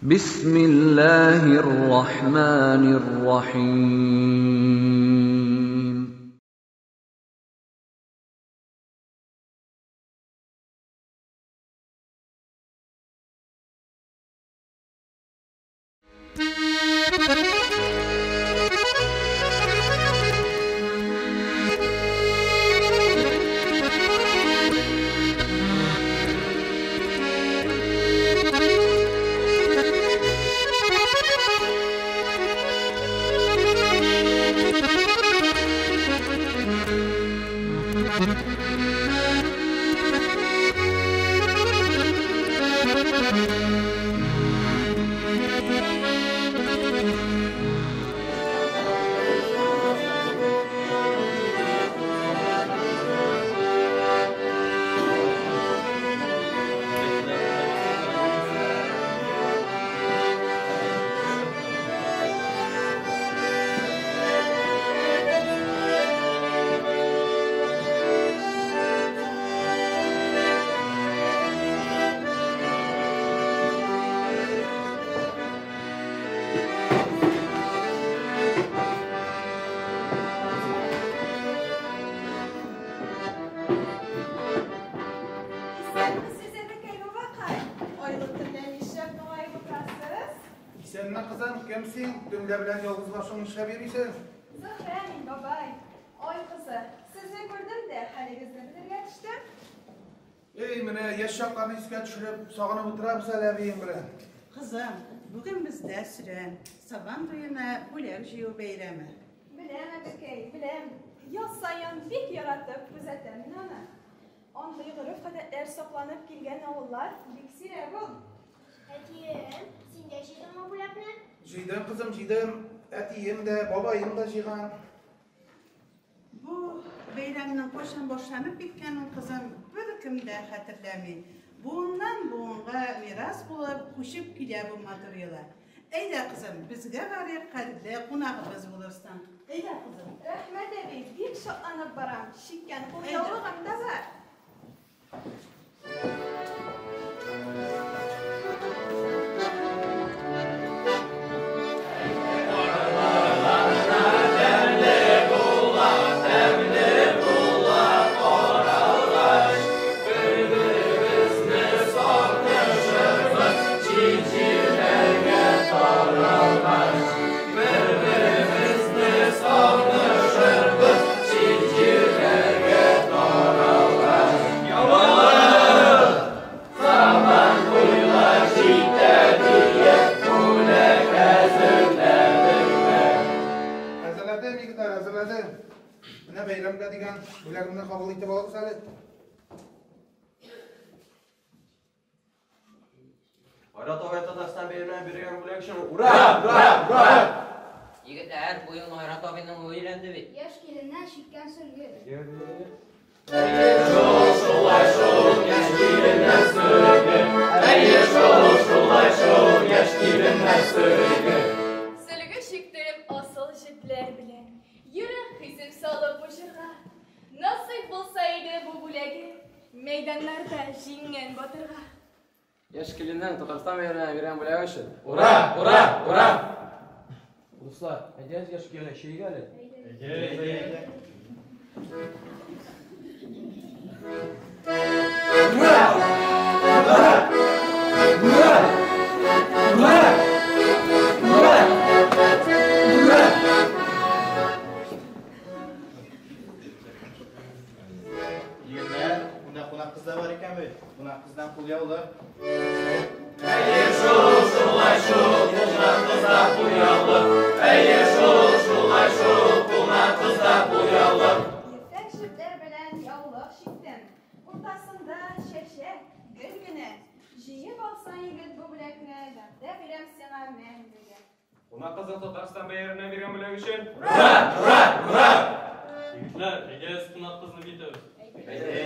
بسم الله الرحمن الرحيم. Исәнме, кызым, кем син? Төнлә белән ялгыз башың нишләп йөрисең? Зөһрә мин, бабай. Ай кызы, сезне күрдем дә, хәлегезне белергә төштем. Эй, менә яшь чакларны искә төшереп, сагынып утырабыз әле әбием белән. Кызым, бүген бездә сөрән, Сабан туена бүләк җыю бәйрәме. Беләм, әбекәй, беләм. Ел саен бик яратып күзәтәм мин аны. Андый гореф-гадәтләр сакланып килгән авыллар бик сирәк ул. Әтием, син дә җыйдыңмы бүләкне? Җыйдым, кызым, җыйдым. Әтием дә, бабаем да җыйган. Бу бәйрәмнең кайчан башланып киткәнен, кызым, беркем дә хәтерләми. Буыннан буынга мирас булып күчеп килә бу матур йола. Әйдә, кызым, безгә барыйк, кадерле кунагыбыз булырсың. Әйдә, кызым. Рәхмәт, әби, бик шатланып барам. Чиккән кулъяулыгым да бар. Әзерләдем, егетләр, әзерләдем. Менә бәйрәмгә дигән бүләгемне кабул итеп алыгыз әле. Айрат абый Татарстан бәйрәменә биргән бүләк өчен ура! Ура! Ура! Егетләр, бу елны Айрат абыйның улы өйләнде бит. Яшь киленнән чиккән сөлге. Әйе шул, шулай шул, яшь киленнән сөлге. Әйе шул, шулай шул, яшь киленнән сөлге. Сөлге чиктем асыл җепләр белән. Йөрәк хисем салып бу җырга. Насыйп булса иде бу бүләге, мәйданнарда җиңгән батырга. Яшь киленнән Татарстан бәйрәменә биргән бүләк өчен. Ура! Ура! Ура! Дуслар, әйдәгез яшь киленне чөйик әле. Әйдә! Ура! Ура! Ура! Ура! Ура! Ура! Егетләр, монда кунак кыз да бар икән бит. Кунак кыздан кулъяулык. Әйе шул, шулай шул, кунак кызда кулъяулык. Әйе шул, шулай шул, кунак кызда кулъяулык. Ефәк җепләр белән яулык чиктем. Уртасында чәчәк, гөл генә. Җыеп алсаң, егет, бу бүләкне, вәгъдә бирәм сиңа мәңгегә. Кунак кызның Татарстан бәйрәменә биргән бүләк өчен. Ура! Ура! Ура! Егетләр, әйдәгез кунак кызны биетәбез. Әйдә!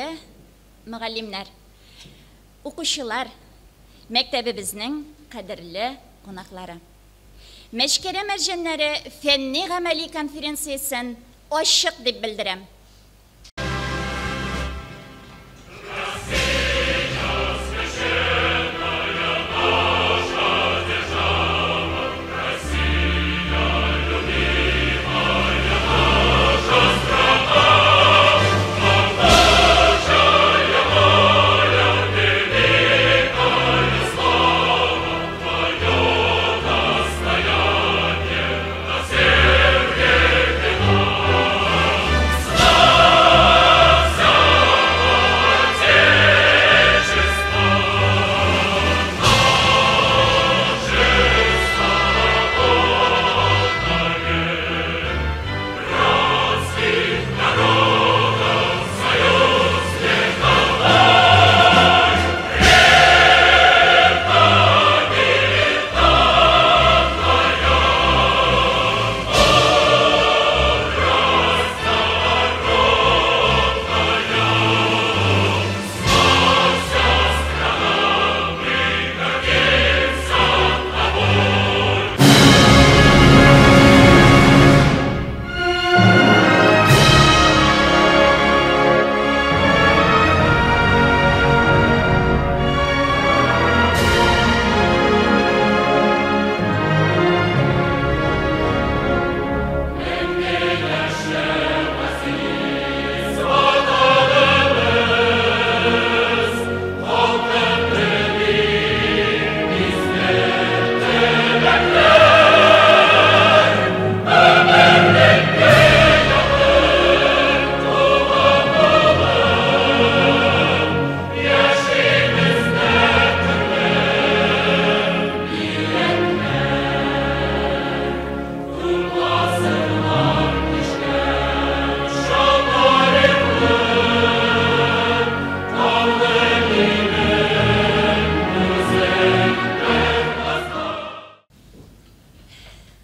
Хөрмәтле мөгаллимнәр, укучылар, мәктәбебезнең кадерле кунаклары. Мәчкәрә мәрҗәннәре фәнни-гамәли конференциясен ачык дип белдерәм.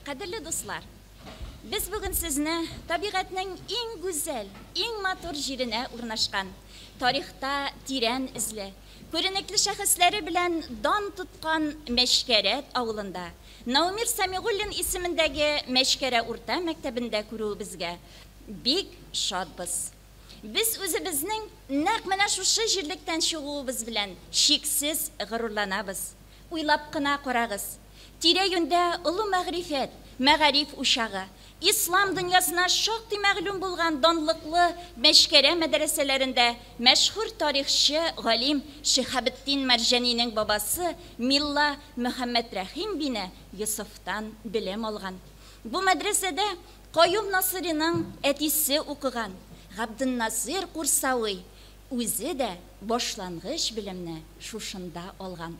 Кадерле дуслар, без бүген сезне табигатьнең иң гүзәл, иң матур җиренә урнашкан, тарихта тирән эзле, күренекле шәхесләре белән дан тоткан Мәчкәрәт авылында, Наумир Сәмигуллин исемендәге Мәчкәрә урта мәктәбендә күрүебезгә бик шатбыз. Без үзебезнең нәкъ менә шушы җирлектән чыгуыбыз белән чиксез горурланабыз. Уйлап кына карагыз, тирә-юньдә олы мәгърифәт, мәгариф учагы, ислам дөньясына шактый мәгълүм булган данлыклы Мәчкәрә мәдрәсәләрендә мәшһүр тарихчы, галим Шиһабетдин Мәрҗанинең бабасы милла Мөхәммәтрәхим бине Йосыфтан белем алган. Бу мәдрәсәдә Каюм Насыйриның әтисе укыган, Габденнасыйр Курсавый үзе дә башлангыч белемне шушында алган.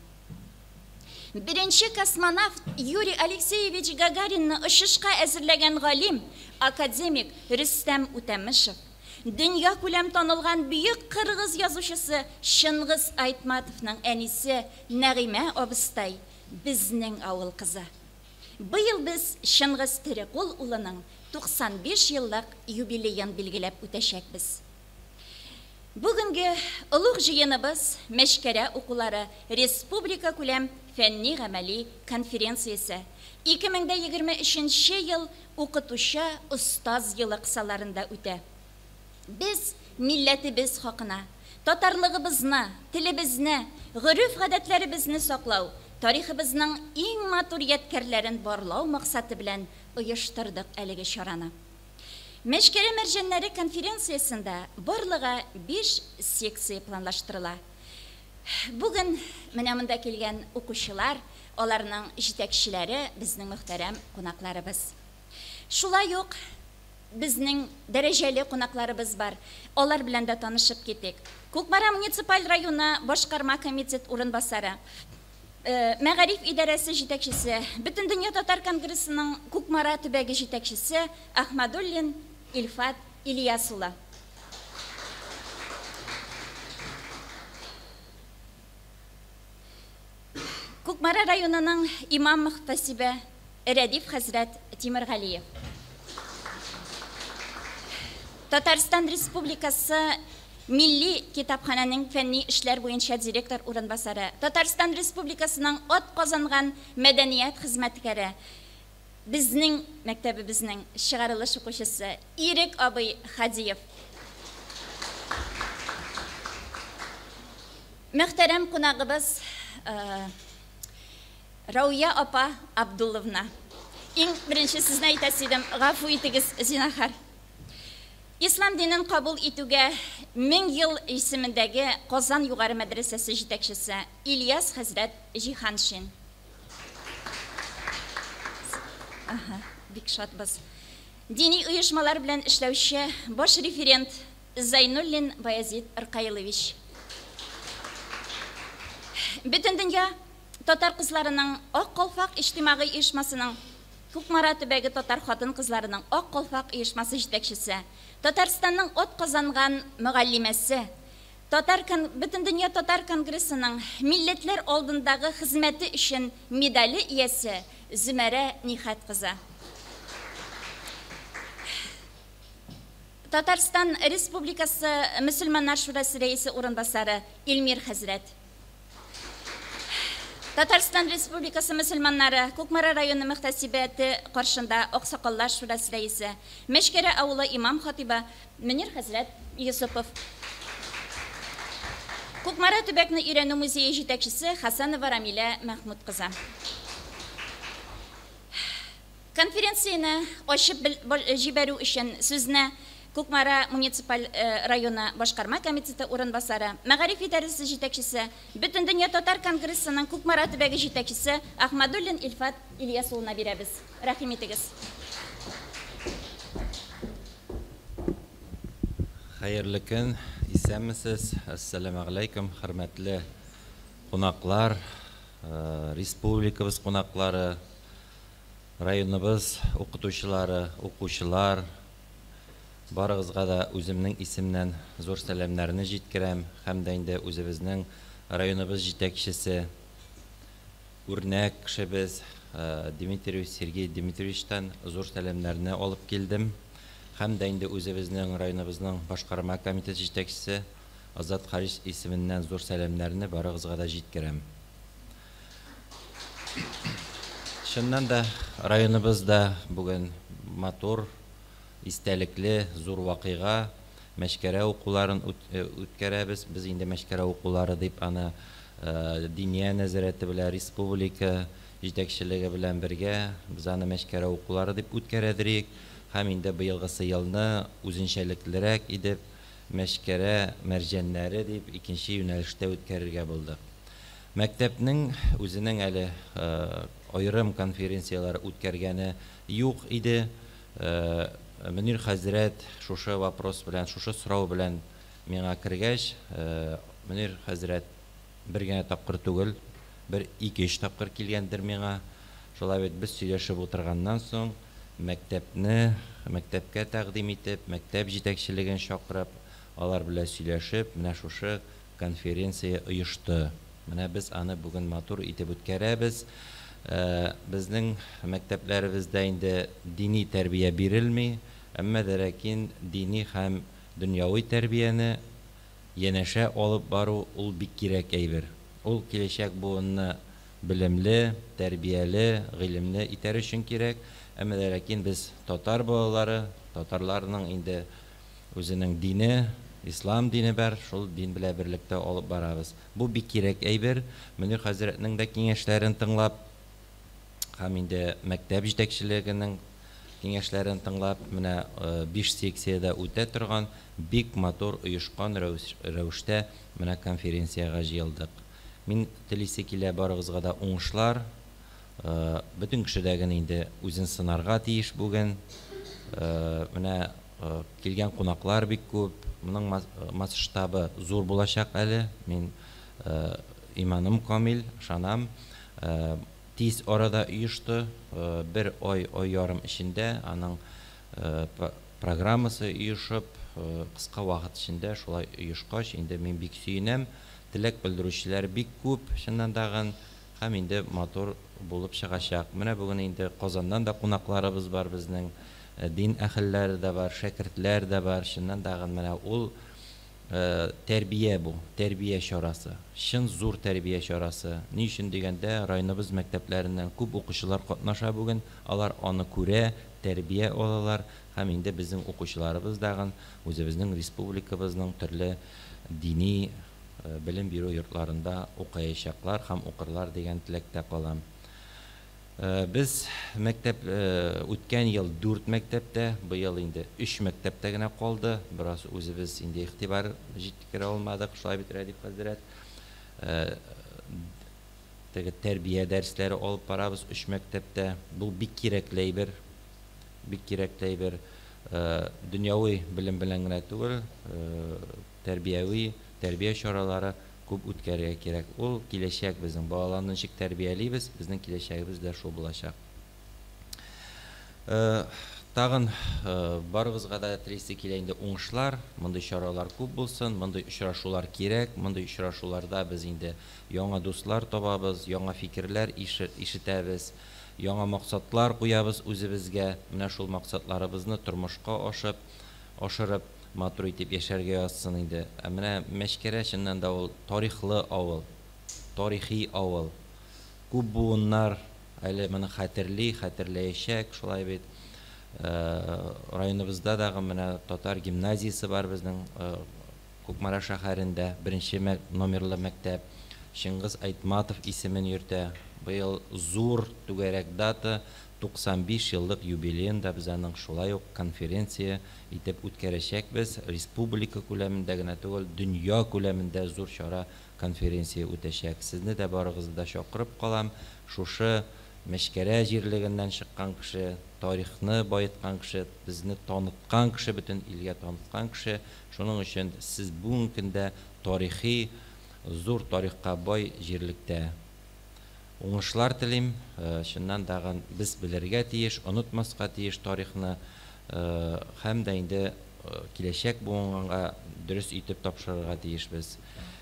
Беренче космонавт Юрий Алексеевич Гагаринны очышка әзерләгән галим, академик Рөстәм Үтәмышев, дөньякүләм танылган бөек кыргыз язучысы Чыңгыз Айтматовның әнисе Нәгыймә абыстай, безнең авыл кызы. Быел без Чыңгыз Терекул улының 95 еллык юбилеен билгеләп үтәчәкбез. Бүгенге олуг җыеныбыз Мәчкәрә укулары республикакүләм фәнни-гамәли конференциясе 2023 нче ел Укытучы, остаз елы кысаларында үтә. Без милләтебез хакына, татарлыгыбызны, телебезне, гореф-гадәтләребезне саклау, тарихыбызның иң матур ядкәрләрен барлау максаты белән оештырдык әлеге чараны. Мәчкәрә мәрҗәннәре конференциясендә барлыгы биш секция планлаштырыла. Бүген менә монда килгән укучылар, аларның җитәкчеләре, безнең мөхтәрәм кунакларыбыз. Шулай ук безнең дәрәҗәле кунакларыбыз бар. Алар белән дә танышып китик. Кукмара муниципаль районы башкарма комитет урынбасары, Мәгариф идарәсе җитәкчесе, Бөтендөнья татар конгрессының Кукмара төбәге җитәкчесе Ахмадуллин Илфат Ильяс улы. Кукмара районының имам-мөхтәсибе Рәдиф хәзрәт Тимергалиев. Татарстан Республикасы Милли китапханәнең фәнни эшләр буенча директор урынбасары, Татарстан Республикасының атказанган мәдәният хезмәткәре, безнең мәктәбебезнең чыгарылыш укучысы Ирек абый Хадиев. Мөхтәрәм кунагыбыз Рауя апа Абдулловна. Иң беренче сезне әйтәсе идем, гафу итегез, зинахар. Ислам динен кабул итүгә 1000 ел исемендәге Казан югары мәдрәсәсе җитәкчесе Ильяс хәзрәт Җиһаншин. Ага, бик шатбыз. Дини оешмалар белән эшләүче баш референт Зайнуллин Баязит Ркаилович. Бөтендөнья татар кызларының Ак калфак иҗтимагый оешмасының Кукмара төбәге татар хатын-кызларының Ак калфак оешмасы җитәкчесе, Татарстанның атказанган мөгаллимәсе, Татар кон Бөтендөнья татар конгрессының Милләтләр алдындагы хезмәте өчен медале иясе Зөмәрә Нихәт кызы. Татарстан Республикасы Мөселманнар шурасы рәисе урынбасары Илмир хәзрәт. Татарстан Республикасы мөселманнары Кукмара районы мөхтәсибәте каршында Аксакаллар шурасы рәисе, Мәчкәрә авылы имам-хатыйбы Мөнир хәзрәт Йосыпов. Кукмара төбәкне өйрәнү музее җитәкчесе Хасанова Рамилә Мәхмүт кызы. Конференцияне ачып җибәрү өчен сүзне Кукмара муниципаль районы башкарма комитеты урынбасары, мәгариф идарәсе җитәкчесе, Бөтендөнья татар конгрессының Кукмара төбәге җитәкчесе Ахмадуллин Илфат Ильяс улына бирәбез. Рәхим итегез. Хәерле көн, исәнмесез, әссәламәгаләйкүм, хөрмәтле кунаклар, республикабыз кунаклары, Районыбыз укытучылары, укучылар, барыгызга да үземнең исемнән зур сәламнәрне җиткерәм һәм дә инде үзебезнең районыбыз җитәкчесе, үрнәк кешебез Дмитриев Сергей Дмитриевичтан зур сәламнәрне алып килдем. Һәм дә инде үзебезнең районыбызның башкарма комитет җитәкчесе Азат Харис исеменнән зур сәламнәрне барыгызга да җиткерәм. Чыннан да, районыбызда бүген матур, истәлекле, зур вакыйга, Мәчкәрә укуларын үткәрәбез. Без инде Мәчкәрә укулары дип аны Диния нәзарәте белән, республика җитәкчелеге белән бергә без аны Мәчкәрә укулары дип үткәрәдерик. Һәм инде быелгысы елны үзенчәлеклерәк итеп Мәчкәрә мәрҗәннәре дип икенче юнәлештә үткәрергә булдык. Мәктәпнең үзенең әле аерым конференцияләр үткәргәне юк иде. Мөнир хәзрәт шушы вопрос белән, шушы сорау белән миңа кергәч, Мөнир хәзрәт бер генә тапкыр түгел, бер ике-өч тапкыр килгәндер миңа. Шулай бит, без сөйләшеп утырганнан соң, мәктәпне, мәктәпкә тәкъдим итеп, мәктәп җитәкчелеген чакырып, алар белән сөйләшеп, менә шушы Конференция оешты. Менә без аны бүген матур итеп үткәрәбез. Безнең мәктәпләребездә инде дини тәрбия бирелми, әмма дә ләкин дини һәм дөньяви тәрбияне янәшә алып бару ул бик кирәк әйбер. Ул киләчәк буынны белемле, тәрбияле, гыйлемле итәр өчен кирәк. Әмма дә ләкин без татар балалары, татарларның инде Үзенең дине, ислам дине бар, шул дин белә берлектә алып барабыз. Бу бик кирәк әйбер. Мөнир хәзрәтнең дә киңәшләрен тыңлап һәм инде мәктәп җитәкчелегенең киңәшләрен тыңлап, менә биш секциядә үтә торган бик матур оешкан рәвештә менә конференциягә җыелдык. Мин телисе килә барыгызга да уңышлар. Бөтен кеше дә генә инде үзен сынарга тиеш бүген. Менә Килгән кунаклар бик күп. Моның масштабы зур булачак әле. Мин иманым камил, ышанам. Тиз арада оешты. Бер ай, ай ярым эчендә аның программасы оешып, кыска вакыт эчендә шулай оешкач, инде мин бик сөенәм. Теләк белдерүчеләр бик күп, чыннан дагын. Һәм инде матур булып чыгачак. Менә бүген инде Казаннан да кунакларыбыз бар безнең. Дин әһелләре дә бар, шәкертләр дә бар. Чыннан дагын менә ул Тәрбия бу, тәрбия чарасы. Чын зур тәрбия чарасы. Ни өчен дигәндә, районыбыз мәктәпләреннән күп укучылар катнаша бүген. Алар аны күрә, тәрбия алалар һәм инде безнең укучыларыбыз дагын үзебезнең республикабызның төрле дини белем бирү йортларында укыячаклар һәм укырлар дигән теләктә калам. Без мәктәп үткән ел дүрт мәктәптә, быел инде өч мәктәптә генә калды. Бераз үзебез инде игътибар җиткерә алмадык, шулай бит, Рәдиф хәзрәт. Теге тәрбия дәресләре алып барабыз өч мәктәптә. Бу бик кирәкле әйбер, бик кирәкле әйбер. Дөньяви белем белән генә түгел, тәрбияви, тәрбия чаралары күп үткәрергә кирәк. Ул киләчәк безнең. Балаларны ничек тәрбиялибез, безнең киләчәгебез дә шул булачак. Тагын барыгызга да телисе килә инде уңышлар, мондый чаралар күп булсын, мондый очрашулар кирәк, мондый очрашуларда без инде яңа дуслар табабыз, яңа фикерләр ишетәбез, яңа максатлар куябыз үзебезгә. Менә шул максатларыбызны тормышка ашып, ашырып, матур итеп яшәргә язсын инде. Ә менә Мәчкәрә чыннан да ул тарихлы авыл, тарихи авыл. Күп буыннар әле моны хәтерли, хәтерләячәк, шулай бит. Районыбызда дагы менә татар гимназиясе бар безнең Кукмара шәһәрендә, беренче номерлы мәктәп. Чыңгыз Айтматов исемен йөртә. Быел зур түгәрәк дата, 95 еллык юбилеен да без аның шулай ук конференция итеп үткәрәчәкбез. Республика күләмендә генә түгел, дөнья күләмендә зур чара, конференция үтәчәк. Сезне дә барыгызны да чакырып калам. Шушы Мәчкәрә җирлегеннән чыккан кеше, тарихны баеткан кеше, безне таныткан кеше, бөтен илгә таныткан кеше. Шуның өчен сез бүгенге көндә тарихи, зур тарихка бай җирлектә. Уңышлар телим. Чыннан дагын без белергә тиеш, онытмаска тиеш тарихны һәм дә инде киләчәк буынга дөрес итеп тапшырырга тиешбез.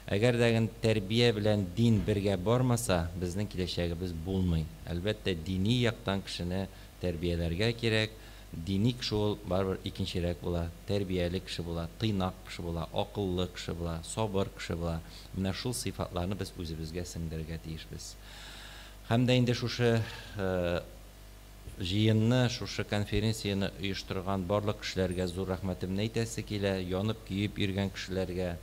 Әгәр дә тәрбия белән дин бергә бармаса, безнең киләчәгебез булмый. Әлбәттә, дини яктан кешене тәрбияләргә кирәк. Дини кеше ул барыбер икенчерәк була, тәрбияле кеше була, тыйнак кеше була, акыллы кеше була, сабыр кеше була. Менә шул сыйфатларны без үзебезгә сеңдерергә тиешбез. Һәм дә инде шушы җыенны, шушы конференцияне оештырган барлык кешеләргә зур рәхмәтемне әйтәсе килә, янып көеп йөргән кешеләргә.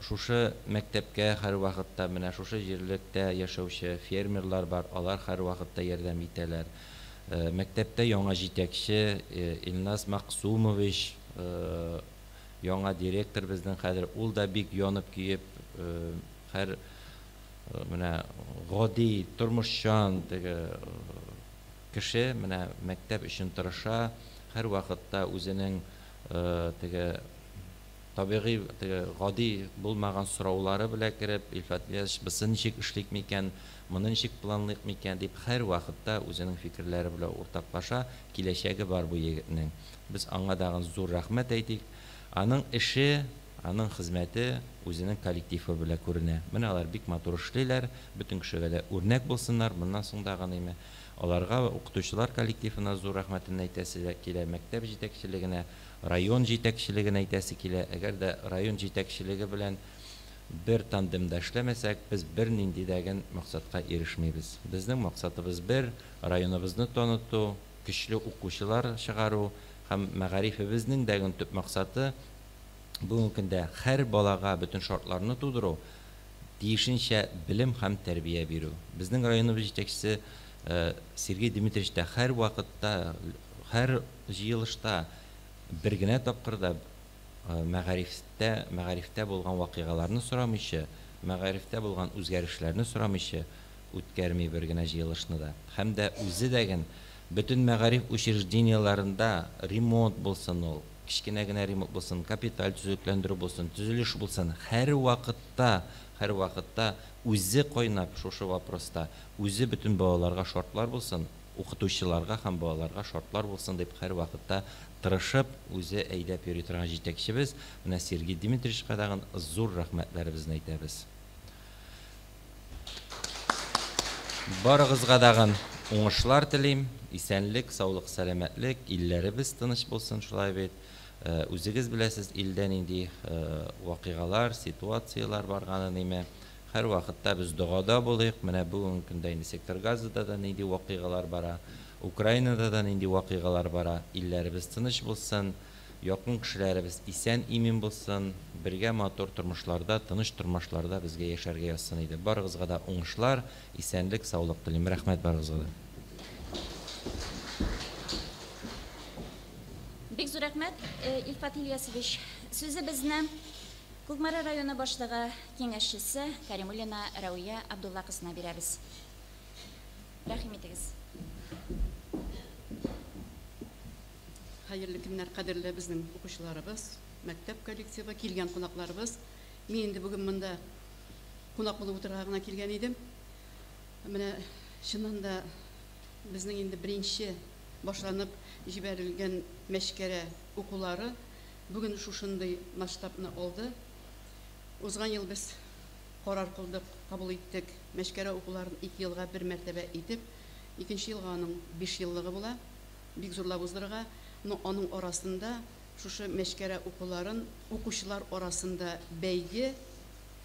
Шушы мәктәпкә һәрвакытта менә шушы җирлектә яшәүче фермерлар бар, алар һәрвакытта ярдәм итәләр. Мәктәптә яңа җитәкче Илназ Максумович, яңа директор безнең хәзер, ул да бик янып көеп, һәр менә гади, тормышчан теге кеше, менә мәктәп өчен тырыша, һәрвакытта үзенең теге табигый теге гади булмаган сораулары белән кереп, Илфат Ильясович, бусы ничек эшлик микән, моны ничек планлыйк микән дип һәрвакытта үзенең фикерләре белән уртаклаша, киләчәге бар бу егетнең. Без аңа дагын зур рәхмәт әйтик. Аның эше, аның хезмәте үзенең коллективы белән күренә. Менә алар бик матур эшлиләр, бөтен кешегә дә үрнәк булсыннар. Моннан соң дагы ниме? Аларга укытучылар коллективына зур рәхмәтен әйтәсе килә, мәктәп җитәкчелегенә, район җитәкчелегенә әйтәсе килә. Әгәр дә район җитәкчелеге белән бер тандемда эшләмәсәк, без бернинди дәген максатка ирешмибез. Безнең максатыбыз бер: районыбызны таныту, көчле укучылар чыгару һәм мәгарифебезнең дәген төп максаты бүгенге көндә һәр балага бөтен шартларны тудыру, тиешенчә белем һәм тәрбия бирү. Безнең районыбыз җитәкчесе Сергей Дмитриевич та һәрвакытта, һәр җыелышта бер генә тапкыр да мәгарифтә, мәгарифтә булган вакыйгаларны сорамыйча, мәгарифтә булган үзгәрешләрне сорамыйча үткәрми бер генә җыелышны да. Һәм дә үзе дәген бөтен мәгариф учреждениеләрендә ремонт булсын ул, кечкенә генә ремонт булсын, капиталь төзекләндерү булсын, төзелеш булсын, һәрвакытта, һәрвакытта үзе кайнап шушы вопроста, үзе бөтен балаларга шартлар булсын, укытучыларга һәм балаларга шартлар булсын дип һәрвакытта тырышып, үзе әйдәп йөри торган җитәкчебез, менә Сергей Дмитриевичка тагын зур рәхмәтләребезне әйтәбез. Барыгызга тагын уңышлар телим, исәнлек, саулык, сәламәтлек, илләребез тыныч булсын, шулай бит. Үзегез беләсез, илдә нинди вакыйгалар, ситуацияләр барганын име. Һәрвакытта без догада булыйк. Менә бүгенге көндә инде сектор Газада да нинди вакыйгалар бара, Украинада да нинди вакыйгалар бара. Илләребез тыныч булсын, якын кешеләребез исән-имин булсын, бергә матур тормышларда, тыныч тормышларда безгә яшәргә язсын иде. Барыгызга да уңышлар, исәнлек, саулык телим. Рәхмәт барыгызга да. Бик зур рәхмәт, Илфат Ильясович. Сүзебезне Кукмара районы башлыгы киңәшчесе Каримуллина Рәвия Абдулла кызына бирәбез. Рәхим итегез. Хәерле көннәр, кадерле безнең укучыларыбыз, мәктәп коллективы, килгән кунакларыбыз. Мин инде бүген монда кунак булып утырырга гына килгән идем. Менә чыннан да безнең инде беренче башланып җибәрелгән Мәчкәрә укулары бүген шушындый масштабны алды. Узган ел без карар кылдык, кабул иттек, Мәчкәрә укуларын ике елга бер мәртәбә итеп, икенче елга аның биш еллыгы була, бик зурлап уздырырга. Но аның арасында шушы Мәчкәрә укуларын укучылар арасында бәйге,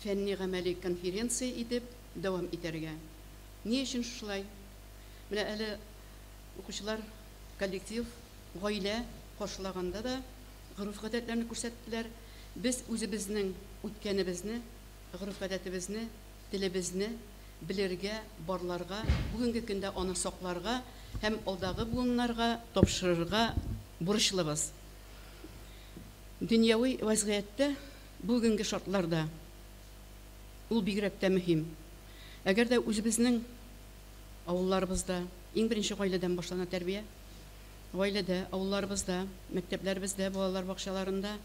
фәнни-гамәли конференция итеп дәвам итәргә. Ни өчен шушылай? Менә әле укучылар коллектив, гаилә каршылаганда да гореф-гадәтләрне күрсәттеләр. Без үзебезнең үткәнебезне, гореф-гадәтебезне, телебезне белергә, барларга, бүгенге көндә аны сакларга һәм алдагы буыннарга тапшырырга бурычлыбыз. Дөньяви вәзгыятьтә, бүгенге шартларда ул бигрәк тә мөһим. Әгәр дә үзебезнең авылларыбызда, иң беренче гаиләдән башлана тәрбия, гаиләдә, авылларыбызда, мәктәпләребездә, балалар бакчаларында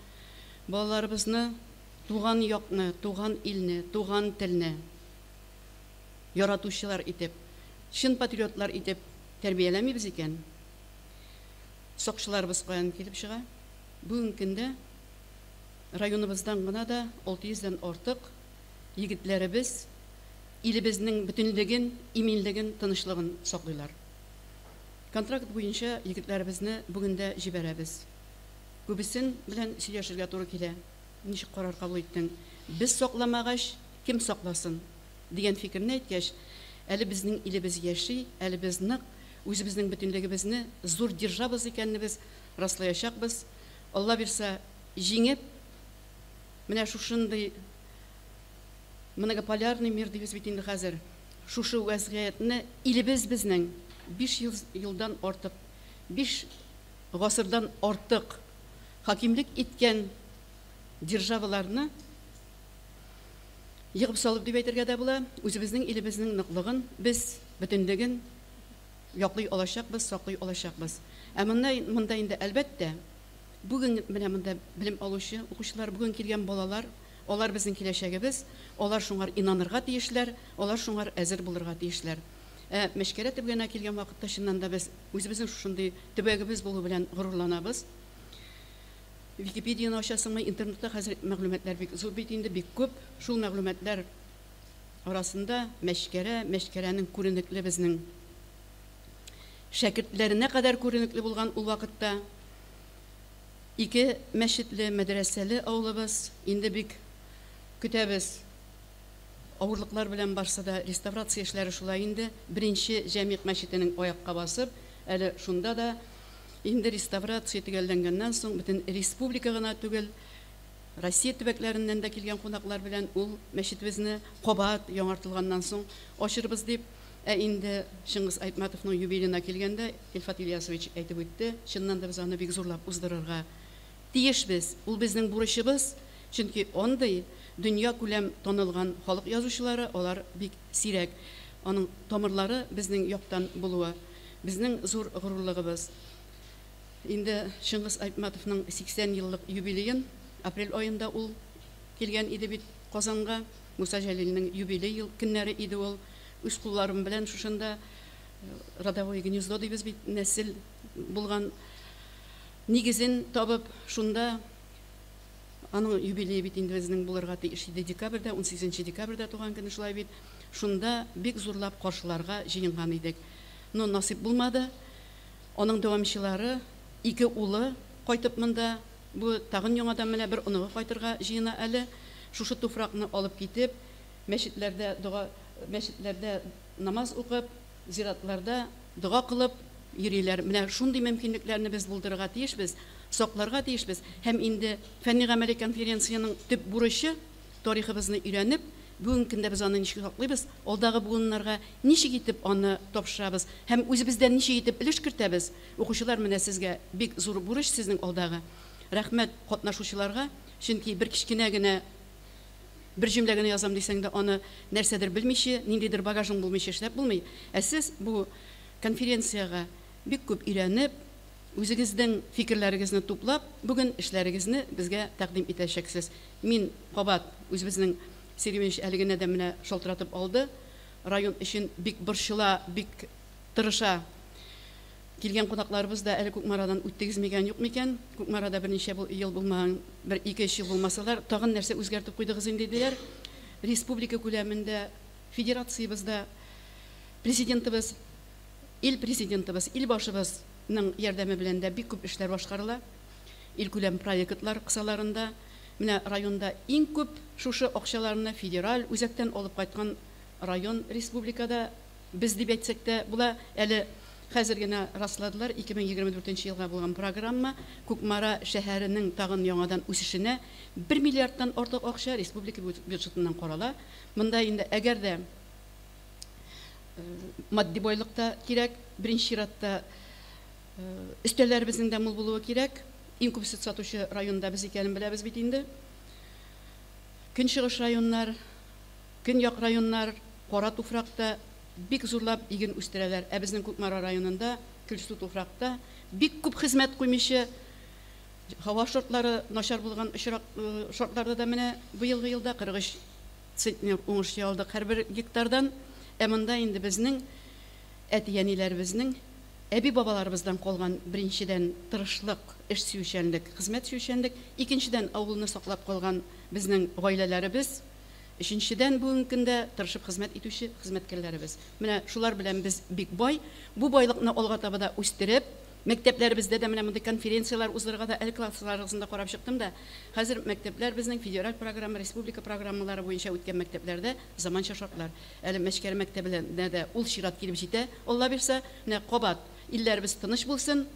балаларыбызны туган якны, туган илне, туган телне яратучылар итеп, чын патриотлар итеп тәрбияләмибез икән, сакчыларыбыз каян килеп чыга? Бүгенге көндә районыбыздан гына да 600 дән артык егетләребез илебезнең бөтенлеген, иминлеген, тынычлыгын саклыйлар. Контракт буенча егетләребезне бүген дә җибәрәбез. Күбесен белән сөйләшергә туры килә. Ничек карар кабул иттең? Без сакламагач, кем сакласын? дигән фикерне әйткәч, әле безнең илебез яши, әле без нык, үзебезнең бөтенлегебезне, зур державабыз икәнне без раслаячакбыз. Алла бирса, җиңеп, менә шушындый многополярный мир дибез бит инде хәзер, шушы вәзгыятьне илебез безнең 500 елдан артык, биш гасырдан артык хакимлек иткән державаларны егып салып дип әйтергә дә була, үзебезнең илебезнең ныклыгын без, бөтенлеген яклый алачакбыз, саклый алачакбыз. Ә монда, монда инде, әлбәттә, бүген менә монда белем алучы укучылар, бүген килгән балалар, алар безнең киләчәгебез, алар шуңар инанырга тиешләр, алар шуңар әзер булырга тиешләр. Ә Мәчкәрә төбәгенә килгән вакытта, чыннан да без үзебезнең шушындый төбәгебез булу белән горурланабыз. Википедияне ачасыңмы, интернетта хәзер мәгълүматлар бик зур бит инде, бик күп. Шул мәгълүматлар арасында Мәчкәрә, Мәчкәрәнең күренекле безнең шәкертләренә кадәр күренекле булган ул вакытта. Ике мәчетле, мәдрәсәле авылыбыз. Инде бик көтәбез. Авырлыклар белән барса да, реставрация эшләре шулай инде. Беренче Җәмигъ мәчетенең аякка басып, әле шунда да инде реставрация төгәлләнгәннән соң, бөтен республика гына түгел, Россия төбәкләреннән дә килгән кунаклар белән ул мәчетебезне кабат яңартылганнан соң ачырбыз дип. Ә инде Чыңгыз Айтматовның юбилеена килгәндә, Илфат Ильясович әйтеп үтте, чыннан да без аны бик зурлап уздырырга тиешбез. Ул безнең бурычыбыз, чөнки андый дөньякүләм танылган халык язучылары алар бик сирәк. Аның тамырлары безнең яктан булуы, безнең зур горурлыгыбыз. Инде Чыңгыз Айтматовның 80 еллык юбилеен апрель аенда ул килгән иде бит Казанга. Муса Җәлилнең юбилей ел көннәре иде ул. Үз кулларым белән шушында родовое гнездо дибез бит, нәсел булган нигезен табып, шунда аның юбилее бит инде безнең булырга тиеш иде декабрьдә, 18 декабрьдә туган көне шулай бит. Шунда бик зурлап каршыларга җыенган идек. Но насыйп булмады. Аның дәвамчылары, ике улы кайтып монда. Бу тагын яңадан менә бер оныгы кайтырга җыена әле. Шушы туфракны алып китеп, мәчетләрдә дога, мәчетләрдә намаз укып, зиратларда дога кылып йөриләр. Менә шундый мөмкинлекләрне без булдырырга тиешбез, сакларга тиешбез. Һәм инде фәнни-гамәли конференциянең төп бурычы, тарихыбызны өйрәнеп, бүгенге көндә без аны ничек саклыйбыз, алдагы буыннарга ничек итеп аны тапшырабыз һәм үзебездән ничек итеп өлеш кертәбез. Укучылар, менә сезгә бик зур бурыч сезнең алдагы. Рәхмәт катнашучыларга, чөнки бер кечкенә генә бер җөмлә генә язам дисәң дә, аны нәрсәдер белмичә, ниндидер багажың булмыйча эшләп булмый. Ә сез бу конференциягә бик күп өйрәнеп, үзегезнең фикерләрегезне туплап, бүген эшләрегезне безгә тәкъдим итәчәксез. Мин кабат үзебезнең Сергей Иванович әле генә дә менә шалтыратып алды. Район өчен бик борчыла, бик тырыша. Килгән кунакларыбыз да әле Кукмарадан үттегез микән, юк микән? Кукмарада берничә ел булмаган, бер ике-өч ел булмасалар, тагын нәрсә үзгәртеп куйдыгыз инде, диләр. Республика күләмендә, федерациябездә президентыбыз, ил президентыбыз, ил башыбызның ярдәме белән дә бик күп эшләр башкарыла. Илкүләм проектлар кысаларында менә районда иң күп шушы акчаларны федераль үзәктән алып кайткан район республикада без дип әйтсәк тә була. Әле хәзер генә расладылар 2024 елга булган программа Кукмара шәһәренең тагын яңадан үсешенә 1 миллиардтан артык акча республика бюджетыннан карала. Монда инде әгәр дә матди байлык та кирәк, беренче чиратта өстәлләребезнең дә мул булуы кирәк. Иң күп сөт сатучы районда без икәнен беләбез бит инде. Көнчыгыш районнар, көньяк районнар кара туфракта бик зурлап иген үстерәләр. Ә безнең Кукмара районында көлсу туфракта бик күп хезмәт куймыйча, һава шартлары начар булган очрак шартларда да менә быелгы елда 43 центнер уңыш алдык һәрбер гектардан. Ә монда инде безнең әти-әниләребезнең, әби-бабаларыбыздан калган беренчедән тырышлык, эш сөючәнлек, хезмәт сөючәнлек, икенчедән авылны саклап калган безнең гаиләләребез, өченчедән бүгенге көндә тырышып хезмәт итүче хезмәткәрләребез. Менә шулар белән без бик бай. Бу байлыкны алга таба да үстереп, мәктәпләребездә дә менә мондый конференцияләр уздырырга да әле классларыгызны да карап чыктым да, хәзер мәктәпләр безнең федераль программа, республика программалары буенча үткән мәктәпләрдә заманча шартлар. Әле Мәчкәрә мәктәбенә дә ул чират килеп җитә, Алла бирсә, менә кабат илләребез тыныч булсын.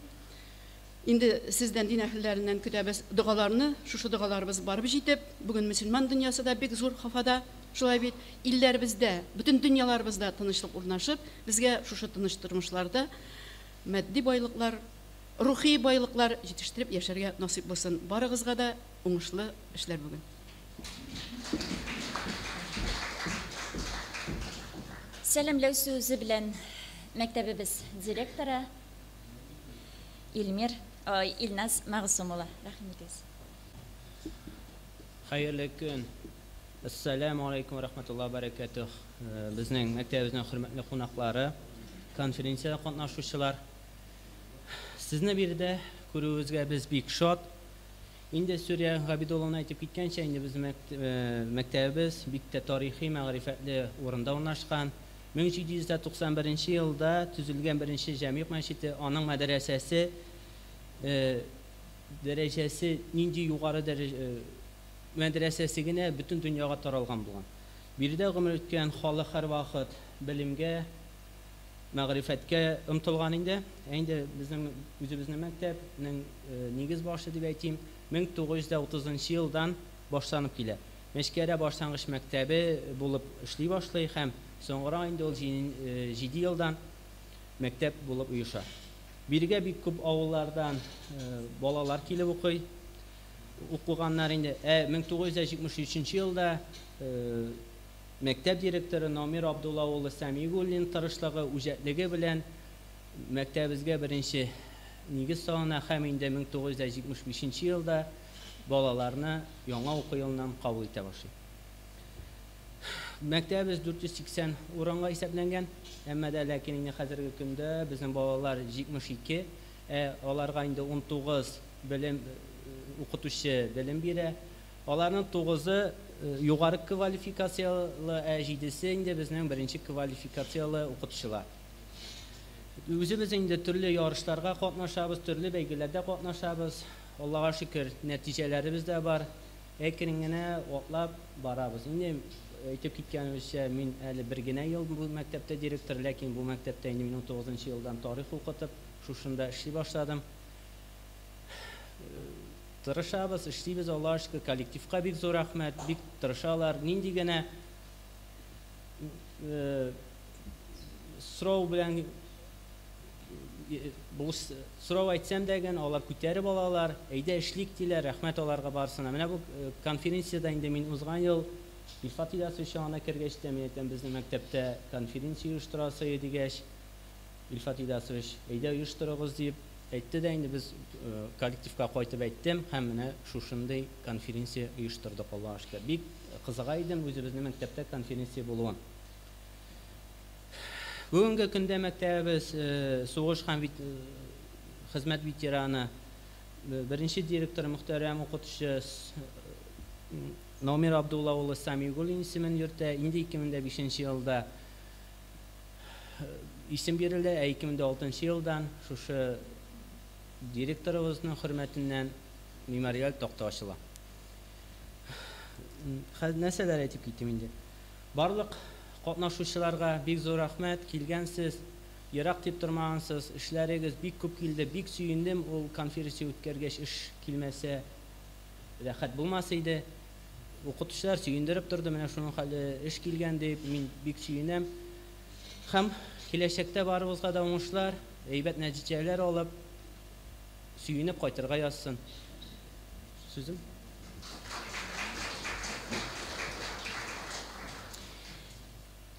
Инде сездән дин әһелләреннән көтәбез догаларны, шушы догаларыбыз барып җитеп, бүген мөселман дөньясы да бик зур хафада, шулай бит, илләребездә, бөтен дөньяларыбызда тынычлык урнашып, безгә шушы тыныч тормышларда матди байлыклар, рухи байлыклар җитештереп яшәргә насыйп булсын. Барыгызга да уңышлы эшләр бүген. Сәламләү сүзе белән мәктәбебез директоры Илмир, Илназ Мәгъсум улы. Рәхим итегез. Хәерле көн. Ассаламу алейкум ва рахматуллаһи ва баракатух. Безнең мәктәбебезнең хөрмәтле кунаклары, конференциядә катнашучылар. Сезне биредә күрүебезгә без бик шат. Инде Сүрия Габидулловна әйтеп киткәнчә, инде безнең мәктәбебез бик тә тарихи, мәгърифәтле урында урнашкан. 1791 елда төзелгән беренче җәмигъ мәчете, аның мәдрәсәсе дәрәҗәсе нинди югары дәрәҗә мәдрәсәсе генә бөтен дөньяга таралган булган. Биредә гомер иткән халык һәрвакыт белемгә, мәгърифәткә омтылган инде. Ә инде безнең үзебезнең мәктәпнең нигез башы дип әйтим, 1930 елдан башланып килә. Мәчкәрә башлангыч мәктәбе булып эшли башлый һәм соңгырак инде ул 7 елдан мәктәп булып оеша. Бирегә бик күп авыллардан балалар килеп укый, укыганнар инде. Ә 1973 елда мәктәп директоры Намир Абдулла улы Сәмигуллин тырышлыгы, үҗәтлеге белән мәктәбебезгә беренче нигез салына һәм инде 1975 елда балаларны яңа уку елыннан кабул итә башлый. Мәктәбебез 480 урынга исәпләнгән, әмма дә ләкин инде хәзерге көндә безнең балалар 72, ә аларга инде 19 белем укытучы белем бирә. Аларның 9-ы югары квалификациялы, ә 7-се инде безнең беренче квалификациялы укытучылар. Үзебез инде төрле ярышларга катнашабыз, төрле бәйгеләрдә катнашабыз. Аллага шөкер, нәтиҗәләребез дә бар. Әкрен генә атлап барабыз. Инде әйтеп киткәнебезчә, мин әле бер генә ел бу мәктәптә директор, ләкин бу мәктәптә инде мин 19 елдан тарих укытып, шушында эшли башладым. Тырышабыз, эшлибез, Аллага шөкер, коллективка бик зур рәхмәт, бик тырышалар. Нинди генә сорау белән сорау әйтсәм дә ген, алар күтәреп алалар, әйдә эшлик диләр, рәхмәт аларга барысына. Менә бу конференциядә инде мин узган ел Илфат Илясович янына кергәч тә, мин әйтәм, безнең мәктәптә конференция оештырасы дигәч, Илфат Илясович, әйдә оештырыгыз дип әйтте дә инде без коллективка кайтып әйттем һәм менә шушындый конференция оештырдык, Аллага шөкер. Бик кызыга идем үзебезнең мәктәптә конференция булуын. Бүгенге көндә мәктәбебез сугыш һәм хезмәт ветераны, беренче директоры мөхтәрәм укытучы Номир Абдулла улы Самигуллин исемен йөртә. Инде 2005 елда исем бирелде, ә 2006 елдан шушы директорыбызның хөрмәтеннән мемориаль такта ачыла. Хәзер нәрсәләр әйтеп киттем инде. Барлык катнашучыларга бик зур рәхмәт, килгәнсез, ерак дип тормагансыз, эшләрегез бик күп килде, бик сөендем ул конференция үткәргәч, эш килмәсә рәхәт булмас иде. Укытучылар сөендереп торды, менә шуның хәле эш килгән дип, мин бик сөенәм. Һәм киләчәктә барыбызга да уңышлар, әйбәт нәтиҗәләр алып, сөенеп кайтырга язсын. Сүзем.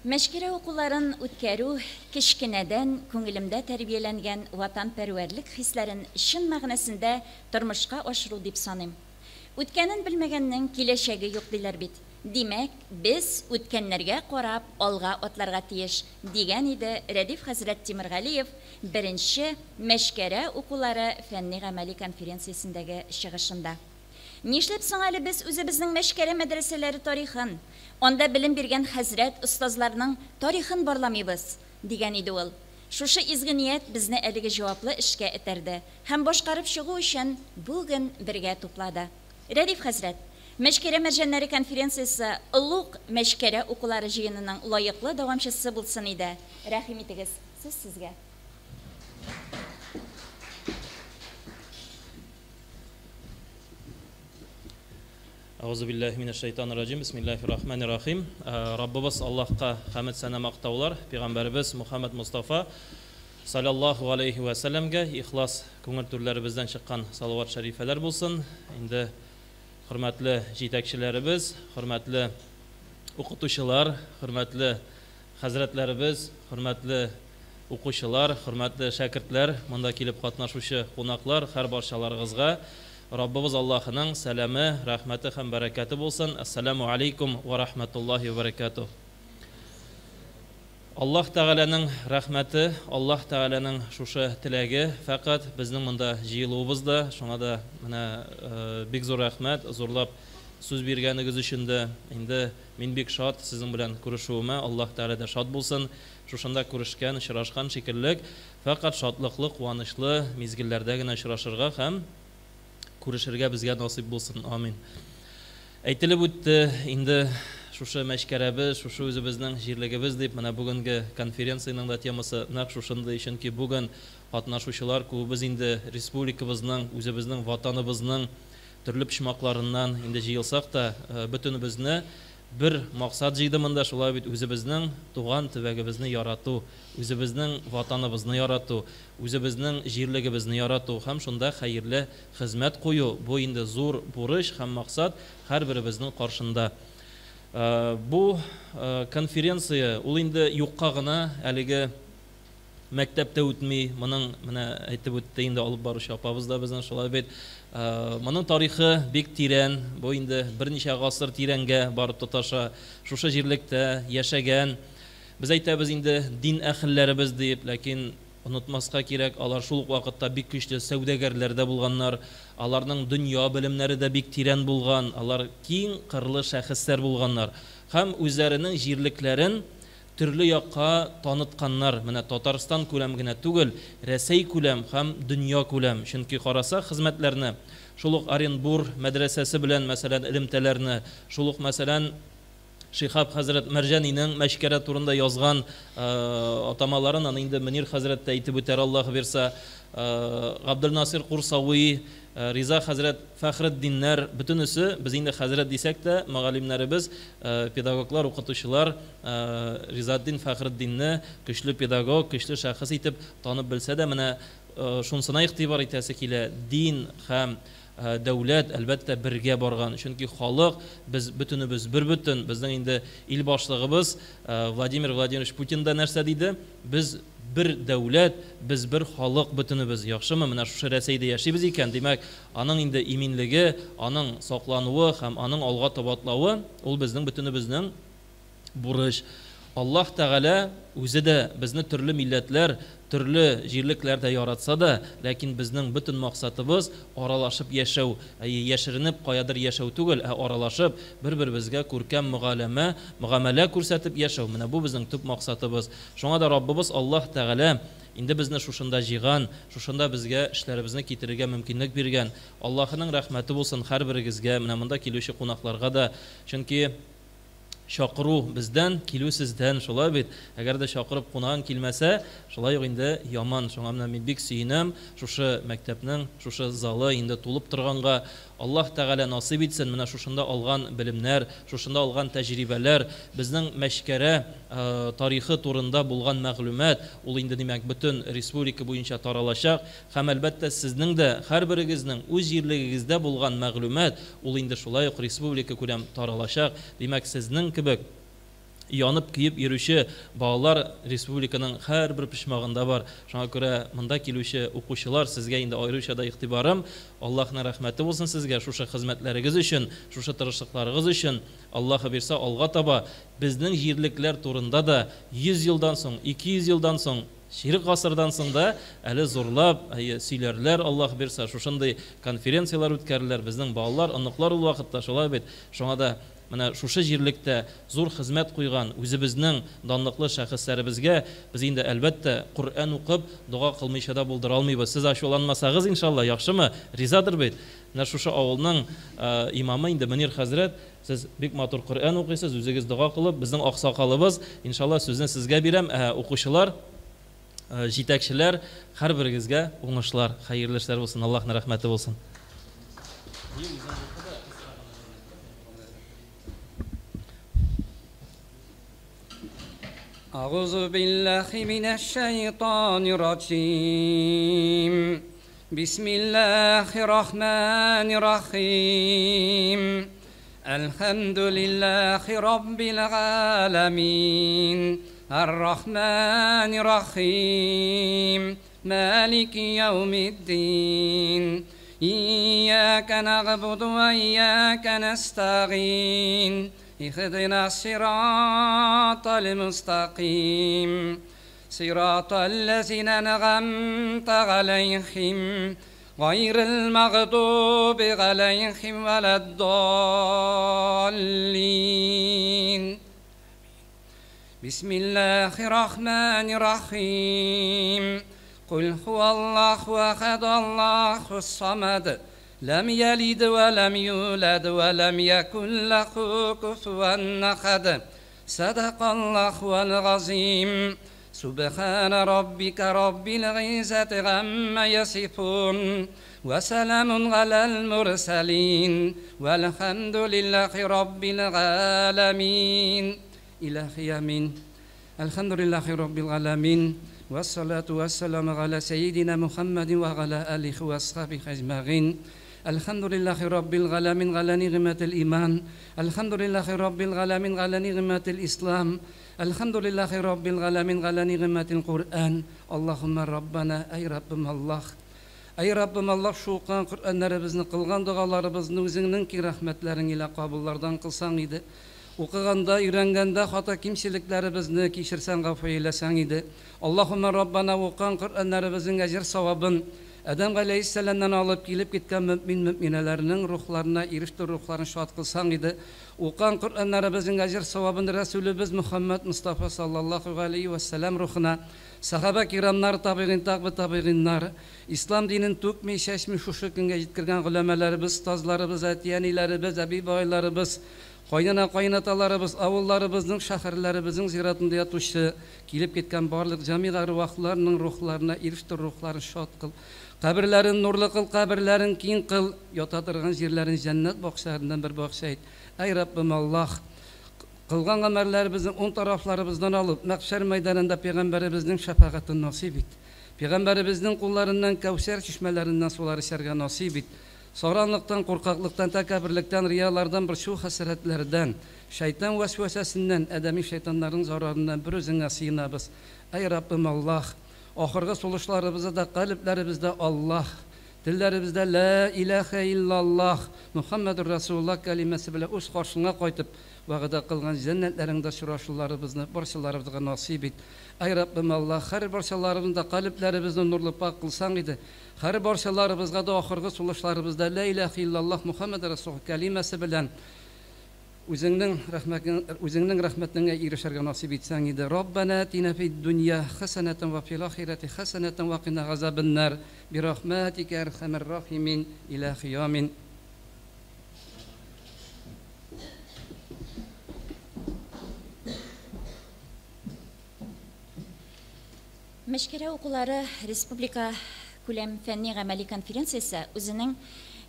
Мәшкәрә укуларын үткәрү кечкенәдән күңелемдә тәрбияләнгән ватанпәрвәрлек хисләрен чын мәгънәсендә тормышка ашыру дип саныйм. Үткәнен белмәгәннең киләчәге юк диләр бит. Димәк, без үткәннәргә карап алга атларга тиеш, дигән иде Рәдиф хәзрәт Тимергалиев беренче Мәшкәрә укулары фәнни-гамәли конференциясендәге чыгышында. Нишләп соң әле без үзебезнең Мәшкәрә мәдрәсәләре тарихын, анда белем биргән хәзрәт, остазларның тарихын барламыйбыз? дигән иде ул. Шушы изге ният безне әлеге җаваплы эшкә этәрде һәм башкарып чыгу өчен бүген бергә туплады. Рәдиф хәзрәт, Мәшкәрә мәрҗәннәре конференциясе олуг Мәшкәрә укулары җыенының лаеклы дәвамчысы булсын иде. Рәхим итегез, сүз сезгә. Әгъузу билләһи минәш шәйтанир раҗим. Бисмиллаһир рахманир рахим. Раббыбыз Аллаһка хәмд сәна мактаулар, пәйгамбәребез Мухаммад Мустафа саллаллаһу алейхи вә сәлләмгә ихлас күңел түрләребездән чыккан салават шәрифәләр булсын. Инде хөрмәтле җитәкчеләребез, хөрмәтле укытучылар, хөрмәтле хәзрәтләребез, хөрмәтле укучылар, хөрмәтле шәкертләр, монда килеп катнашучы кунаклар, һәр барчаларыгызга Раббыбыз Аллаһының сәламе, рәхмәте һәм бәрәкәте булсын. Әссәламү алейкум ва рахматуллаһи ва баракатуһ. Аллаһ Тәгаләнең рәхмәте, Аллаһ Тәгаләнең шушы теләге фәкать безнең монда җыелуыбыз да, шуңа да менә бик зур рәхмәт, зурлап сүз биргәнегез өчен дә. Инде мин бик шат сезнең белән күрешүемә, Аллаһ Тәгалә дә шат булсын. Шушында күрешкән, очрашкан шикеллек, фәкать шатлыклы, куанычлы мизгелләрдә генә очрашырга һәм күрешергә безгә насыйп булсын. Амин. Әйтелеп үтте, инде шушы мәшкәрәбез, шушы үзебезнең җирлегебез дип, менә бүгенге конференциянең дә темасы нәкъ шушындый, чөнки бүген катнашучылар күбебез инде республикабызның, үзебезнең ватаныбызның төрле почмакларыннан инде җыелсак та, бөтенебезне бер максат җыйды монда, шулай бит, үзебезнең туган төбәгебезне ярату, үзебезнең ватаныбызны ярату, үзебезнең җирлегебезне ярату һәм шунда хәерле хезмәт кую, бу инде зур бурыч һәм максат һәрберебезнең каршында. Бу конференция ул инде юкка гына әлеге мәктәптә үтми, моның менә әйтеп үтте инде алып баручы апабыз да безнең, шулай бит. Моның тарихы бик тирән, бу инде берничә гасыр тирәнгә барып тоташа. Шушы җирлектә яшәгән, без әйтәбез инде дин әһелләребез дип, ләкин онытмаска кирәк, алар шул ук вакытта бик көчле сәүдәгәрләр дә булганнар, аларның дөнья белемнәре дә бик тирән булган, алар киң кырлы шәхесләр булганнар һәм үзләренең җирлекләрен төрле якка танытканнар, менә Татарстан күләм генә түгел, Рәсәй күләм һәм дөнья күләм, чөнки карасак хезмәтләрне, Шул ук Оренбур мәдрәсәсе белән, мәсәлән, элемтәләрне, шул ук, мәсәлән, Шиһаб хәзрәт Мәрҗанинең Мәчкәрә турында язган атамаларын, аны инде Мөнир хәзрәт тә әйтеп үтәр, Аллаһы бирса, Габделнасыйр Курсави, Риза хәзрәт Фәхретдиннәр, бөтенесе, без инде хәзрәт дисәк тә, мөгаллимнәребез, педагоглар, укытучылар Ризаэтдин Фәхретдинне көчле педагог, көчле шәхес итеп танып белсә дә, менә шунысына игътибар итәсе килә, дин һәм дәүләт, әлбәттә, бергә барган. Чөнки халык, без бөтенебез бербөтен. Безнең инде ил башлыгыбыз Владимир Владимирович Путин да нәрсә диде? Без бер дәүләт, без бер халык бөтенебез. Яхшымы? Менә шушы Рәсәйдә яшибез икән, димәк, аның инде иминлеге, аның саклануы һәм аның алга таба атлавы, ул безнең бөтенебезнең бурыч. Аллаһ Тәгалә үзе дә безне төрле милләтләр, төрле җирлекләрдә яратса да, ләкин безнең бөтен максатыбыз, аралашып яшәү, әйе, яшеренеп каядыр яшәү түгел, ә аралашып, бер-беребезгә күркәм мөгаләмә, мөгамәлә күрсәтеп яшәү, менә бу безнең төп максатыбыз. Шуңа да Раббыбыз Аллаһ Тәгалә инде безне шушында җыйган, шушында безгә эшләребезне китерергә мөмкинлек биргән. Аллаһының рәхмәте булсын һәрберегезгә, менә монда килүче кунакларга да, чөнки Чакыру бездән, килү сездән, шулай бит? Әгәр дә чакырып кунагың килмәсә, шулай ук инде яман. Шуңа менә мин бик сөенәм, шушы мәктәпнең шушы залы инде тулып торганга. Аллаһ Тәгалә насыйп итсен, менә шушында алган белемнәр, шушында алган тәҗрибәләр, безнең Мәчкәрә тарихы турында булган мәгълүмат, ул инде, димәк, бөтен республика буенча таралачак. Һәм, әлбәттә, сезнең дә, һәрберегезнең үз җирлегегездә булган мәгълүмат, ул инде шулай ук республикакүләм таралачак. Димәк, сезнең кебек янып-көеп йөрүче балалар республиканың һәрбер почмагында бар. Шуңа күрә монда килүче укучылар, сезгә инде аеруча да игътибарым. Аллаһның рәхмәте булсын сезгә шушы хезмәтләрегез өчен, шушы тырышлыкларыгыз өчен. Аллаһы бирса, алга таба безнең җирлекләр турында да 100 елдан соң, 200 елдан соң, Чирек гасырдан соң да әле зурлап, әйе, сөйләрләр, Аллаһ бирса, шушындый конференцияләр үткәрерләр, безнең балалар, оныклар ул вакытта, шулай бит? Шуңа да менә шушы җирлектә зур хезмәт куйган үзебезнең данлыклы шәхесләребезгә без инде, әлбәттә, Коръән укып, дога кылмыйча да булдыра алмыйбыз. Сез ачуланмасагыз, иншалла, яхшымы? Ризадыр бит? Менә шушы авылның имамы инде Мөнир хәзрәт, Сез бик матур Коръән укыйсыз, үзегез дога кылып, безнең аксакалыбыз, иншалла, сүзне сезгә бирәм, ә укучылар, җитәкчеләр, һәрберегезгә уңышлар, хәерле эшләр булсын, Аллаһның рәхмәте булсын. أعوذ بالله من الشيطان الرجيم بسم الله الرحمن الرحيم الحمد لله رب العالمين الرحمن الرحيم مالك يوم الدين إياك نعبد وإياك نستعين اهدنا الصراط المستقيم صراط الذين أنعمت عليهم غير المغضوب عليهم ولا الضالين بسم الله الرحمن الرحيم قل هو الله أحد الله الصمد لم يلد ولم يولد ولم يكن له كفوا أحد صدق الله العظيم سبحان ربك رب العزة عما يصفون وسلام على المرسلين والحمد لله رب العالمين إلهي آمين الحمد لله رب العالمين والصلاة والسلام على سيدنا محمد وعلى آله وأصحابه أجمعين الحمد لله رب العالمين على نعمة الإيمان الحمد لله رب العالمين على نعمة الإسلام الحمد لله رب العالمين على نعمة القرآن اللهم ربنا أي ربم الله Әй Раббым Аллаһ, шу укыган Коръәннәребезне, кылган догаларыбызны үзеңнең киң рәхмәтләрең илә кабуллардан кылсаң иде. Укыганда, өйрәнгәндә хата-кимчелекләребезне кичерсәң, гафу әйләсәң иде. Аллаһуммә Раббана, укыган Коръәннәребезнең әҗер-савабын, Адәм галәйһиссәламнан алып килеп киткән мөэмин-мөэминәләрнең рухларына ирештер, рухларын шат кылсаң иде. Укыган Коръәннәребезнең әҗер-савабын Рәсүлебез Мөхәммәд Мостафа саллаллаһу галәйһи вә сәлам рухына, сәхабә кирамнар, табигыйн, тагбы табигыйннар, ислам динен түкми, чәчми шушы көнгә җиткергән голәмәләребез, остазларыбыз, әти-әниләребез, әби-бабайларыбыз, Кайнана-кайнаталарыбыз, авылларыбызның, шәһәрләребезнең зиратында ятучы, килеп киткән барлык җәмигъ әрвахларның рухларына ирештер, рухларын шат кыл. Каберләрен нурлы кыл, каберләрен киң кыл, ята торган җирләрен җәннәт бакчаларыннан бер бакча ит. Әй Раббым Аллаһ! Кылган гамәлләребезне уң тарафларыбыздан алып, мәхшәр мәйданында пәйгамбәребезнең шәфәгатен насыйп ит. Пәйгамбәребезнең кулларыннан Кәүсәр чишмәләреннән сулар эчәргә насыйп ит. Саранлыктан, куркаклыктан, тәкәбберлектән, риялардан, борчу-хәсрәтләрдән, шайтан вәсвәсәсеннән, адәми шайтаннарның зарарыннан бер үзеңә сыенабыз. Әй Раббым Аллаһ! Ахыргы сулышларыбызда да калебләребездә Аллаһ, телләребездә Лә иләһә иллаллаһ, Мөхәммәдүр Рәсүлуллаһ кәлимәсе белән үз каршыңа кайтып, вәгъдә кылган җәннәтләреңдә очрашуларыбызны барчаларыбызга насыйп ит. Әй Раббым Аллаһ! Һәр барчаларыбызны да калебләребезне нурлы пакь кылсаң иде. Һәр барчаларыбызга да ахыргы сулышларыбызда Лә иләһә иллаллаһ Мухәммәд Рәсулуллаһ кәлимәсе белән Үзеңнең Үзеңнең рәхмәтеңә ирешергә насыйп итсәң иде. Раббәнә атина фид дөнья хәсәнәтән вә фил ахирәти хәсәнәтән вә кина газабеннар бирахмәтикә әрхәмәр рахимин иләһи амин. Мәчкәрә укулары республика күләм фәнни-гамәли конференциясе үзенең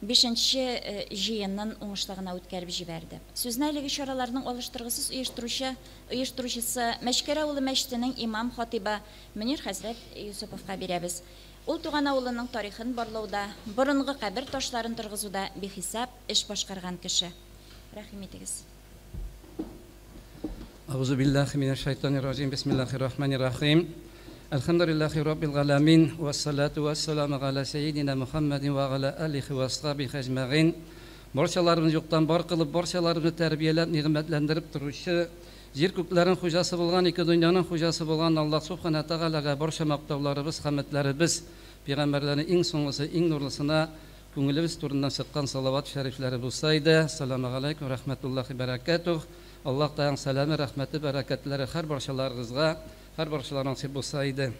бишенче җыенын уңышлы гына үткәреп җибәрде. Сүзне әлеге чараларның алыштыргысыз оештыручы оештыручысы, Мәчкәрә авылы мәчетенең имам-хатыйбы Мөнир хәзрәт Йосыповка бирәбез. Ул туган авылының тарихын барлауда, борынгы кабер ташларын торгызуда бихисап эш башкарган кеше. Рәхим итегез. Әгъузу биллахи минәш шайтанир раҗим. Бисмиллахир рахманир рахим. Әлхәмдүлиллахи раббил галәмин. Вәссалату вәссәламу галә сәйидина Мухаммадин вә галә алихи вә асхабихи әҗмәгыйн. Барчаларыбызны юктан бар кылып, барчаларыбызны тәрбияләп, нигъмәтләндереп торучы, җир күкләрнең хуҗасы булган, ике дөньяның хуҗасы булган Аллаһ Субхана Тәгаләгә барча мактауларыбыз, хәмедләребез, пәйгамбәрләрнең иң соңгысы, иң нурлысына Күңелебез турыннан чыккан салават шәрифләре булса иде. Әссәламегаләйкүм рәхмәтуллахи бәрәкәтүһ. Аллаһ Тәгаләнең сәламе, рәхмәте, бәрәкәтләре һәр барчаларыгызга, һәр барчаларына насыйп булса иде.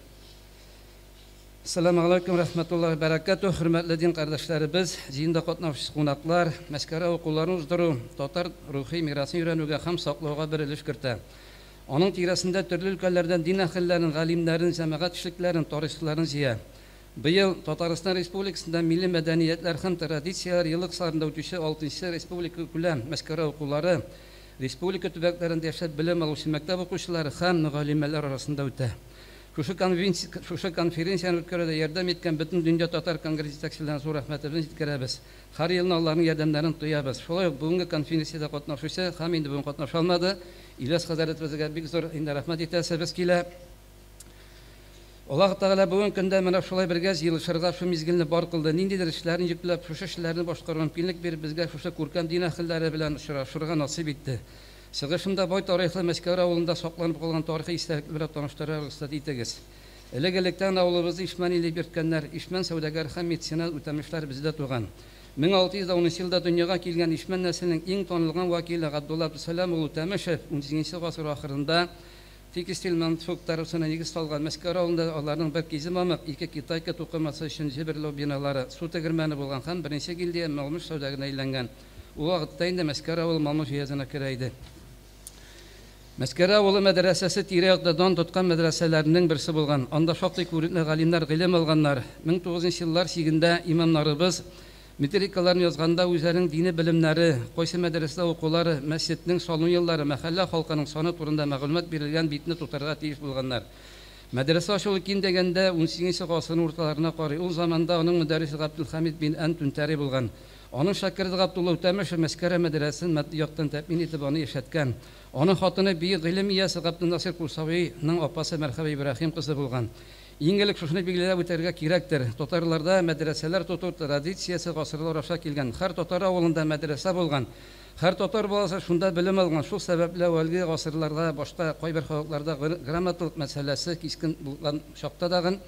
Әссәламегаләйкүм рәхмәтуллахи бәрәкәтүһ. Хөрмәтле дин кардәшләребез, җыенда катнашучы кунаклар, Мәскәрә укуларын уздыру татар рухи мирасын өйрәнүгә һәм саклауга бер өлеш кертә. Аның тирәсендә төрле өлкәләрдән дин әһелләрен, галимнәрен, җәмәгать эшлекләрен, тарихчыларын җыя. Быел Татарстан Республикасында Милли мәдәниятләр һәм традицияләр елы кысаларында үтүче алтынчы республикакүләм Мәскәрә укулары республика төбәкләрендә яшәп белем алучы мәктәп укучылары һәм мөгаллимәләр арасында үтә. Шушы шушы конференцияне үткәрүдә ярдәм иткән Бөтендөнья татар конгрессы җитәкчеләренә зур рәхмәтебезне җиткерәбез. Һәр елны аларның ярдәмнәрен тоябыз. Шулай ук бүгенге конференциядә катнашучы һәм инде бүген катнаша алмады, Ильяс хәзрәтебезгә бик зур инде рәхмәт итәсебез килә. Аллаһ Тәгалә бүген көндә менә шулай бергә җыелышырга шул мизгелне бар кылды. Ниндидер эшләрен йөкләп, шушы эшләрне башкарырга мөмкинлек биреп, безгә шушы күркәм дин әһелләре белән очрашырга насыйп итте. Чыгышымда бай тарихлы Мәчкәрә авылында сакланып калган тарихи истәлекләр белән таныштырырга рөхсәт итегез. Элек-электән авылыбызны Ишмән иле дип йөрткәннәр. Ишмән сәүдәгәр һәм меценат Үтәмешләр бездә туган. 1610 елда дөньяга килгән Ишмән нәселенең иң танылган вәкиле Габдулла Абдусәлам улы Үтәмешев унсигезенче гасыр ахырында Текстиль мануфактурасына нигез салган Мәскәү авылында аларның бер кизе мамык, ике китайка тукымасы өчен җеберләү биналары, су тегермәне булган һәм беренче гильдия Малмыж сәүдәгәренә әйләнгән. Ул вакытта инде Мәскәү авылы Малмыж өязенә керә иде. Мәскәү авылы мәдрәсәсе тирә-якта дан тоткан мәдрәсәләрнең берсе булган. Анда шактый күренекле галимнәр гыйлем алганнар. 1900 нчы еллар чигендә имамнарыбыз Метрикаларын язганда үзләренең дини белемнәре, кайсы мәдрәсәдә укулары, мәсҗеднең салыну еллары, мәхәллә халкының саны турында мәгълүмат бирелгән битне тутырырга тиеш булганнар. Мәдрәсә ачылу ким дигәндә унсигезенче гасырның урталарына карый. Ул заманда аның мөдәррисе Габделхәмид бин Ән Түнтәри булган. Аның шәкерте Габдулла Үтәмешев Мәскәрә мәдрәсәсен матди яктан тәэмин итеп аны яшәткән. Аның хатыны бөек гыйлем иясе Габденнасыйр Курсавиның апасы Мәрхәбә Ибраһим кызы булган. Иң элек шушыны билгеләп үтәргә кирәктер, татарларда мәдрәсәләр тоту традициясе гасырлар аша килгән. Һәр татар авылында мәдрәсә булган, һәр татар баласы шунда белем алган. Шул сәбәпле әүвәлге гасырларда башка кайбер халыкларда грамоталык мәсьәләсе кискен булган чакта дагын,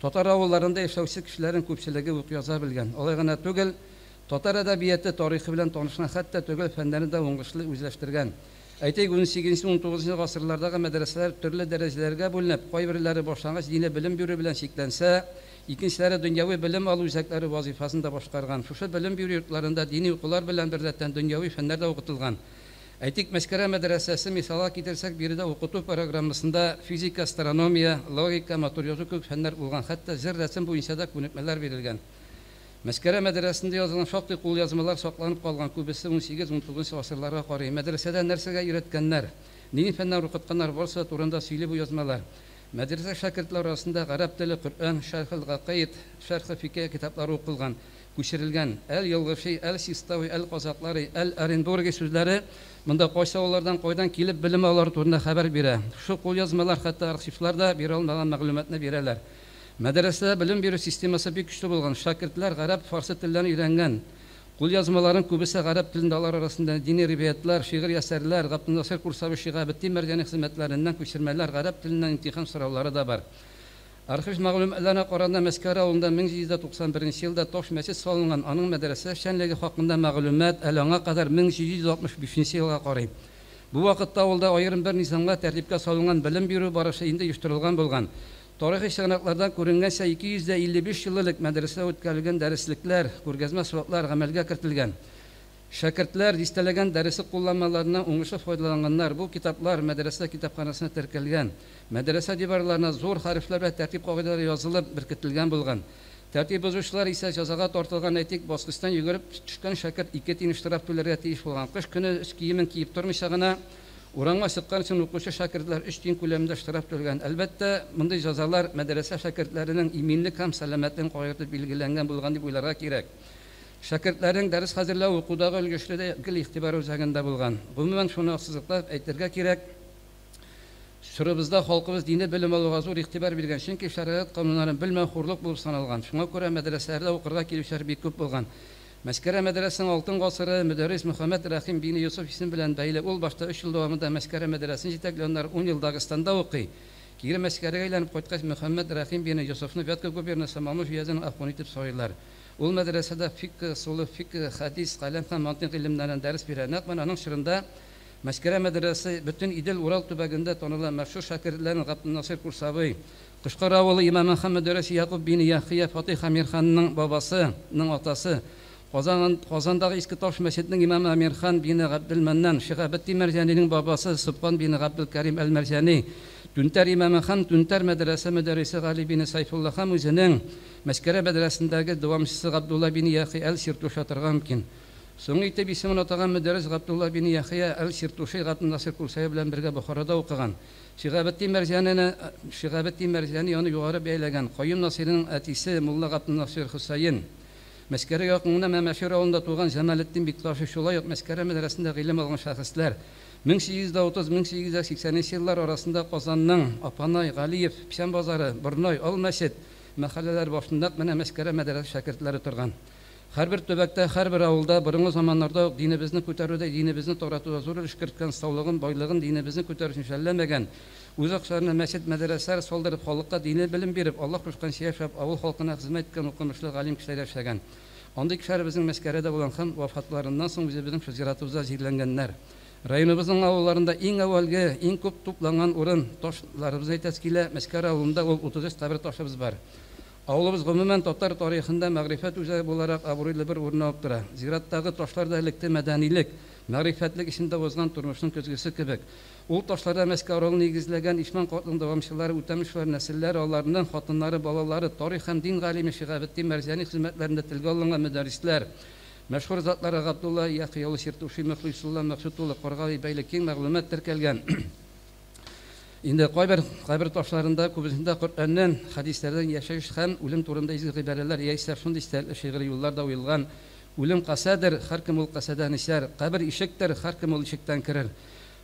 Татар авылларында яшәүче кешеләрнең күпчелеге укый яза белгән. Алай гына түгел, татар әдәбияты тарихы белән танышкан, хәтта төгәл фәннәрне дә уңышлы үзләштергән. Әйтик, 18-19 гасырлардагы мәдрәсәләр төрле дәрәҗәләргә бүленеп, кайберләре башлангыч дини белем бирү белән чикләнсә, икенчеләре дөньяви белем алу үзәкләре вазыйфасын да башкарган. Шушы белем бирү йортларында дини укулар белән беррәттән дөньяви фәннәр дә укытылган. Әйтик, Мәчкәрә мәдрәсәсе мисалга китерсәк, биредә укыту программасында физика, астрономия, логика, матур язу кебек фәннәр булган, хәтта җыр, рәсем буенча да күнекмәләр бирелгән. Мәчкәрә мәдрәсәсендә язылган шактый кулъязмалар сакланып калган, күбесе 18-19 гасырларга карый. Мәдрәсәдә нәрсәгә өйрәткәннәр, нинди фәннәр укытканнар, барысы да турында сөйли бу язмалар. Мәдрәсә шәкертләре арасында гарәп теле, Коръән, Шәрхел-гакаид, Шәрхе фикъ китаплары укылган, күчерелгән. Әл-Елгыши, Әл-Систави, Әл-Казаклари, Әл-Оренбурги сүзләре монда кайсы авыллардан кайдан килеп белем алулары турында хәбәр бирә. Шушы кулъязмалар хәтта архивлар да бирә алмаган мәгълүматны бирәләр. Мәдрәсәдә белем бирү системасы бик көчле булган. Шәкертләр гарәп, фарсы телләрен өйрәнгән. Кулъязмаларның күбесе гарәп телендә, алар арасында дини риваятьләр, шигырь әсәрләр, Габденнасыйр Курсави Шиһабетдин Мәрҗани хезмәтләреннән күчермәләр, гарәп теленнән имтихан сораулары да бар. Архив мәгълүматларына караганда, Мәскәр авылында 1791 елда таш мәчет салынган, аның мәдрәсә эшчәнлеге хакында мәгълүмат әле аңа кадәр 1765 елга карый. Бу вакытта авылда аерым бер низамга, тәртипкә салынган белем бирү барышы инде оештырылган булган. Тарихи чыганаклардан күренгәнчә, 255 ел элек мәдрәсәдә үткәрелгән дәреслекләр, күргәзмә сабаклар гамәлгә кертелгән. Шәкертләр дистәләгән дәреслек кулланмаларыннан уңышлы файдаланганнар. Бу китаплар мәдрәсә китапханәсенә теркәлгән. Мәдрәсә диварларына зур хәрефләр белән тәртип кагыйдәләре язылып беркетелгән булган. Тәртип бозучылар исә җәзага тартылган, әйтик, баскычтан йөгереп төшкән шәкерт ике тиен штраф түләргә тиеш булган. Кыш көне өс киемен киеп тормыйча гына урамга чыккан өчен укучы шәкертләр өч тиен күләмендә штраф түләгән. Әлбәттә, мондый җәзалар мәдрәсә шәкертләренең иминлек һәм сәламәтлеген кайгыртып билгеләнгән булган дип уйларга кирәк. Шәкертләрнең дәрес хәзерләү, укудагы өлгешлеге дә гел игътибар үзәгендә булган. Гомумән, шуны ассызыклап әйтергә кирәк, чорыбызда халкыбыз дини белем алуга зур игътибар биргән, чөнки шәригать кануннарын белмәү хурлык булып саналган. Шуңа күрә мәдрәсәләрдә укырга килүчеләр бик күп булган. Мәскәрә мәдрәсәсенең алтын гасыры мөдәррис Мөхәммәд Рәхим бине Йосыф исеме белән бәйле. Ул башта өч ел дәвамында Мәскәрә мәдрәсәсен җитәкли, аннары ун ел Дагыстанда укый. Кире Мәскәрәгә әйләнеп кайткач, Мөхәммәд Рәхим бине Йосыфны Вятка губернасы Мамыш өязенең ахуны итеп сайлыйлар. Ул мәдрәсәдә фикъ, ысулы фикъ, хәдис, каләм һәм мантыйк гыйлемнәреннән дәрес бирә. Нәкъ менә аның чорында Мәскәрә мәдрәсәсе бөтен Идел-Урал төбәгендә таныла, мәшһүр шәкертләрен Габденнасыйр Курсавый, Кышкар авылы имамы һәм мөдәррисе Якуб бине Яхъя Фатыйх Әмирханның бабасы, ның атасы, Казан, Казандагы Иске Таш мәчетенең имамы Әмирхан бине Габделмәннан, Шиһабетдин Мәрҗанинең бабасы Собхан бине Габделкәрим әл-Мәрҗани, Түнтәр имамы һәм Түнтәр мәдрәсә мөдәррисе Гали бине Сайфулла һәм үзенең Мәскәрә мәдрәсендәге дәвамчысы Габдулла бине Яхъя әл-Сиртуши атарга мөмкин. Соңгы итеп исемен атаган мөдәррис Габдулла бине Яхъя әл-Сиртуши Габденнасыйр Курсави белән бергә Бохарада укыган. Шиһабетдин Мәрҗанины Шиһабетдин Мәрҗани аны югары бәяләгән. Каюм Насыйриның әтисе мулла Габденнасыйр Хөсәен. Мәскәрә якынында Мәмәшир авылында туган Җамалетдин Бикташи шулай ук Мәскәрә мәдрәсендә гыйлем алган шәхесләр. 1830-1880 нче еллар арасында Казанның Апанай, Галиев, Печән базары, Борнай, Ал мәчет мәхәлләләре башында нәкъ менә Мәскәрә мәдрәсә шәкертләре торган. Һәрбер төбәктә, һәрбер авылда борынгы заманнарда ук динебезне күтәрүдә, динебезне таратуда зур өлеш керткән, саулыгын, байлыгын динебезне күтәрү өчен жәлләмәгән, үз акчаларына мәчет, мәдрәсәләр салдырып, халыкка дини белем биреп, Аллаһ кушканча яшәп, авыл халкына хезмәт иткән укымышлы галим кешеләр яшәгән. Андый кешеләр безнең Мәскәрәдә булган һәм вафатларыннан соң үзебезнең шул зиратыбызда җирләнгәннәр. Районыбызның авылларында иң әүвәлге, иң күп тупланган урын, таш ларыбызны әйтәсе килә, Мәскәрә авылында ул 33 кабер ташыбыз бар. Авылыбыз гомумән татар тарихында мәгърифәт үзәге буларак абруйлы бер урын алып тора. Зираттагы ташлар да электе мәдәнилек, мәгърифәтлек эчендә узган тормышның көзгесе кебек. Ул ташларда Мәскәү авылын нигезләгән Ишман картның дәвамчылары Үтәмешевләр нәселләре, аларның хатыннары, балалары, тарих һәм дин галиме Шиһабетдин Мәрҗани хезмәтләрендә телгә алынган мөдәррисләр, мәшһүр затлары Габдулла Яхъя улы Сиртуши, Мөхлисулла Мәкъсүт улы Каргалый бәйле киң мәгълүмат теркәлгән. Инде кайбер кабер ташларында, күбесендә Коръәннән, хәдисләрдән яшәеш һәм үлем турында изге гыйбарәләр яисә шундый истәлекле шигъри юллар да уелган, Үлем касәдер, һәркем ул касәдән эчәр, кабер ишектер, һәркем ул ишектән керер.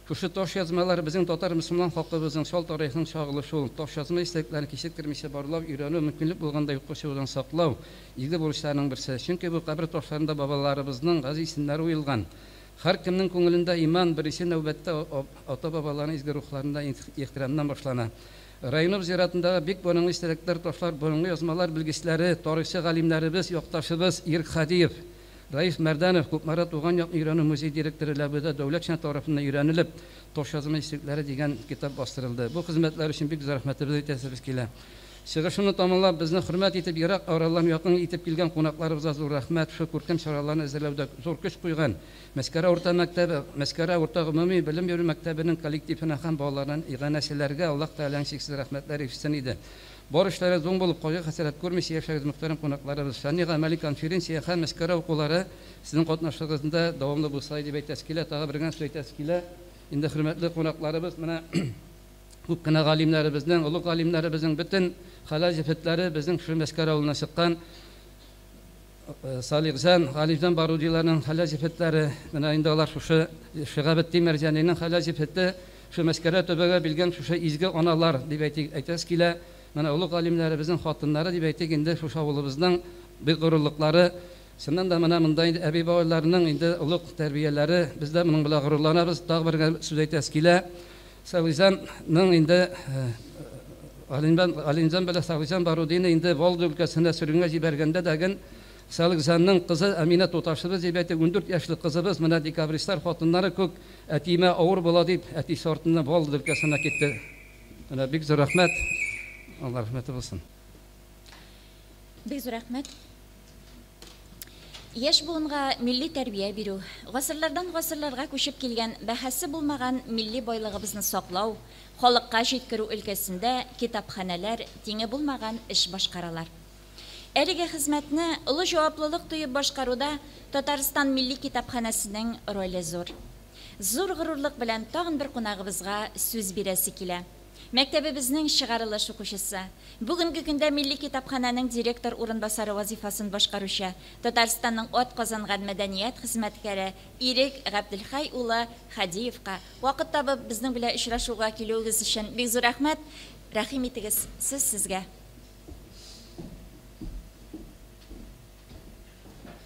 Шушы таш язмалар безнең татар-мөселман халкыбызның чал тарихының чагылышы ул. Таш язма истәлекләрен кичектермичә барлау, өйрәнү, мөмкинлек булганда юкка чыгудан саклау, изге бурычларның берсе. Чөнки бу кабер ташларында бабаларыбызның газиз исемнәре уелган. Һәркемнең күңелендә иман, беренче нәүбәттә, ата-бабаларының изге рухларына ихтирамнан башлана. Районыбыз зиратындагы бик борынгы истәлекләр, ташлар, борынгы язмалар белгечләре, тарихчы галимнәребез, якташыбыз Ирек Һадиев, Раиф Мәрдәнов, Кукмара туган якны өйрәнү музей директоры Ләбүдә Дәүләтшина тарафыннан өйрәнелеп, Таш язма истәлекләре дигән китап бастырылды. Бу хезмәтләр өчен бик зур рәхмәтебезне әйтәсебез килә. Чыгышымны тамамлап, безне хөрмәт итеп, ерак аралардан якын итеп килгән кунакларыбызга зур рәхмәт, шушы күркәм чараларны әзерләүдә зур көч куйган Мәскәрә урта мәктәбе, Мәскәрә урта гомуми белем бирү мәктәбенең коллективына һәм балаларына, иганәчеләргә Аллаһ Тәгаләнең чиксез рәхмәтләре ирешсен иде. Бар эшләре зуң булып, кайгы-хәсрәт күрмичә яшәгез, мөхтәрәм кунакларыбыз. Фәнни-гамәли конференция һәм Мәскәрә укулары сезнең катнашлыгыгызда дәвамлы булса иде дип әйтәсе килә. Тагы бер генә сүз әйтәсе килә. Инде, хөрмәтле кунакларыбыз, менә күп кенә галимнәребезнең, олуг галимнәребезнең бөтен хәләл җефетләре безнең шушы Мәскәрә авылыннан чыккан. Салихҗан, Галимҗан Барудиларның хәләл җефетләре, менә инде алар шушы Шиһабетдин Мәрҗанинең хәләл җефете, шушы Мәскәрә төбәгә билгән шушы изге аналар дип әйтик, әйтәсе килә. Менә олуг галимнәребезнең хатыннары дип әйтик инде, шушы авылыбызның бик горурлыклары. Чыннан да менә монда инде әби-бабайларның инде олуг тәрбияләре, без дә моның белән горурланабыз. Тагы бер генә сүз әйтәсе килә. Салихҗанның инде Галимҗан, Галимҗан белән Салихҗан Барудины инде Волга өлкәсенә сөргенгә җибәргәндә дә ген Салихҗанның кызы Әминә туташыбыз дип әйтик, 14 яшьлек кызыбыз, менә декабристлар хатыннары күк, әтиемә авыр була дип, әтисе артыннан Волга өлкәсенә китте. Менә бик зур рәхмәт. Алла рәхмәте булсын. Бик зур рәхмәт. Яшь буынга милли тәрбия бирү, гасырлардан гасырларга күчеп килгән бәһасе булмаган милли байлыгыбызны саклау, халыкка җиткерү өлкәсендә китапханәләр тиңе булмаган эш башкаралар. Әлеге хезмәтне олы җаваплылык тоеп башкаруда Татарстан Милли китапханәсенең роле зур. Зур горурлык белән тагын бер кунагыбызга сүз бирәсе килә. Мәктәбебезнең чыгарылыш укучысы, бүгенге көндә Милли китапханәнең директор урынбасары вазыйфасын башкаручы, Татарстанның атказанган мәдәният хезмәткәре Ирек Габделхәй улы Хадиевка вакыт табып безнең белән очрашуга килүегез өчен бик зур рәхмәт. Рәхим итегез, сүз сезгә.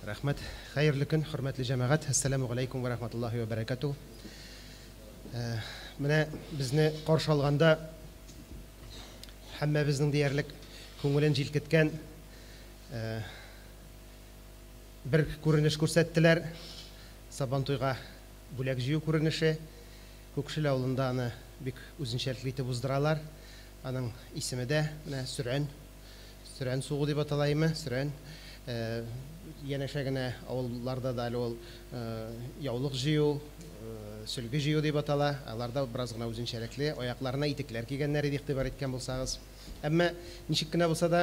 Рәхмәт. Хәерле көн, хөрмәтле җәмәгать. Әссәламү галәйкүм вә рәхмәтуллаһи вә бәрәкәтүһ. Менә безне каршы алганда һәммәбезнең диярлек күңелен җилкеткән бер күренеш күрсәттеләр. Сабантуйга бүләк җыю күренеше. Күкшел авылында аны бик үзенчәлекле итеп уздыралар. Аның исеме дә менә Сөрән. Сөрән сугу дип атала име, сөрән. Янәшә генә авылларда да әле ул яулык җыю, сөлге җыю дип атала. Аларда бераз гына үзенчәлекле, аякларына итекләр кигәннәр иде, игътибар иткән булсагыз. Әмма ничек кенә булса да,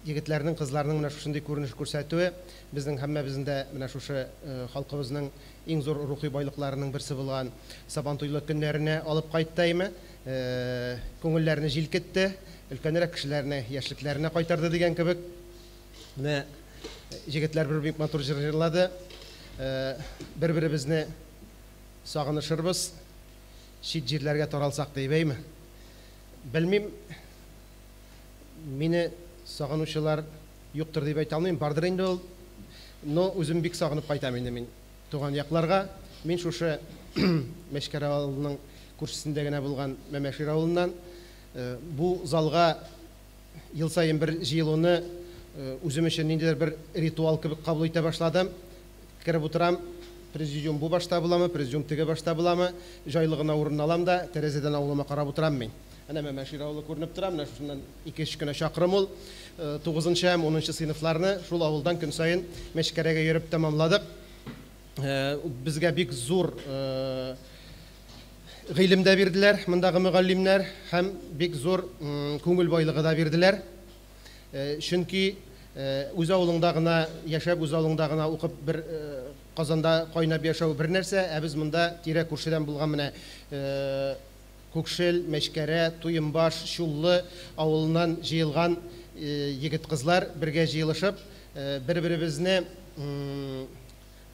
егетләрнең, кызларның менә шушындый күренеш күрсәтүе безнең һәммәбезне дә менә шушы халкыбызның иң зур рухи байлыкларының берсе булган Сабантуйлы көннәренә алып кайтты әйме. Күңелләрне җилкетте, өлкәнрәк кешеләрне яшьлекләренә кайтарды дигән кебек. Менә җегетләр бер бик матур җыр җырлады. Бер-беребезне сагынышырбыз, чит җирләргә таралсак диеп, әйме? Белмим, мине сагынучылар юктыр дип әйтә алмыйм, бардыр инде ул. Но үзем бик сагынып кайтам инде мин туган якларга. Мин шушы Мәчкәрә авылының күршесендә генә булган Мәмәшир авылыннан. Бу залга ел саен бер җыелуны үзем өчен ниндидер бер ритуал кебек кабул итә башладым. Кереп утырам, президиум бу башта буламы, президиум теге башта буламы, җайлы гына урын алам да, тәрәзәдән авылыма карап утырам мин. Әнә Мәмәшир авылы күренеп тора, менә шушыннан ике-өч кенә чакрым ул. Тугызынчы һәм унынчы сыйныфларны шул авылдан көн саен Мәчкәрәгә йөреп тәмамладык. Безгә бик зур гыйлем дә бирделәр мондагы мөгаллимнәр һәм бик зур күңел байлыгы да бирделәр. Чөнки үз авылыңда гына яшәп, үз авылыңда гына укып бер казанда кайнап яшәү бер нәрсә, ә без монда тирә-күршедән булган менә Күкшел, Мәчкәрә, Туембаш, Чуллы авылыннан җыелган егет-кызлар бергә җыелышып, бер-беребезне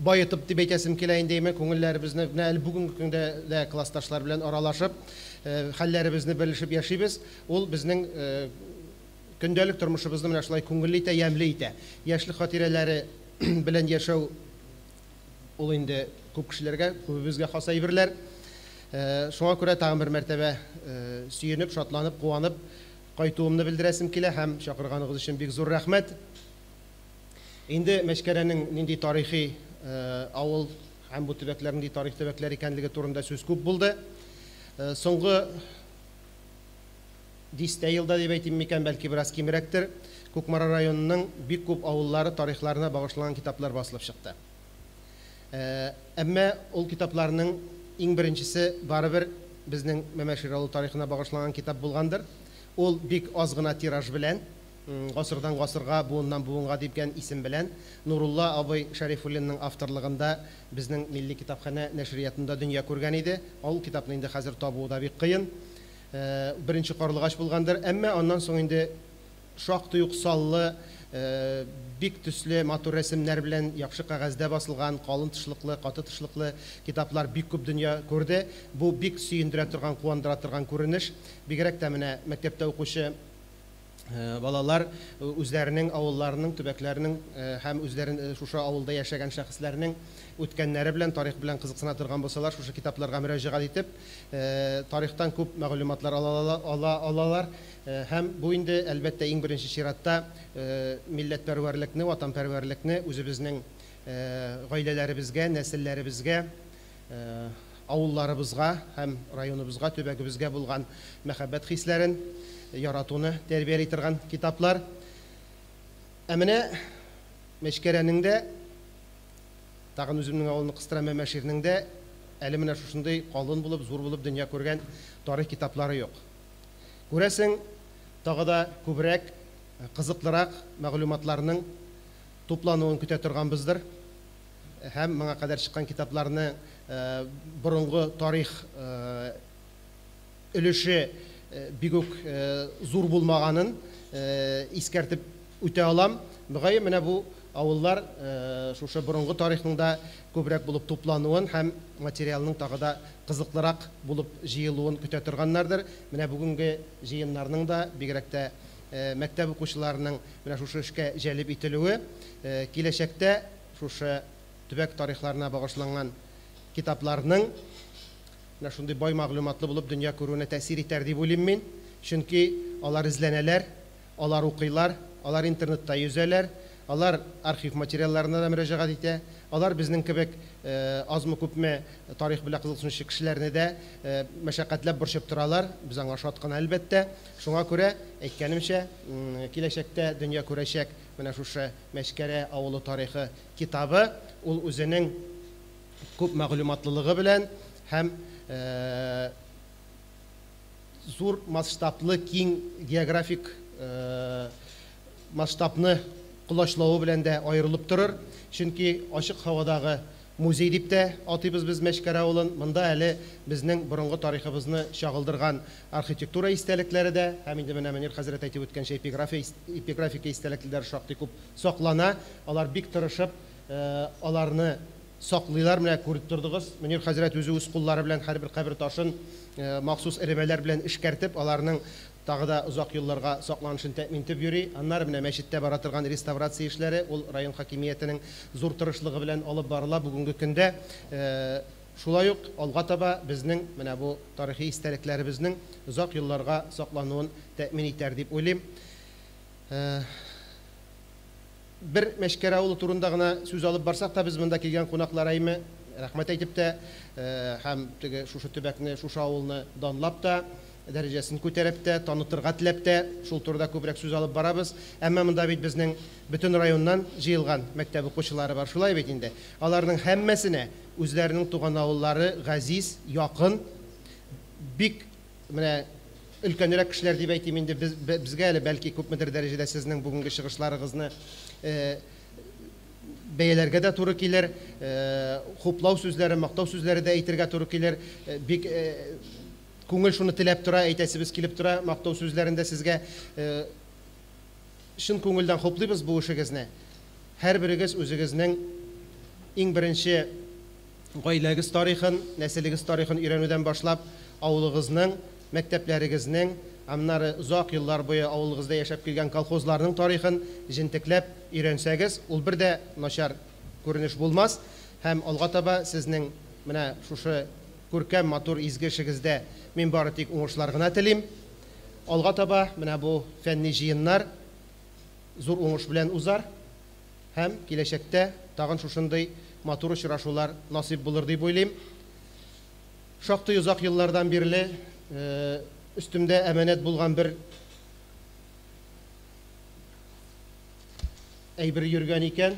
баетып дип әйтәсем килә инде, әйме, күңелләребезне менә әле бүгенге көндә дә классташлар белән аралашып, хәлләребезне белешеп яшибез. Ул безнең көндәлек тормышыбызны менә шулай күңелле итә, ямьле итә. Яшьлек хатирәләре белән яшәү ул инде күп кешеләргә, күбебезгә хас әйберләр. Шуңа күрә тагын бер мәртәбә сөенеп, шатланып, куанып кайтуымны белдерәсем килә һәм чакырганыгыз өчен бик зур рәхмәт. Инде Мәчкәрәнең нинди тарихи авыл һәм бу төбәкләр нинди тарих төбәкләр икәнлеге турында сүз күп булды. Соңгы дистә елда дип әйтим микән, бәлки бераз кимрәктер, Кукмара районының бик күп авыллары тарихларына багышланган китаплар басылып чыкты. Әмма ул китапларның иң беренчесе барыбер безнең Мәмәшир авылы тарихына багышланган китап булгандыр. Ул бик аз гына тираж белән, Гасырдан гасырга, буыннан буынга дигән исем белән Нурулла абый Шәрифуллинның авторлыгында безнең Милли китапханә нәшриятында дөнья күргән иде. Ул китапны инде хәзер табуы да бик кыен. Беренче карлыгач булгандыр. Әмма аннан соң инде шактый ук саллы, бик төсле матур рәсемнәр белән яхшы кәгазьдә басылган, калын тышлыклы, каты тышлыклы китаплар бик күп дөнья күрде. Бу бик сөендерә торган, куандыра торган күренеш. Бигрәк тә менә мәктәптә укучы балалар үзләренең авылларының, төбәкләренең һәм үзләрен шушы авылда яшәгән шәхесләрнең үткәннәре белән, тарих белән кызыксына торган булсалар, шушы китапларга мөрәҗәгать итеп, тарихтан күп мәгълүматлар ала алалар. Һәм бу инде, әлбәттә, иң беренче чиратта милләтпәрвәрлекне, ватанпәрвәрлекне үзебезнең гаиләләребезгә, нәселләребезгә, авылларыбызга һәм районыбызга, төбәгебезгә булган мәхәббәт хисләрен, яратуны тәрбияли торган китаплар. Ә менә Мәчкәрәнең дә, тагын үземнең авылны кыстырам, Мәмәширнең дә әле менә шушындый калын булып, зур булып дөнья күргән тарих китаплары юк. Күрәсең, тагы да күбрәк, кызыклырак мәгълүматларның туплануын көтә торганбыздыр. Һәм моңа кадәр чыккан китапларны борынгы тарих өлеше бик үк зур булмаганын искәртеп үтә алам. Мөгаен, менә бу авыллар шушы борынгы тарихның да күбрәк булып туплануын һәм материалның тагы да кызыклырак булып җыелуын көтә торганнардыр. Менә бүгенге җыеннарның да, бигрәк тә мәктәп укучыларының менә шушы эшкә җәлеп ителүе киләчәктә шушы төбәк тарихларына багышланган китапларның менә шундый бай мәгълүматлы булып дөнья күрүенә тәэсир итәр дип уйлыйм мин. Чөнки алар эзләнәләр, алар укыйлар, алар интернетта йөзәләр, алар архив материалларына да мөрәҗәгать итә, алар безнең кебек азмы-күпме тарих белән кызыксынучы кешеләрне дә мәшәкатьләп борчып торалар. Без аңа шат кына, әлбәттә. Шуңа күрә, әйткәнемчә, киләчәктә дөнья күрәчәк менә шушы Мәчкәрә авылы тарихы китабы, ул үзенең күп мәгълүматлылыгы белән һәм зур масштаблы, киң географик масштабны колачлавы белән дә аерылып торыр. Чөнки ачык һавадагы музей дип тә атыйбыз без Мәчкәрә авылын. Монда әле безнең борынгы тарихыбызны чагылдырган архитектура истәлекләре дә, һәм инде менә Мөнир хәзрәт әйтеп үткәнчә, эпиграфика истәлекләре шактый күп саклана. Алар бик тырышып аларны саклыйлар. Менә күреп тордыгыз, Мөнир хәзрәт үзе үз куллары белән һәрбер кабер ташын махсус эремәләр белән эшкәртеп, аларның тагы да озак елларга сакланышын тәэмин итеп йөри. Аннары менә мәчеттә бара торган реставрация эшләре, ул район хакимиятенең зур тырышлыгы белән алып барыла бүгенге көндә. Шулай ук алга таба безнең менә бу тарихи истәлекләребезнең озак елларга саклануын тәэмин итәр дип уйлыйм. Бер Мәчкәрә авылы турында гына сүз алып барсак та, без монда килгән кунаклар әйме, рәхмәт әйтеп тә, һәм теге шушы төбәкне, шушы авылны данлап та, дәрәҗәсен күтәреп тә, танытырга теләп тә, шул турыда күбрәк сүз алып барабыз. Әмма монда бит безнең бөтен районнан җыелган мәктәп укучылары бар, шулай бит инде. Аларның һәммәсенә үзләренең туган авыллары газиз, якын, бик менә өлкәнрәк кешеләр дип әйтим инде, без, безгә әле бәлки күпмедер дәрәҗәдә сезнең бүгенге чыгышларыгызны бәяләргә дә туры килер, хуплау сүзләре, мактау сүзләре дә әйтергә туры килер. Бик күңел шуны теләп тора, әйтәсебез килеп тора, мактау сүзләрен дә сезгә чын күңелдән хуплыйбыз бу эшегезне. Һәрберегез үзегезнең иң беренче гаиләгез тарихын, нәселегез тарихын өйрәнүдән башлап, авылыгызның, мәктәпләрегезнең, аннары озак еллар буе авылыгызда яшәп килгән колхозларның тарихын җентекләп өйрәнсәгез, ул бер дә начар күренеш булмас. Һәм алга таба сезнең менә шушы күркәм, матур, изге эшегездә мин бары тик уңышлар гына телим. Алга таба менә бу фәнни җыеннар зур уңыш белән узар һәм киләчәктә тагын шушындый матур очрашулар насыйп булыр дип уйлыйм. Шактый озак еллардан бирле өстемдә әманәт булган бер әйбер йөргән икән.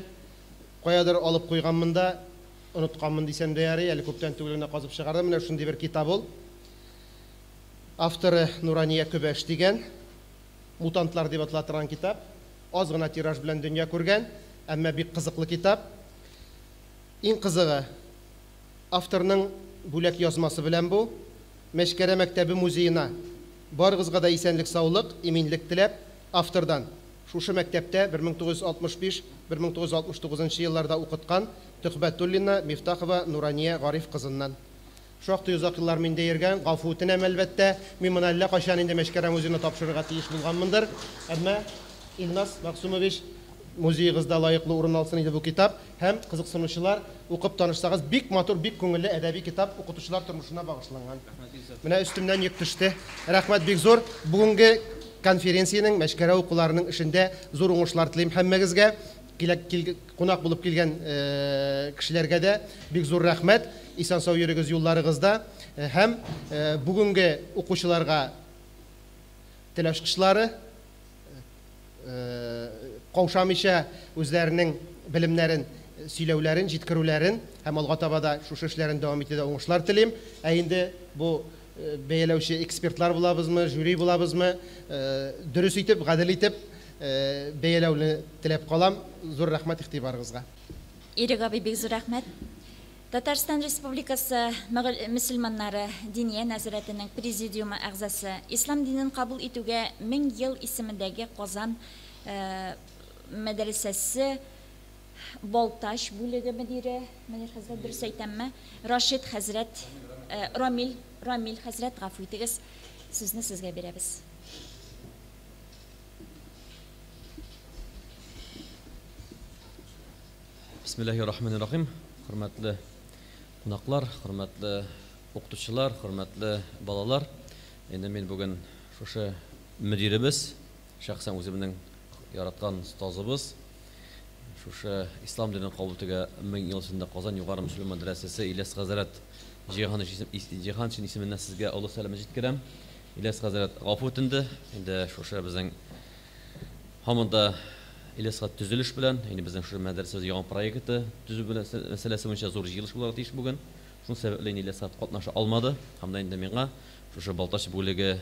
Каядыр алып куйганмын да, онытканмын дисәм дә ярый, әле күптән түгел генә казып чыгардым. Менә шундый бер китап ул. Авторы Нурания Көбәш дигән, Мутантлар дип атала торган китап. Аз гына тираж белән дөнья күргән, әмма бик кызыклы китап. Иң кызыгы, авторның бүләк язмасы белән бу. Мәчкәрә мәктәбе музеена барыгызга да исәнлек-саулык, иминлек теләп, автордан, шушы мәктәптә 1965, 1969 елларда укыткан Төхбәтуллина, Мифтахова Нурания Гариф кызыннан. Шактый озак еллар миндә йөргән, гафу үтенәм, әлбәттә. Мин моны әллә кайчан инде Мәчкәрә музеена тапшырырга тиеш булганмындыр. Әмма, Илназ Мәгъсүмович, музеегызда лаеклы урын алсын иде бу китап. Һәм кызыксынучылар укып танышсагыз, бик матур, бик күңелле әдәби китап укытучылар тормышына багышланган. Менә өстемнән йөк төште. Рәхмәт бик зур. Бүгенге конференциянең, Мәчкәрә укуларының эшендә зур уңышлар телим һәммәгезгә. Килә, кил, кунак булып килгән кешеләргә дә бик зур рәхмәт. Исән-сау йөрегез юлларыгызда. Һәм бүгенге укучыларга тел ачкычлары, каушамыйча үзләренең белемнәрен сөйләүләрен, җиткерүләрен һәм алга таба да шушы эшләрен дәвам итүдә уңышлар телим. Ә инде бу бәяләүче экспертлар булабызмы, жюри булабызмы, дөрес итеп, гадел итеп бәяләүне теләп калам. Зур рәхмәт игътибарыгызга. Ирек абый, бик зур рәхмәт. Татарстан Республикасы мөселманнары Диния нәзарәтенең президиумы әгъзасы, Ислам динен кабул итүгә 1000 ел исемендәге Казан мәдрәсәсе Балтач бүлеге мөдире, Мөнир хәзрәт, дөрес әйтәмме? Рашид хәзрәт, Рамил, Рамил хәзрәт, гафу итегез, сүзне сезгә бирәбез. Бисмиллахи рахмани рахим. Хөрмәтле кунаклар, хөрмәтле укытучылар, хөрмәтле балалар. Инде мин бүген шушы мөдиребез, шәхсән үземнең яраткан остазыбыз, шушы ислам динен кабул итүгә 1000 ел эчендә Казан югары мөселман мәдрәсәсе Ильяс хәзрәт Җиһаншин исеменнән сезгә олы сәламне җиткерәм. Ильяс хәзрәт гафу үтенде. Инде шушы безнең һаман да Ильяс хәзрәт төзелеш белән, инде безнең шушы мәдрәсәбез яңа проекты төзү белән мәсьәләсе буенча зур җыелыш булырга тиеш бүген. Шул сәбәпле инде Ильяс хәзрәт катнаша алмады. Һәм дә инде миңа шушы Балтач бүлеге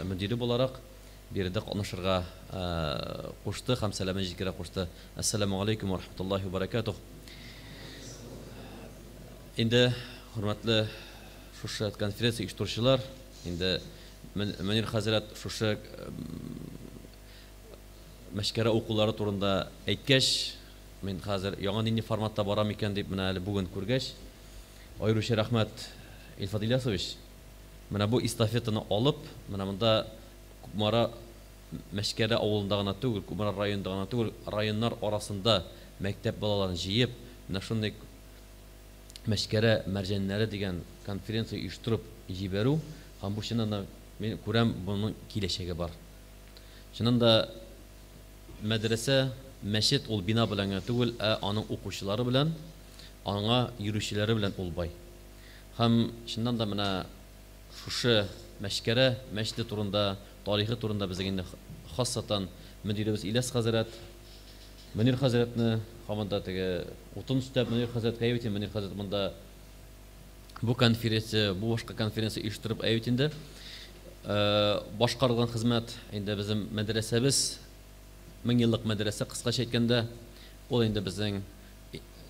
мөдире буларак биредә катнашырга кушты һәм сәламен җиткерә кушты. Әссәламү алейкум ва рахматуллахи ва баракатух. Инде хөрмәтле шушы конференция оештыручылар, инде Мөнир хәзрәт шушы Мәчкәрә укулары турында әйткәч, мин хәзер яңа нинди форматта барам икән дип менә әле бүген күргәч, аеруча рәхмәт, Илфат Ильясович. Менә бу эстафетаны алып, менә монда Кукмара Мәчкәрә авылында гына түгел, Кукмара районында гына түгел, районнар арасында мәктәп балаларын җыеп, менә шундый Мәчкәрә мәрҗәннәре дигән конференция оештырып җибәрү һәм бу чыннан да мин күрәм, моның киләчәге бар. Чыннан да мәдрәсә, мәчет ул бина белән генә түгел, ә аның укучылары белән, аңа йөрүчеләре белән ул бай. Һәм чыннан да менә шушы Мәчкәрә мәчете турында, тарихы турында безнең инде хассатан мөдиребез Ильяс хәзрәт, Мөнир хәзрәтне һаман да теге утын өстәп Мөнир хәзрәткә әйбит инде, Мөнир хәзрәт монда бу конференция, бу башка конференция оештырып әйбит инде. Башкарылган хезмәт инде безнең мәдрәсәбез, мең еллык мәдрәсә, кыскача әйткәндә, ул инде безнең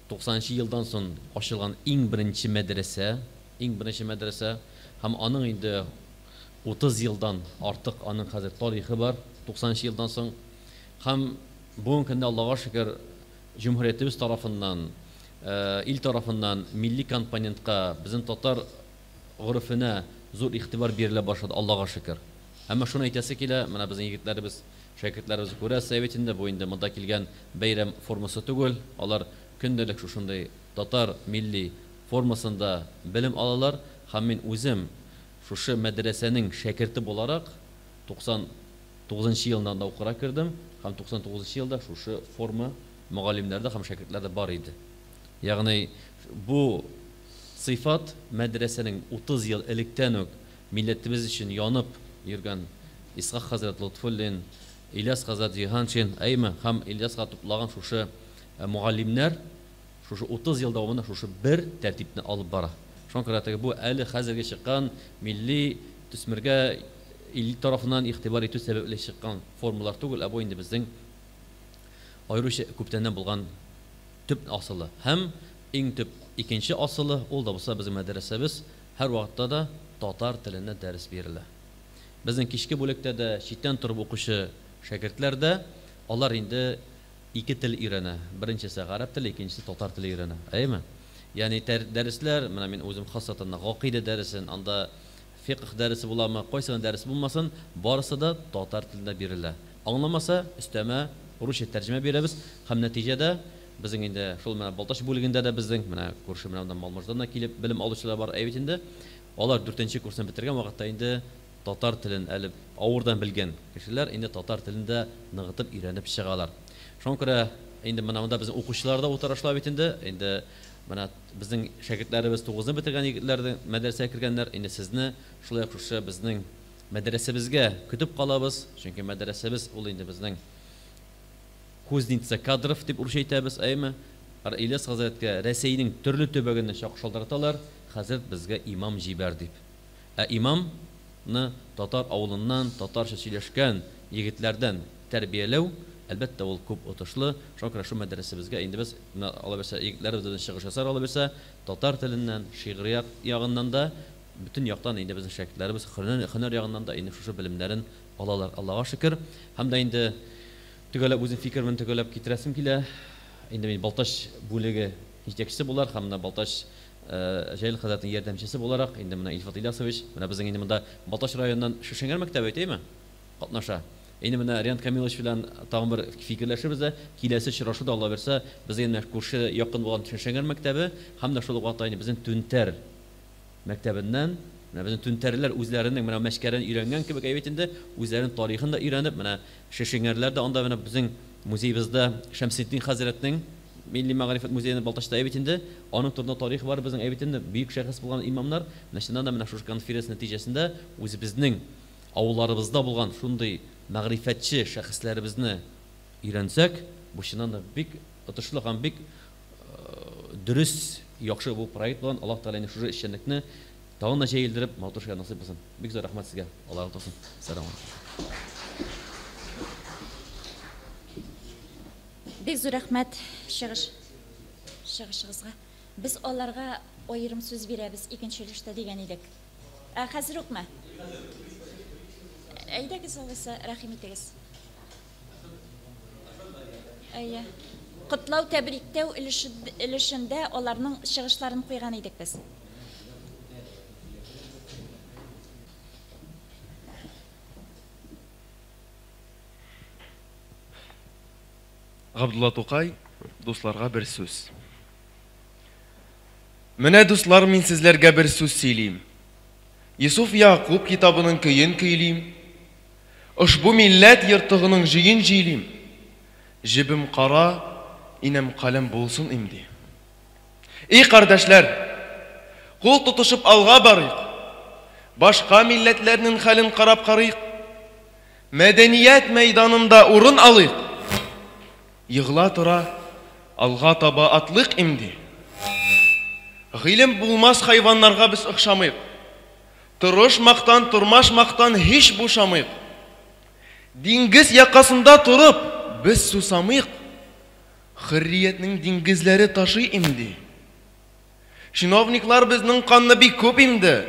90 елдан соң ачылган иң беренче мәдрәсә, иң беренче мәдрәсә һәм аның инде 30 елдан артык аның хәзер тарихы бар, 90 елдан соң. Һәм бүгенге көндә, Аллага шөкер, җөмһүриятебез тарафыннан, ил тарафыннан милли компонентка, безнең татар горефенә зур игътибар бирелә башлады, Аллага шөкер. Әмма шуны әйтәсе килә, менә безнең егетләребез, шәкертләребез күрәсез бит инде, бу инде монда килгән бәйрәм формасы түгел, алар көндәлек шушындый татар милли формасында белем алалар һәм мин үзем шушы мәдрәсәнең шәкерте буларак 99 нчы елында анда укырга кердем һәм 99 нчы елда шушы форма мөгаллимнәрдә һәм шәкертләрдә бар иде. Ягъни бу сыйфат мәдрәсәнең 30 ел электән үк милләтебез өчен янып йөргән Исхак хәзрәт Лотфуллин, Ильяс хәзрәт Җиһаншин, әйме, һәм Ильяска туплаган шушы мөгаллимнәр шушы 30 ел дәвамында шушы бер тәртипне алып бара. Шуңа күрә теге бу әле хәзерге чыккан милли төсмергә ил тарафыннан игътибар итү сәбәпле чыккан формалар түгел, ә бу инде безнең аеруча күптәннән булган төп асылы. Һәм иң төп икенче асылы, ул да булса безнең мәдрәсәбез һәрвакытта да татар телендә дәрес бирелә. Безнең кичке бүлектә дә читтән торып укучы шәкертләр дә, алар инде ике тел өйрәнә. Беренчесе гарәп теле, икенчесе татар теле өйрәнә. Әйеме? Ягъни дәресләр, менә мин үзем хасатан гакыйдә дәресен, анда фикъһ дәресе буламы, кайсы гына дәрес булмасын, барысы да татар телендә бирелә. Аңламаса, өстәмә русча тәрҗемә бирәбез һәм нәтиҗәдә безнең инде шул менә Балтач бүлегендә дә безнең менә күрше менә монда Малмыждан да килеп белем алучылар бар, әйе бит инде. Алар дүртенче курсны бетергән вакытта инде татар телен әле авырдан белгән кешеләр инде татар телен дә ныгытып өйрәнеп чыгалар. Шуңа күрә инде менә монда безнең укучылар да утыра шулай бит инде. Инде менә безнең шәкертләребез тугызны бетергән егетләр дә мәдрәсәгә кергәннәр. Инде сезне шулай ук шушы безнең мәдрәсәбезгә көтеп калабыз. Чөнки мәдрәсәбез ул инде безнең кузница кадров дип урысча әйтәбез, әйеме? Ильяс хәзрәткә Рәсәйнең төрле төбәгеннән чакырталар, хәзрәт безгә имам җибәр дип. Ә имам ны татар авылыннан, татарча сөйләшкән егетләрдән тәрбияләү, әлбәттә, ул күп отышлы. Шуңа күрә шул мәдрәсәбезгә инде без, менә алабирсә, егетләребез безнең чыгыш ясар алабирсә, татар теленнән, шигърият ягыннан да, бөтен яктан инде безнең шәкертләребез һөнәр, һөнәр ягыннан да инде шушы белемнәрен алалар, Аллага шөкер. Һәм дә инде төгәлләп үзем фикеремне төгәлләп китерәсем килә. Инде мин Балтач бүлеге җитәкчесе буларак һәм менә Балтач Җәлил хәзрәтнең ярдәмчесе буларак, инде менә Илфат Ильясович, менә безнең инде монда Балтач районыннан Шешенгәр мәктәбе әйтәйме? Катнаша. Инде менә Риант Камилович белән тагын бер фикерләшербез дә, киләсе очрашуда, Алла бирсә, безнең менә күрше якын булган Шешенгәр мәктәбе һәм дә шул ук вакытта инде безнең Түнтәр мәктәбеннән, менә безнең түнтәрләр үзләренең менә Мәчкәрәне өйрәнгән кебек әйбәт инде, үзләренең тарихын да өйрәнеп, менә шешенгәрләр дә анда менә безнең музеебызда Шәмсетдин хәзрәтнең Милли мәгарифәт музеенда Балтачта әйбәт инде, аның турында тарих бар безнең әйбәт инде, бөек шәхес булган имамнар, менә чыннан да менә шушы конференция нәтиҗәсендә үзебезнең авылларыбызда булган шундый мәгърифәтче шәхесләребезне өйрәнсәк, бу чыннан да бик отышлы һәм бик дөрес, яхшы бу проект булган. Аллаһ Тәгалә инде шушы эшчәнлекне тагын да җәелдереп, матур эшкә насыйп кылсын. Бик зур рәхмәт сезгә. Алла разы булсын. Сәлам алейкум. Бик зур рәхмәт чыгыш чыгышыгызга. Без аларга аерым сүз бирәбез икенче өлештә дигән идек. Ә хәзер үкме? Әйдәгез алайса, рәхим итегез. Әйе. Котлау, тәбриктәү өлешендә аларның чыгышларын куйган идек без. Габдулла Тукай, дусларга бер сүз. Менә, дуслар, мин сезләргә бер сүз сөйлим. Йосыф Ягъкуб китабының көен көйлим. Ошбу милләт ертыгының җөен җөйлим. Җебем кара, инәм каләм булсын имди. И кардәшләр! Кул тотышып алга барыйк. Башка милләтләрнең хәлен карап карыйк. Мәдәният мәйданында урын алыйк. Егла тора, алга таба атлыйк имди. Гыйлем булмас хайваннарга без охшамыйк. Торышмактан, тормашмактан һич бушамыйк. Диңгез якасында торып, без сусамыйк. Хөрриятнең диңгезләре ташый имди. Чиновниклар безнең канны бик күп имде.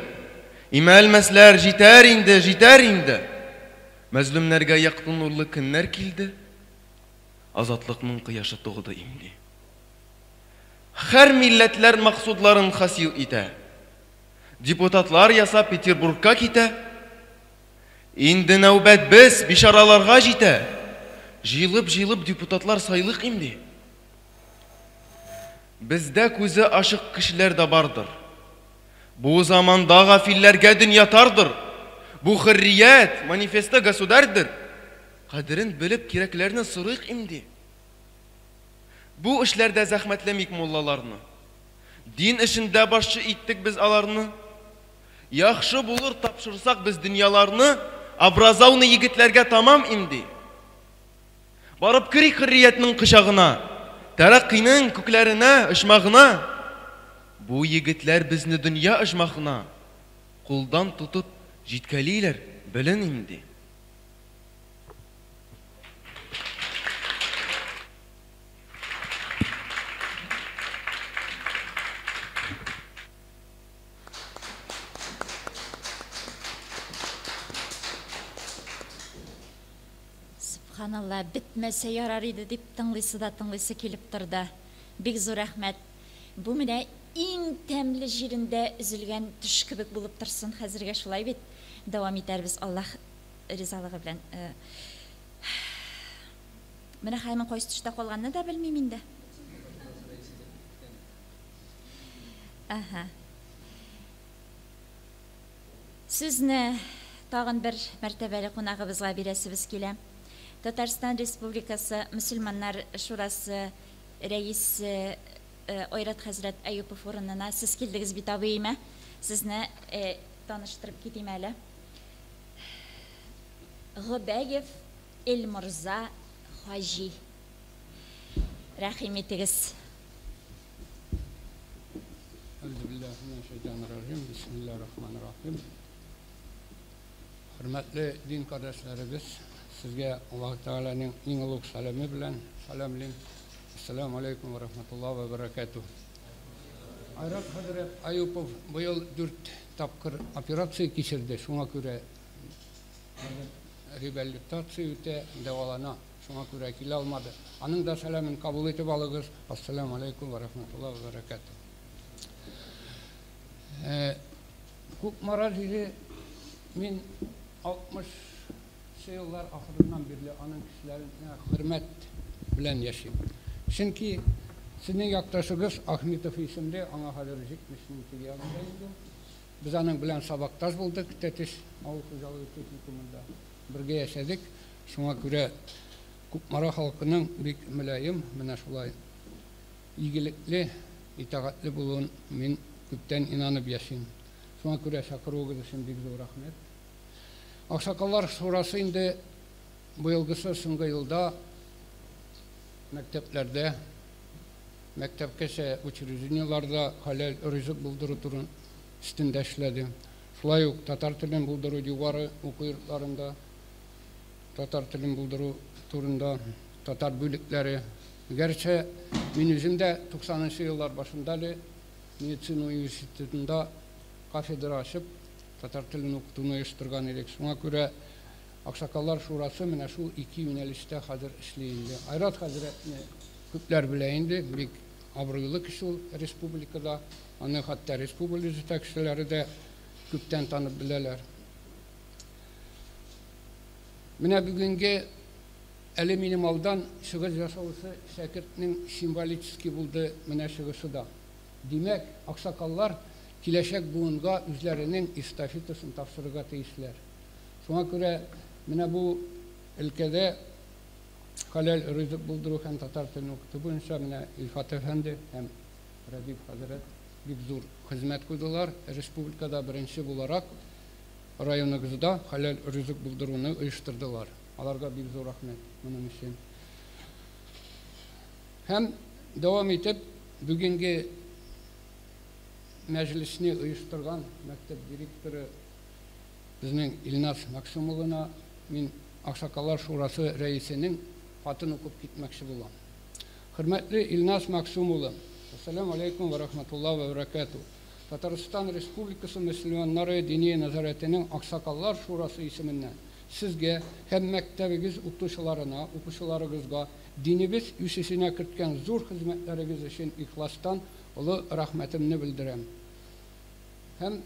Имәлмәсләр, җитәр инде, җитәр инде. Мәзлүмнәргә якты нурлы көннәр килде. Азатлыкның кояшы тугды имди. Һәр милләтләр максудларын хасил итә. Депутатлар ясап Петербургка китә. Инде нәүбәт без, бичараларга җитә. Җыелып-җыелып депутатлар сайлыйк имди. Бездә күзе ачык кешеләр дә бардыр. Бу заманда гафилләргә дөнья тардыр. Бу хөррият, манифесты государьдер. Кадерен белеп кирәкләрне сорыйк имди. Бу эшләрдә зәхмәтләмик муллаларны. Дин эшендә башчы иттек без аларны. Яхшы булыр тапшырсак без дөньяларны образауный егетләргә тамам имди. Барып керик хөрриятнең кочагына, тәрәккыйнең күкләренә, оҗмагына. Бу егетләр безне дөнья оҗмахына кулдан тотып җиткәлиләр, белен имди. Сөбханалла, бетмәсә ярар иде дип тыңлыйсы да тыңлыйсы килеп торды. Бик зур рәхмәт. Бу менә иң тәмле җирендә өзелгән төш кебек булып торсын хәзергә, шулай бит? Дәвам итәрбез Аллаһ ризалыгы белән. Менә хәер мин кайсы төштә калганны да белмим инде. Әһә. Сүзне тагын бер мәртәбәле кунагыбызга бирәсебез килә. Татарстан Республикасы Мөселманнар шурасы рәисе Айрат хәзрәт Әюпов урынына сез килдегез бит, абыем, ә? Сезне таныштырып китим әле. Гобәев Эльморза хаҗи. Рәхим итегез. Бисмиллаһир-рахманир-рахим. Хөрмәтле дин кардәшләребез, сезгә Аллаһ Тәгаләнең иң олуг сәламе белән сәламлим. Ассаламу алейкум ва рахматуллаһи ва баракатуһ. Айрат хәзрәт Аюпов быел 4 тапкыр операция кичерде, шуңа күрә реабилитация үтә, дәвалана. Шуңа күрә килә алмады. Аның да сәламен кабул итеп алыгыз. Ассаламу алейкум ва рахматуллаһи ва баракатуһ. Кукмара җире мин 60 еллар ахырыннан бирле аның кешеләренә хөрмәт белән яшим. Чөнки сезнең якташыгыз Ахметов исемле, аңа хәзер 70-нең теге ягында инде. Без аның белән сабакташ булдык, Тәтеш авыл хуҗалыгы техникумында бергә яшәдек. Шуңа күрә Кукмара халкының бик мөлаем, менә шулай игелекле, итагатьле булуын мин күптән инанып яшим. Шуңа күрә чакыруыгыз өчен бик зур рәхмәт. Аксакаллар шурасы инде быелгысы соңгы елда мәктәпләрдә, мәктәпкәчә учреждениеләрдә хәләл ризык булдыру турын өстендә эшләде. Шулай ук татар телен булдыру югары уку йортларында татар телен булдыру турында татар бүлекләре. Гәрчә мин үзем дә 90 еллар башында әле медицина университетында кафедра ачып татар телен укытуны оештырган идек. Шуңа күрә Аксакаллар шурасы менә шул ике юнәлештә хәзер эшли инде. Айрат хәзрәтне күпләр белә инде, бик абруйлы кеше ул республикада. Аны хәтта республика җитәкчеләре дә күптән танып беләләр. Менә бүгенге әле минем алдан чыгыш ясаучы шәкертнең символический булды менә чыгышы да. Димәк, аксакаллар киләчәк буынга үзләренең эстафетасын тапшырырга тиешләр. Шуңа күрә менә бу өлкәдә хәләл ризык булдыру һәм татар телен укыту буенча менә Илфат әфәнде һәм Рәдиф хәзрәт бик зур хезмәт куйдылар. Республикада беренче буларак районыгызда хәләл ризык булдыруны оештырдылар. Аларга бик зур рәхмәт моның өчен. Һәм дәвам итеп бүгенге мәҗлесне оештырган мәктәп директоры безнең Илназ Максум улына мин Аксакаллар шурасы рәисенең хатын укып китмәкче булам. Хөрмәтле Илназ Максум улы, ассаламу алейкум ва рахматуллаһи ва баракатуһ. Татарстан Республикасы мөселманнары диния нәзарәтенең Аксакаллар шурасы исеменнән сезгә һәм мәктәбегез укытучыларына, укучыларыгызга динебез үсешенә керткән зур хезмәтләрегез өчен ихластан олы рәхмәтемне белдерәм. Һәм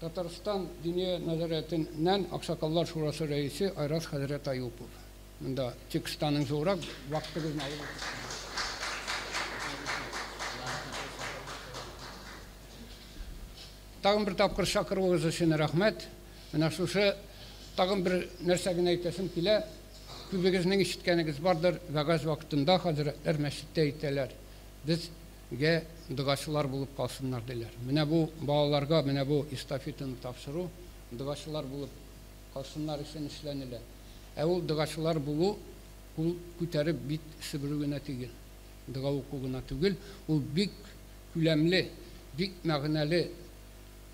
Татарстан диния нәзарәтеннән Аксакаллар шурасы рәисе Айрат хәзрәт Аюпов. Монда текстаның зуррак, вакытыгызны алып. Тагын бер тапкыр чакыруыгыз өчен рәхмәт. Менә шушы тагын бер нәрсә генә әйтәсем килә. Күбегезнең ишеткәнегез бардыр, вәгазь вакытында хәзрәтләр мәчеттә әйтәләр, безгә догачылар булып калсыннар, диләр. Менә бу балаларга менә бу эстафетаны тапшыру догачылар булып калсыннар өчен эшләнелә. Ә ул догачылар булу кул күтәреп бит себерү генә түгел, дога уку гына түгел, ул бик күләмле, бик мәгънәле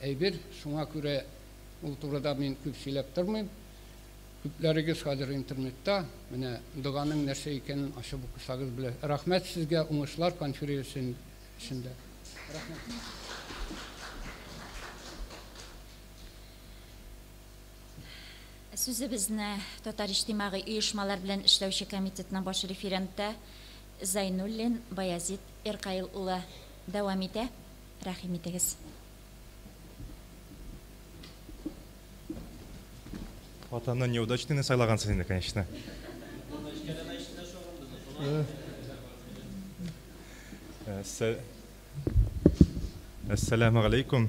әйбер. Шуңа күрә ул турыда мин күп сөйләп тормыйм. Күпләрегез хәзер интернетта менә доганың нәрсә икәнен ачып укысагыз белә. Рәхмәт сезгә, уңышлар конференция эшендә. Рәхмәт. Сүзебезне татар иҗтимагый оешмалар белән эшләүче комитетның баш референты Зайнуллин Баязит Иркаил улы дәвам итә. Рәхим итегез. Атаны неудачныйны сайлагансыз инде, конечно. Әссәламү галәйкүм.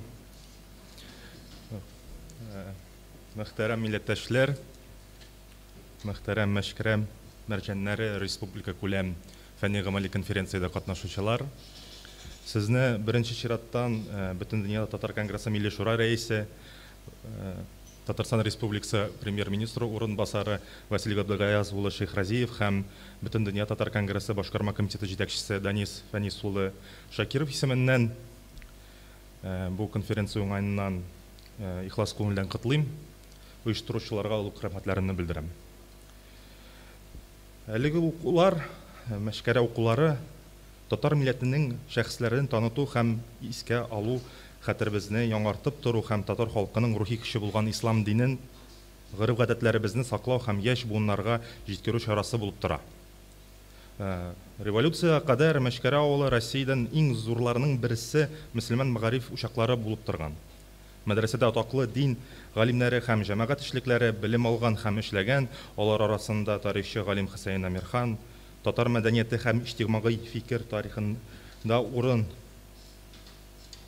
Мөхтәрәм милләттәшләр, мөхтәрәм Мәшкәрәм мәрҗәннәре республика күләм фәнни гамәли конференциядә катнашучылар. Сезне беренче чираттан Бөтендөнья татар конгрессы Милли шура рәисе, Татарстан Республикасы премьер-министры урынбасары Василий Габделгаяз улы Шәйхразиев һәм Бөтендөнья татар конгрессы башкарма комитеты җитәкчесе Данис Фәнис улы Шакиров исеменнән бу конференция уңаеннан ихлас күңелдән котлыйм, оештыручыларга олуг рәхмәтләремне белдерәм. Әлеге укулар, Мәшкәрә укулары татар милләтенең шәхесләрен таныту һәм искә алу, хәтеребезне яңартып тору һәм татар халкының рухи көче булган ислам динен, гореф-гадәтләребезне саклау һәм яшь буыннарга җиткерү чарасы булып тора. Революциягә кадәр Мәчкәрә авылы Россиядән иң зурларының берсе мөселман мәгариф учаклары булып торган. Мәдрәсәдә атаклы дин галимнәре һәм җәмәгать эшлекләре белем алган һәм эшләгән, алар арасында тарихчы галим Хөсәен Әмирхан, татар мәдәнияте һәм иҗтимагый фикер тарихында урын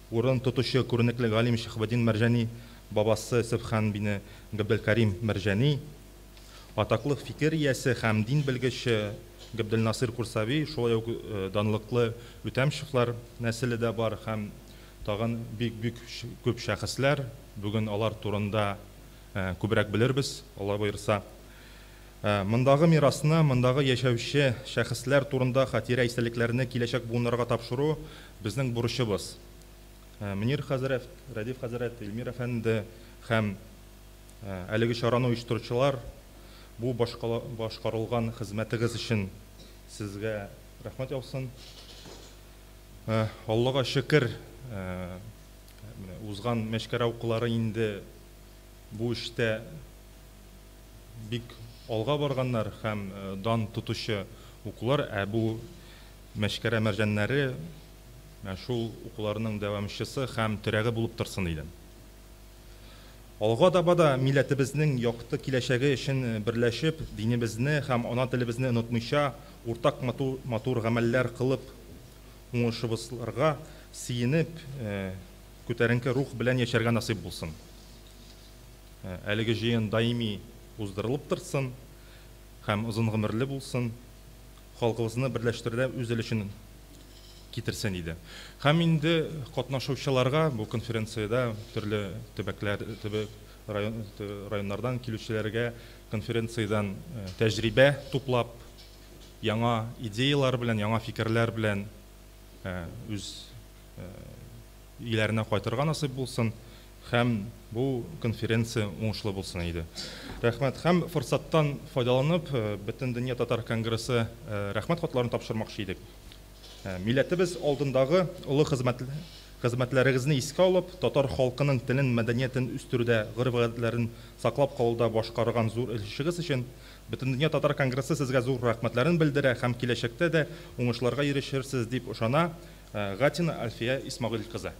урын тотучы күренекле галим Шиһабетдин Мәрҗани, бабасы Сөбхан бине Габделкәрим Мәрҗани, атаклы фикер иясе һәм дин белгече Габделнасыйр Курсави, шулай ук данлыклы Үтәмшевлар нәселе дә бар һәм тагын бик-бик күп шәхесләр. Бүген алар турында күбрәк белербез, Алла боерса. Мондагы мирасны, мондагы яшәүче шәхесләр турында хатирә-истәлекләрне киләчәк буыннарга тапшыру безнең бурычыбыз. Мөнир хәзрәт, Рәдиф хәзрәт, Илмир әфәнде һәм әлеге чараны оештыручылар, бу башкарылган хезмәтегез өчен сезгә рәхмәт яусын. Аллага шөкер, узган Мәчкәрә укулары инде бу эштә бик алга барганнар һәм дан тотучы укулар, ә бу Мәчкәрә мәрҗәннәре шул укуларның дәвамчысы һәм терәге булып торсын иде. Алга таба да милләтебезнең якты киләчәге өчен берләшеп, динебезне һәм ана телебезне онытмыйча, уртак матур гамәлләр кылып, уңышыбызларга сөенеп, күтәренке рух белән яшәргә насыйп булсын. Әлеге җыен даими уздырылып торсын һәм озын гомерле булсын, халкыбызны берләштерүдә үз өлешен китерсен иде. Һәм инде катнашучыларга бу конференциядә төрле төбәкләр, төбәк район, районнардан килүчеләргә конференциядән тәҗрибә туплап, яңа идеялар белән, яңа фикерләр белән үз өйләренә кайтырга насыйп булсын һәм бу конференция уңышлы булсын иде. Рәхмәт. Һәм форсаттан файдаланып, Бөтендөнья татар конгрессы рәхмәт хатларын тапшырмакчы идек. Милләтебез алдындагы олы хезмәтләрегезне искә алып, татар халкының телен, мәдәниятен үстерүдә, гореф-гадәтләрен саклап калуда башкарган зур өлешегез өчен Бөтендөнья татар конгрессы сезгә зур рәхмәтләрен белдерә һәм киләчәктә дә уңышларга ирешерсез дип ышана, Гатина Әлфия Исмәгыйль кызы.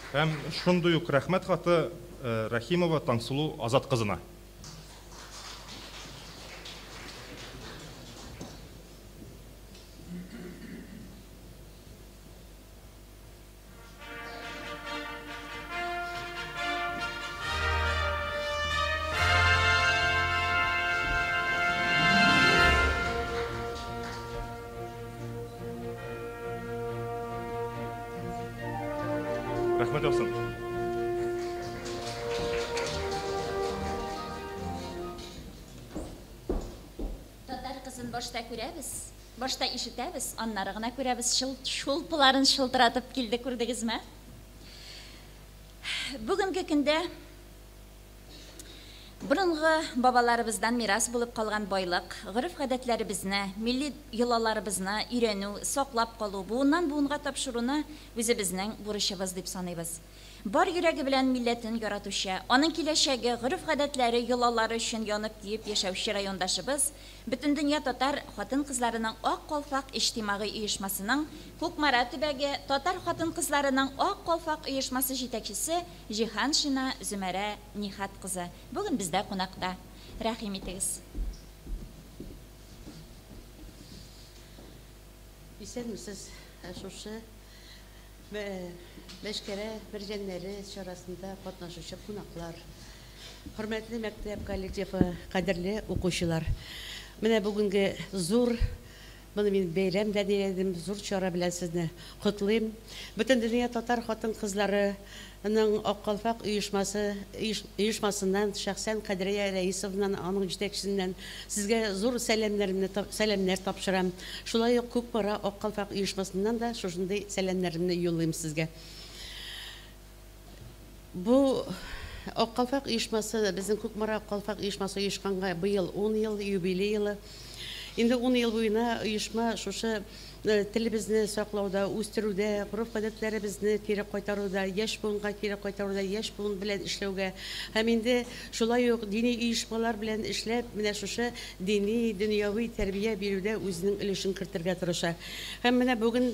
Һәм шундый ук рәхмәт хаты Рәхимова Таңсылу Азат кызына. Рәхмәт яусын. Татар кызын башта күрәбез, башта ишетәбез, аннары гына күрәбез. Шул шулпыларын шылтыратып килде, күрдегезме? Бүгенге көндә Борынгы бабаларыбыздан мирас булып калган байлык, гореф-гадәтләребезне, милли йолаларыбызны өйрәнү, саклап калу, буыннан-буынга тапшыруны үзебезнең бурычыбыз дип саныйбыз. Бар йөрәге белән милләтен яратучы, аның киләчәге, гореф-гадәтләре, йолалары өчен янып-көеп яшәүче райондашыбыз, Бөтендөнья татар хатын-кызларының Ак калфак иҗтимагый оешмасының Кукмара төбәге татар хатын-кызларының Ак калфак оешмасы җитәкчесе Җиһаншина Зөмәрә Нихат кызы бүген бездә кунакта. Рәхим итегез. Исәнмесез, шушы Мәчкәрә мәрҗәннәре чарасында катнашучы кунаклар, хөрмәтле мәктәп коллективы, кадерле укучылар. Менә бүгенге зур, моны мин бәйрәм дә дияр идем, зур чара белән сезне котлыйм. Бөтендөнья татар хатын-кызлары ның Ак калфак оешмасы оешмасыннан, шәхсән Кадрия Рәисовнадан, аның җитәкчесеннән сезгә зур сәламнәремне сәламнәр тапшырам. Шулай ук Кукмара Ак калфак оешмасыннан да шушындый сәламнәремне юллыйм сезгә. Бу Ак калфак оешмасы, безнең Кукмара Ак калфак оешмасы оешканга быел ун ел, юбилей елы. Инде ун ел буена оешма шушы телебезне саклауда, үстерүдә, гореф-гадәтләребезне кире кайтаруда, яшь буынга кире кайтаруда, яшь буын белән эшләүгә һәм инде шулай ук дини оешмалар белән эшләп, менә шушы дини, дөньяви тәрбия бирүдә үзенең өлешен кертергә тырыша. Һәм менә бүген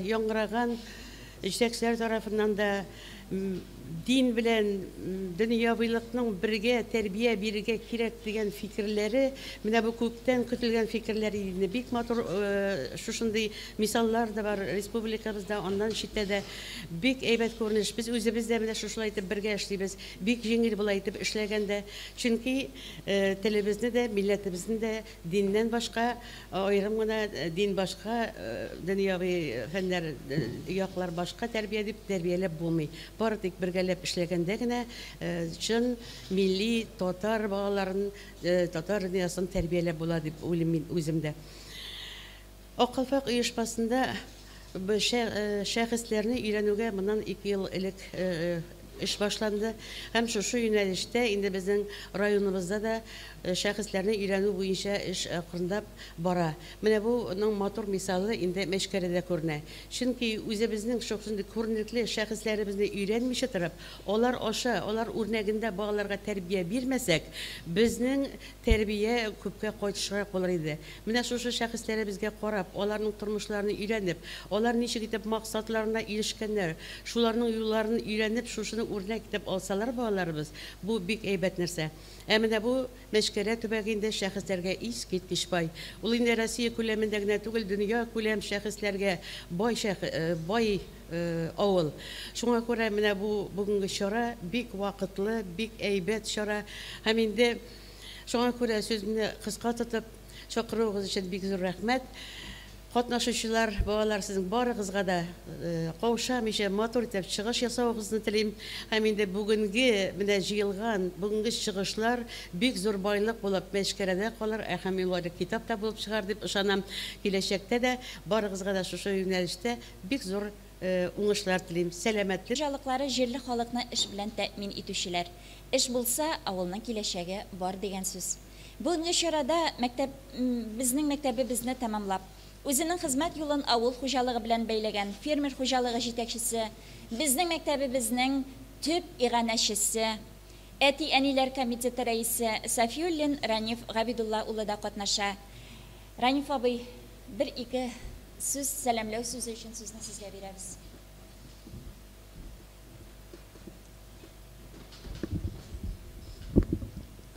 яңгыраган җитәкчеләр тарафыннан да дин белән дөньявилыкның бергә тәрбия бирергә кирәк дигән фикерләре, менә бу күптән көтелгән фикерләр иде инде. Бик матур шушындый мисаллар да бар республикабызда, аннан читтә дә. Бик әйбәт күренеш. Без үзебез дә менә шушылай итеп бергә эшлибез. Бик җиңел болай итеп эшләгәндә. Чөнки телебезне дә, милләтебезне дә диннән башка, аерым гына дин башка, дөньяви фәннәр, яклар башка тәрбия дип тәрбияләп булмый. Бары тик бергәләп эшләгәндә генә чын милли татар балаларын, татар дөньясын тәрбияләп була дип уйлыйм мин үзем дә. Ак калфак оешмасында шәхесләрне өйрәнүгә моннан ике ел элек эш башланды. Һәм шушы юнәлештә инде безнең районыбызда да шәхесләрне өйрәнү буенча эш акрынлап бара. Менә буның матур мисалы инде Мәчкәрәдә күренә. Чөнки үзебезнең шушындый күренекле шәхесләребезне өйрәнмичә торып, алар аша, алар үрнәгендә балаларга тәрбия бирмәсәк, безнең тәрбия күпкә кайтышрак булыр иде. Менә шушы шәхесләребезгә карап, аларның тормышларын өйрәнеп, алар ничек итеп максатларына ирешкәннәр, шуларның юлларын өйрәнеп, шушыны үрнәк итеп алсалар балаларыбыз, бу бик әйбәт нәрсә. Ә менә бу Мәчкәрә төбәге инде шәхесләргә искиткеч бай. Ул инде Россия күләмендә генә түгел, дөнья күләм шәхесләргә бай шәх бай авыл. Шуңа күрә менә бу бүгенге чара бик вакытлы, бик әйбәт чара. Һәм инде шуңа күрә сүземне кыска тотып, чакыруыгыз өчен бик зур рәхмәт. Катнашучылар, балалар, сезнең барыгызга да каушамыйча матур итеп чыгыш ясавыгызны телим. Һәм инде бүгенге менә җыелган бүгенге чыгышлар бик зур байлык булып Мәчкәрәдә калыр, ә һәм ул әле китап та булып чыгар дип ышанам. Киләчәктә дә барыгызга да шушы юнәлештә бик зур уңышлар телим. Сәламәтлек. Хуҗалыклары җирле халыкны эш белән тәэмин итүчеләр. Эш булса, авылның киләчәге бар дигән сүз. Бүгенге чарада мәктәп безнең мәктәбебезне тәмамлап, үзенең хезмәт юлын авыл хуҗалыгы белән бәйләгән фермер хуҗалыгы җитәкчесе, безнең мәктәбебезнең төп иганәчесе, әти-әниләр комитеты рәисе Сафиуллин Раниф Габидулла улы да катнаша. Раниф абый, бер-ике сүз, сәламләү сүзе өчен сүзне сезгә бирәбез.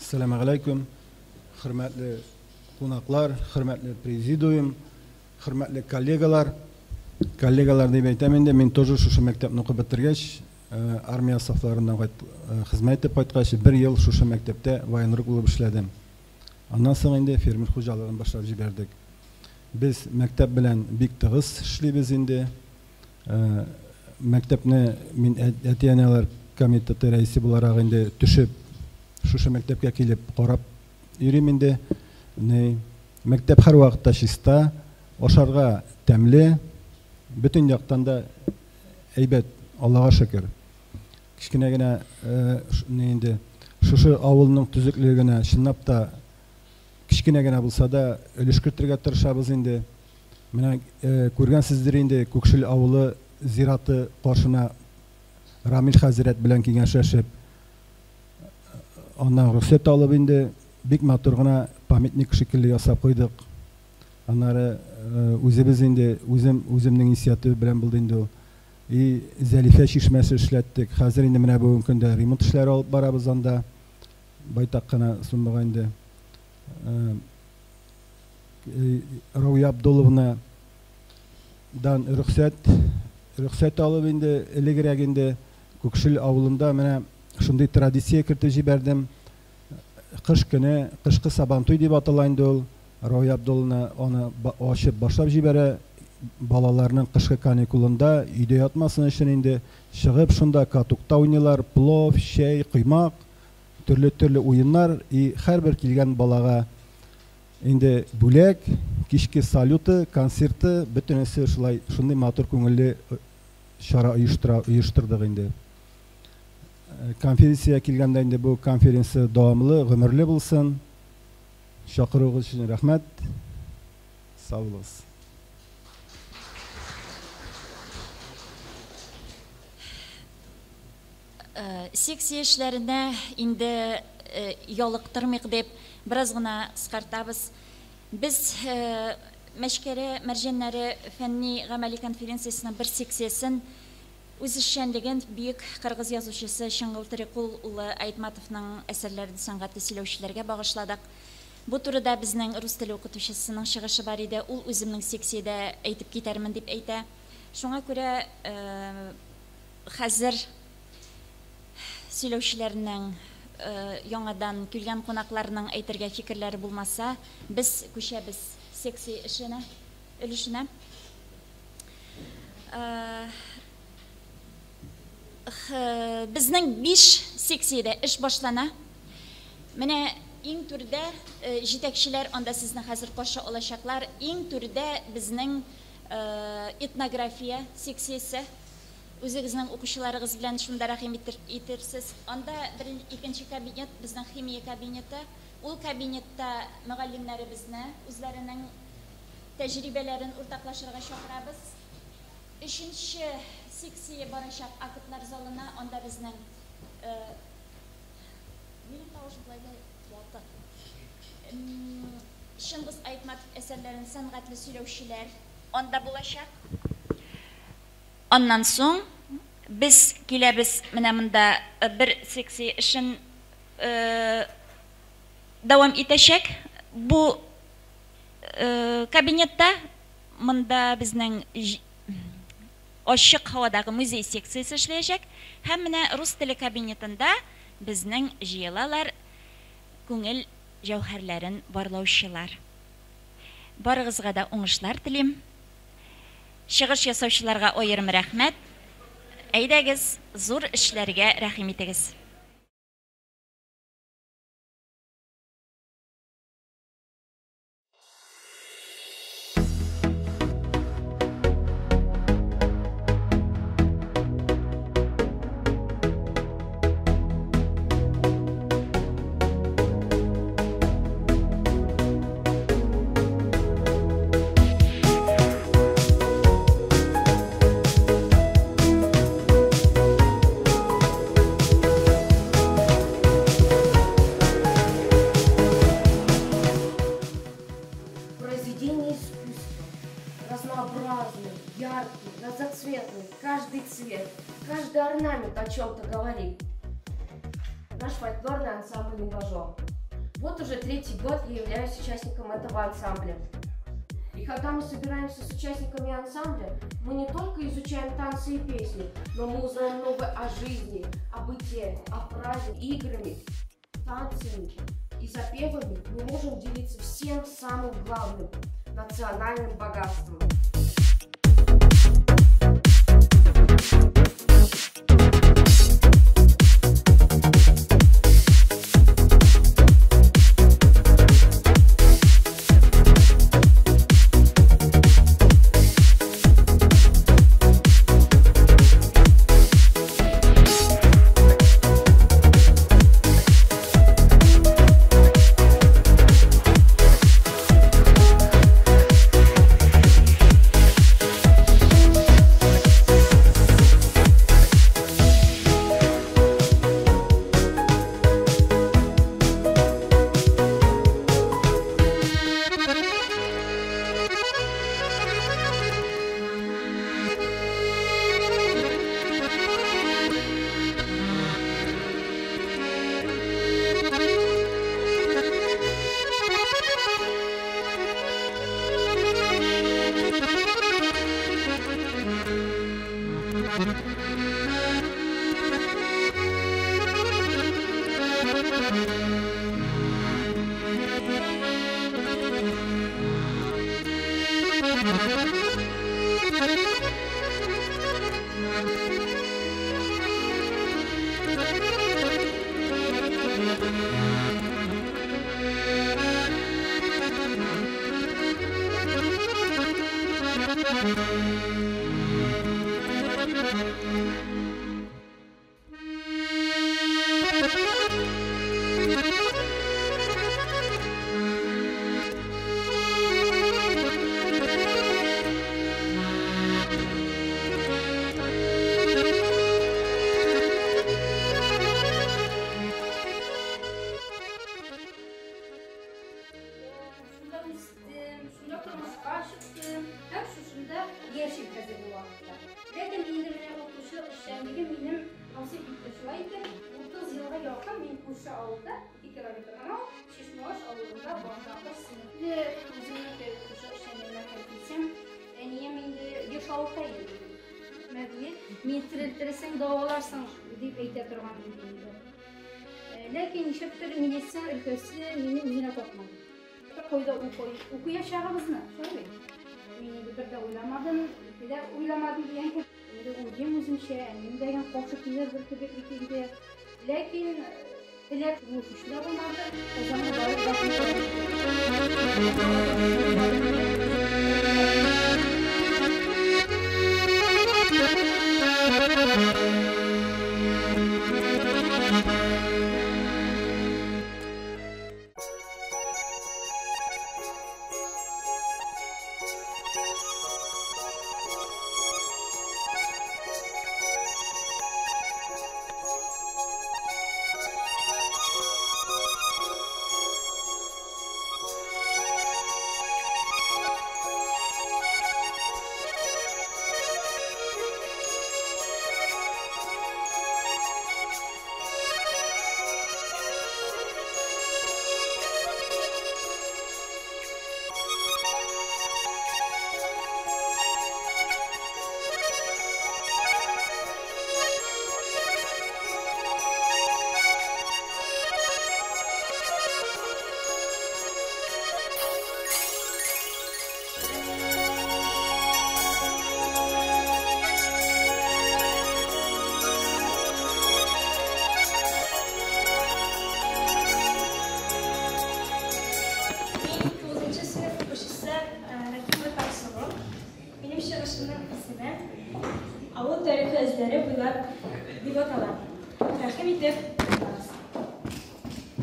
Әссәламегаләйкүм, хөрмәтле кунаклар, хөрмәтле президиум, хөрмәтле коллегалар. Коллегалар дип әйтәм инде, мин тоже шушы мәктәпне укып бетергәч, армия сафларыннан хезмәт итеп кайткач, бер ел шушы мәктәптә военрук булып эшләдем. Аннан соң инде фермер хуҗалыгын башлап җибәрдек. Без мәктәп белән бик тыгыз эшлибез инде. Мәктәпне мин әти-әниләр комитеты рәисе буларак инде төшеп, шушы мәктәпкә килеп карап йөрим инде. Мәктәп һәрвакытта чиста, ашарга тәмле, бөтен яктан да әйбәт, Аллага шөкер. Кечкенә генә инде шушы авылның төзеклегенә чынлап та кечкенә генә булса да өлеш кертергә тырышабыз инде. Менә күргәнсездер инде, Күкшел авылы зираты каршына Рамил хәзрәт белән киңәшләшеп, аннан рөхсәт алып инде бик матур гына памятник шикелле ясап куйдык. Аннары үзебез инде, үзем үземнең инициатива белән булды инде ул. И Зәлифә чишмәсе эшләттек. Хәзер инде менә бүгенге көндә ремонт эшләре алып барабыз анда. Байтак кына суммага инде. Рауя Абдулловна дан рөхсәт рөхсәт алып инде элегрәк инде Күкшел авылында менә шундый традиция кертеп җибәрдем. Кыш көне, кышкы сабантуй дип атала инде ул. Рауя Абдулловна аны ачып башлап җибәрә. Балаларның кышкы каникулында өйдә ятмасын өчен инде чыгып шунда катукта уйныйлар, плов, чәй, коймак, төрле-төрле уеннар и һәрбер килгән балага инде бүләк, кичке салюты, концерты, бөтенесе шулай шундый матур күңелле чара оештыра оештырдык инде. Конференциягә килгәндә инде бу конференция дәвамлы, гомерле булсын. Чакыруыгыз өчен рәхмәт. Сау булыгыз. Секция эшләренә инде ялыктырмыйк дип, бераз гына кыскартабыз. Без Мәчкәрә мәрҗәннәре фәнни-гамәли конференциясенең бер секциясен үз эшчәнлеген бөек кыргыз язучысы Чыңгыл Терекул улы Айтматовның әсәрләрен сәнгатьле сөйләүчеләргә багышладык. Бу турыда безнең рус теле укытучысының чыгышы бар иде, ул үземнең секциядә әйтеп китәрмен дип әйтә. Шуңа күрә хәзер сөйләүчеләрнең, яңадан килгән кунакларның әйтергә фикерләре булмаса, без күчәбез секция эшенә, өлешенә. Безнең 5 секциядә эш башлана. Менә иң түрдә җитәкчеләр анда сезне хәзер каршы алачаклар. Иң түрдә безнең этнография секциясе. Үзегезнең укучыларыгыз белән шунда рәхим итерсез. Анда бер икенче кабинет, безнең химия кабинеты. Ул кабинетта мөгаллимнәребезне үзләренең тәҗрибәләрен уртаклашырга чакырабыз. Өченче секция барачак актлар залына, анда безнең минем тавыш болай да ваты. Чыңгыз Айтматов әсәрләрен сәнгатьле сөйләүчеләр анда булачак. Аннан соң без киләбез менә монда бер секция эшен дәвам итәчәк. Бу кабинетта монда безнең ачык һавадагы музей секциясе эшләячәк. Һәм менә рус теле кабинетында безнең җыелалар күңел җәүһәрләрен барлаучылар. Барыгызга да уңышлар телим. Чыгыш ясаучыларга аерым рәхмәт. Әйдәгез, зур эшләргә рәхим итегез. Каждый орнамент о чем-то говорит. Наш фольклорный ансамбль «Индажо». Вот уже третий год я являюсь участником этого ансамбля. И когда мы собираемся с участниками ансамбля, мы не только изучаем танцы и песни, но мы узнаем многое о жизни, о быте, о праздниках, играми, танцами и запевами. Мы можем делиться всем самым главным – национальным богатством. Мин терелтерсең, дәваларсың дип әйтә торган иде инде. Ләкин нишләптер медицина өлкәсе мине үзенә тартмады. Кайда укыячагыбызны, шулай бит. Мин инде бер дә уйламадым, ике дә уйламадым дигән кебек. Инде уйлыйм үземчә, әнием дә каршы килер бер кебек бит инде. Ләкин теләк көчле булмады. Казанга барып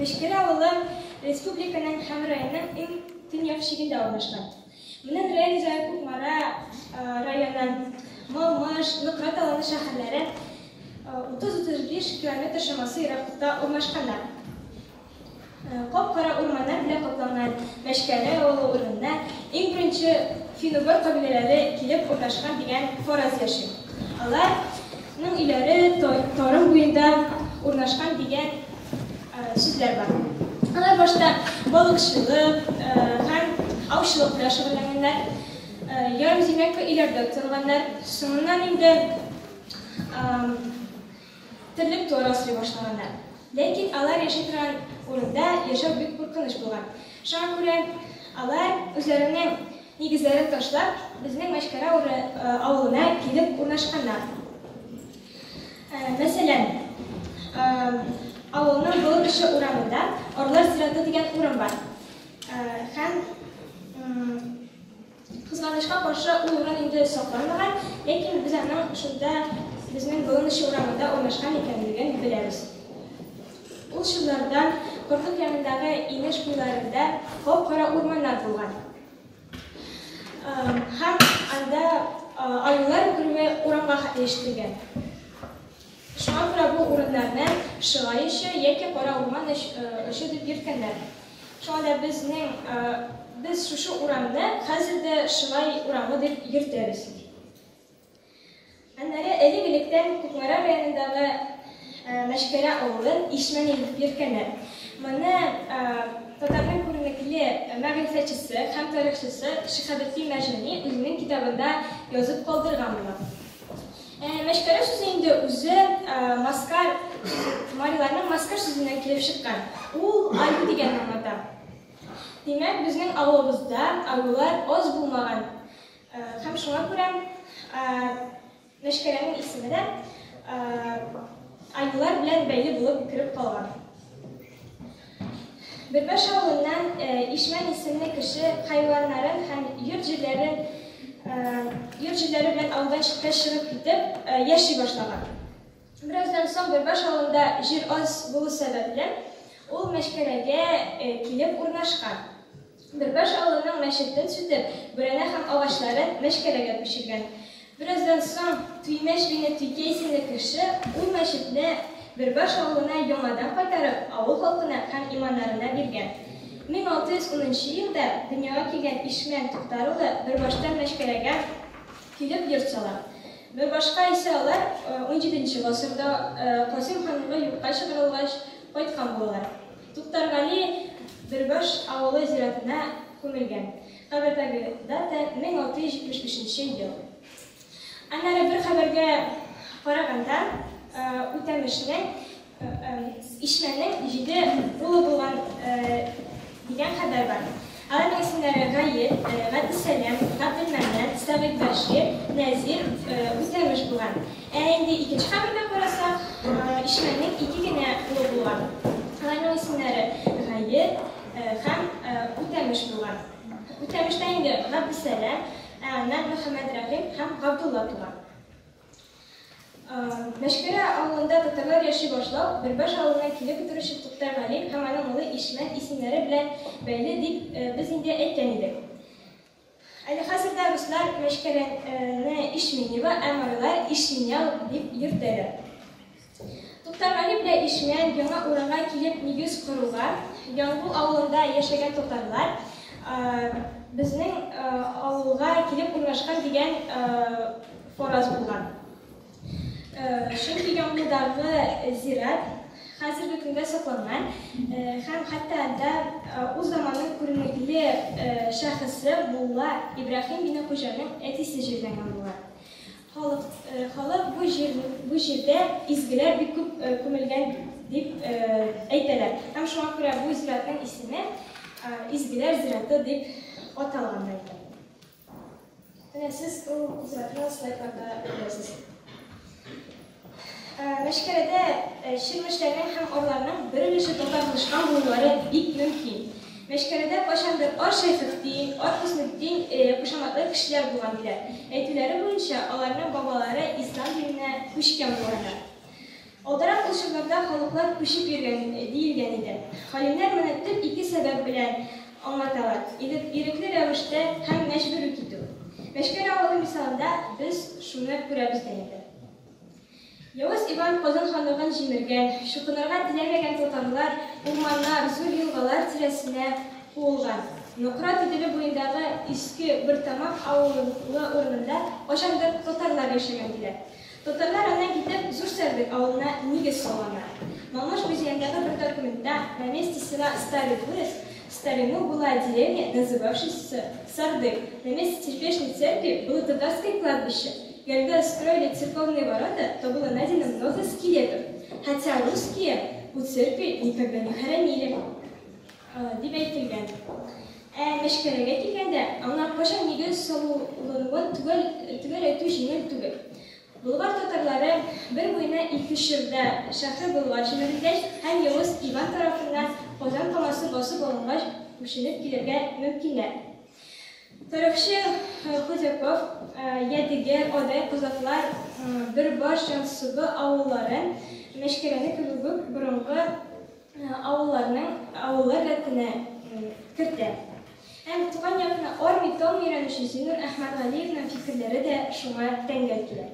Мәчкәрә авылы республиканың һәм районның иң төньяк чигендә урнашкан. Моннан район үзәге Кукмара районы, Малмыж, Нократ Аланы шәһәрләре 30-35 километр чамасы ераклыкта урнашканнар. Кап-кара урманнар белән капланган Мәчкәрә авылы урынына иң беренче фин-угор кабиләләре килеп урнашкан дигән фараз яши. Аларның өйләре Торым буенда урнашкан дигән сүзләр бар. Алар башта балыкчылык һәм аучылык белән шөгыльләнгәннәр, ярымземлянка өйләрдә торганнар. Соңыннан инде терлек-туар асрый башлаганнар. Ләкин алар яши торган урында яшәү бик куркыныч булган. Шуңа күрә алар үзләренең нигезләрен ташлап, безнең Мәчкәрә авылына килеп урнашканнар. Мәсәлән, авылның Болын очы урамында Орлар зираты дигән урын бар. Һәм кызганычка каршы, ул урын инде сакланмаган, ләкин без аның шунда безнең Болын очы урамында урнашкан икәнлеген беләбез. Ул чорларда Кортлык янындагы инеш буйларында кап-кара урманнар булган. Һәм анда аюлар үкерүе урамга хәтле ишетелгән. Шуңа күрә бу урыннарны Шыгай очы яки Кара урман очы дип йөрткәннәр. Шуңа да безнең без шушы урамны хәзер дә Шыгай урамы дип йөртәбез. Аннары элек-электән Кукмара районындагы Мәчкәрә авылын Ишмән дип йөрткәннәр. Моны татарның күренекле мәгърифәтчесе һәм тарихчысы Шиһабетдин Мәрҗани үзенең китабында язып калдырган була. Мәчкәрә сүзе инде үзе маскар, мариларның маскар сүзеннән килеп чыккан. Ул аю дигәнне аңлата. Димәк, безнең авылыбызда аюлар аз булмаган. Һәм шуңа күрә Мәчкәрәнең исеме дә аюлар белән бәйле булып кереп калган. Бөрбаш авылыннан Ишмән исемле кеше хайваннарын һәм йорт-җирләрен йорт-җирләре белән авылдан читкә чыгып китеп яши башлаган. Бераздан соң Бөрбаш авылында җир аз булу сәбәпле, ул Мәчкәрәгә килеп урнашкан. Бөрбаш авылының мәчетен сүтеп, бүрәнә һәм агачларын Мәчкәрәгә күчергән. Бераздан соң Туймәч бине Туйкә исемле кеше ул мәчетне Бөрбаш авылына яңадан кайтарып, авыл халкына һәм иманнарына биргән. 1610 нчы елда дөньяга килгән Ишмән Туктар улы Бөрбаштан Мәчкәрәгә килеп йорт сала. Бөрбашка исә алар унҗиденче гасырда, Касыйм ханлыгы юкка чыгарылгач, кайткан булалар. Туктаргали Бөрбаш авылы зиратына күмелгән. Кабердәге дата, 1675 нче ел. Аннары бер хәбәргә караганда, Үтәмешнең, Ишмәнең җиде улы булган дигән хәбәр бар. Аларның исемнәре Гаеп, Габдесәлам, Габделмәннән, Сәгыйтьбәшир, Нәзир, Үтәмеш булган. Ә инде икенче хәбәргә карасак, Ишмәннең ике генә улы булган. Аларның исемнәре Гаеп һәм Үтәмеш булган. Үтәмештән инде Габдесәлам, ә аннан Мөхәммәдрәхим һәм Габдулла туган. Мәчкәрә авылында татарлар яши башлау Бөрбаш авылына килеп утыручы Туктаргали һәм аның улы Ишмән исемнәре белән бәйле дип без инде әйткән идек. Әле хәзер дә руслар Мәчкәрәне Ишменево, ә марилар Ишменял дип йөртәләр. Туктаргали белән Ишмән яңа урынга килеп нигез коруга, Янгул авылында яшәгән татарлар безнең авылга килеп урнашкан дигән фараз булган. Чөнки Яңгулдагы зират хәзерге көндә сакланган һәм хәтта анда ул заманның күренекле шәхесе мулла Ибраһим бине Хуҗаның әтисе җирләнгән була. Халык, халык бу җир, бу җирдә изгеләр бик күп күмелгән дип әйтәләр. Һәм шуңа күрә бу зиратның исеме Изгеләр зираты дип аталган да икән. Менә сез ул зиратны слайдларда күрәсез. Мәчкәрәдә чирмешләрнең һәм арларның бер өлеше татарлашкан булулары бик мөмкин. Мәчкәрәдә кайчандыр Ар Шәйхетдин, Ар Хөснетдин кушаматлы кешеләр булган диләр. Әйтүләре буенча, аларның бабалары ислам диненә күчкән булганнар. Алдарак ул чорларда халыклар күчеп йөргән, диелгән иде. Галимнәр моны төп ике сәбәп белән аңлаталар, ирекле рәвештә һәм мәҗбүри китү. Мәчкәрә авылы мисалында без шуны күрәбез дә инде. Явыз Иван Казан ханлыгын җимергән, чукынырга теләмәгән татарлар урманнар, зур елгалар тирәсенә куылган. Нократ иделе буендагы Иске Бөртамак авылы урынында кайчандыр татарлар яшәгән, диләр. Татарлар аннан китеп, Зур Сәрдек авылына нигез салганнар. Малмыж музеендагы бер документта на месте села Старый Вырос в старину была деревня, называвшаяся Сарды. На месте теперешней церкви было татарское кладбище. Когда строили церковные ворота, то было найдено много скелетов. Хотя русские у церкви никогда не хоронили. Дип әйтелгән. Ә Мәчкәрәгә килгәндә, аңа кайчан нигез салынуын төгәл төгәл әйтү җиңел түгел. Болгар татарлары бер буена ике чорда шәһре Болгар җимерелгәч һәм Явыз Иван тарафыннан Казан каласы басып алынгач күченеп килергә мөмкиннәр. Тарихчы Худяков, Ядегәр, Адай, Кузаклар, Бөрбаш, Җансыбы авылларын Мәчкәрәне кебек үк борынгы авылларның авыллар рәтенә кертә. Һәм туган якны армый-талмый өйрәнүче Зиннур Әхмәтгалиевның фикерләре дә шуңа тәңгәл килә.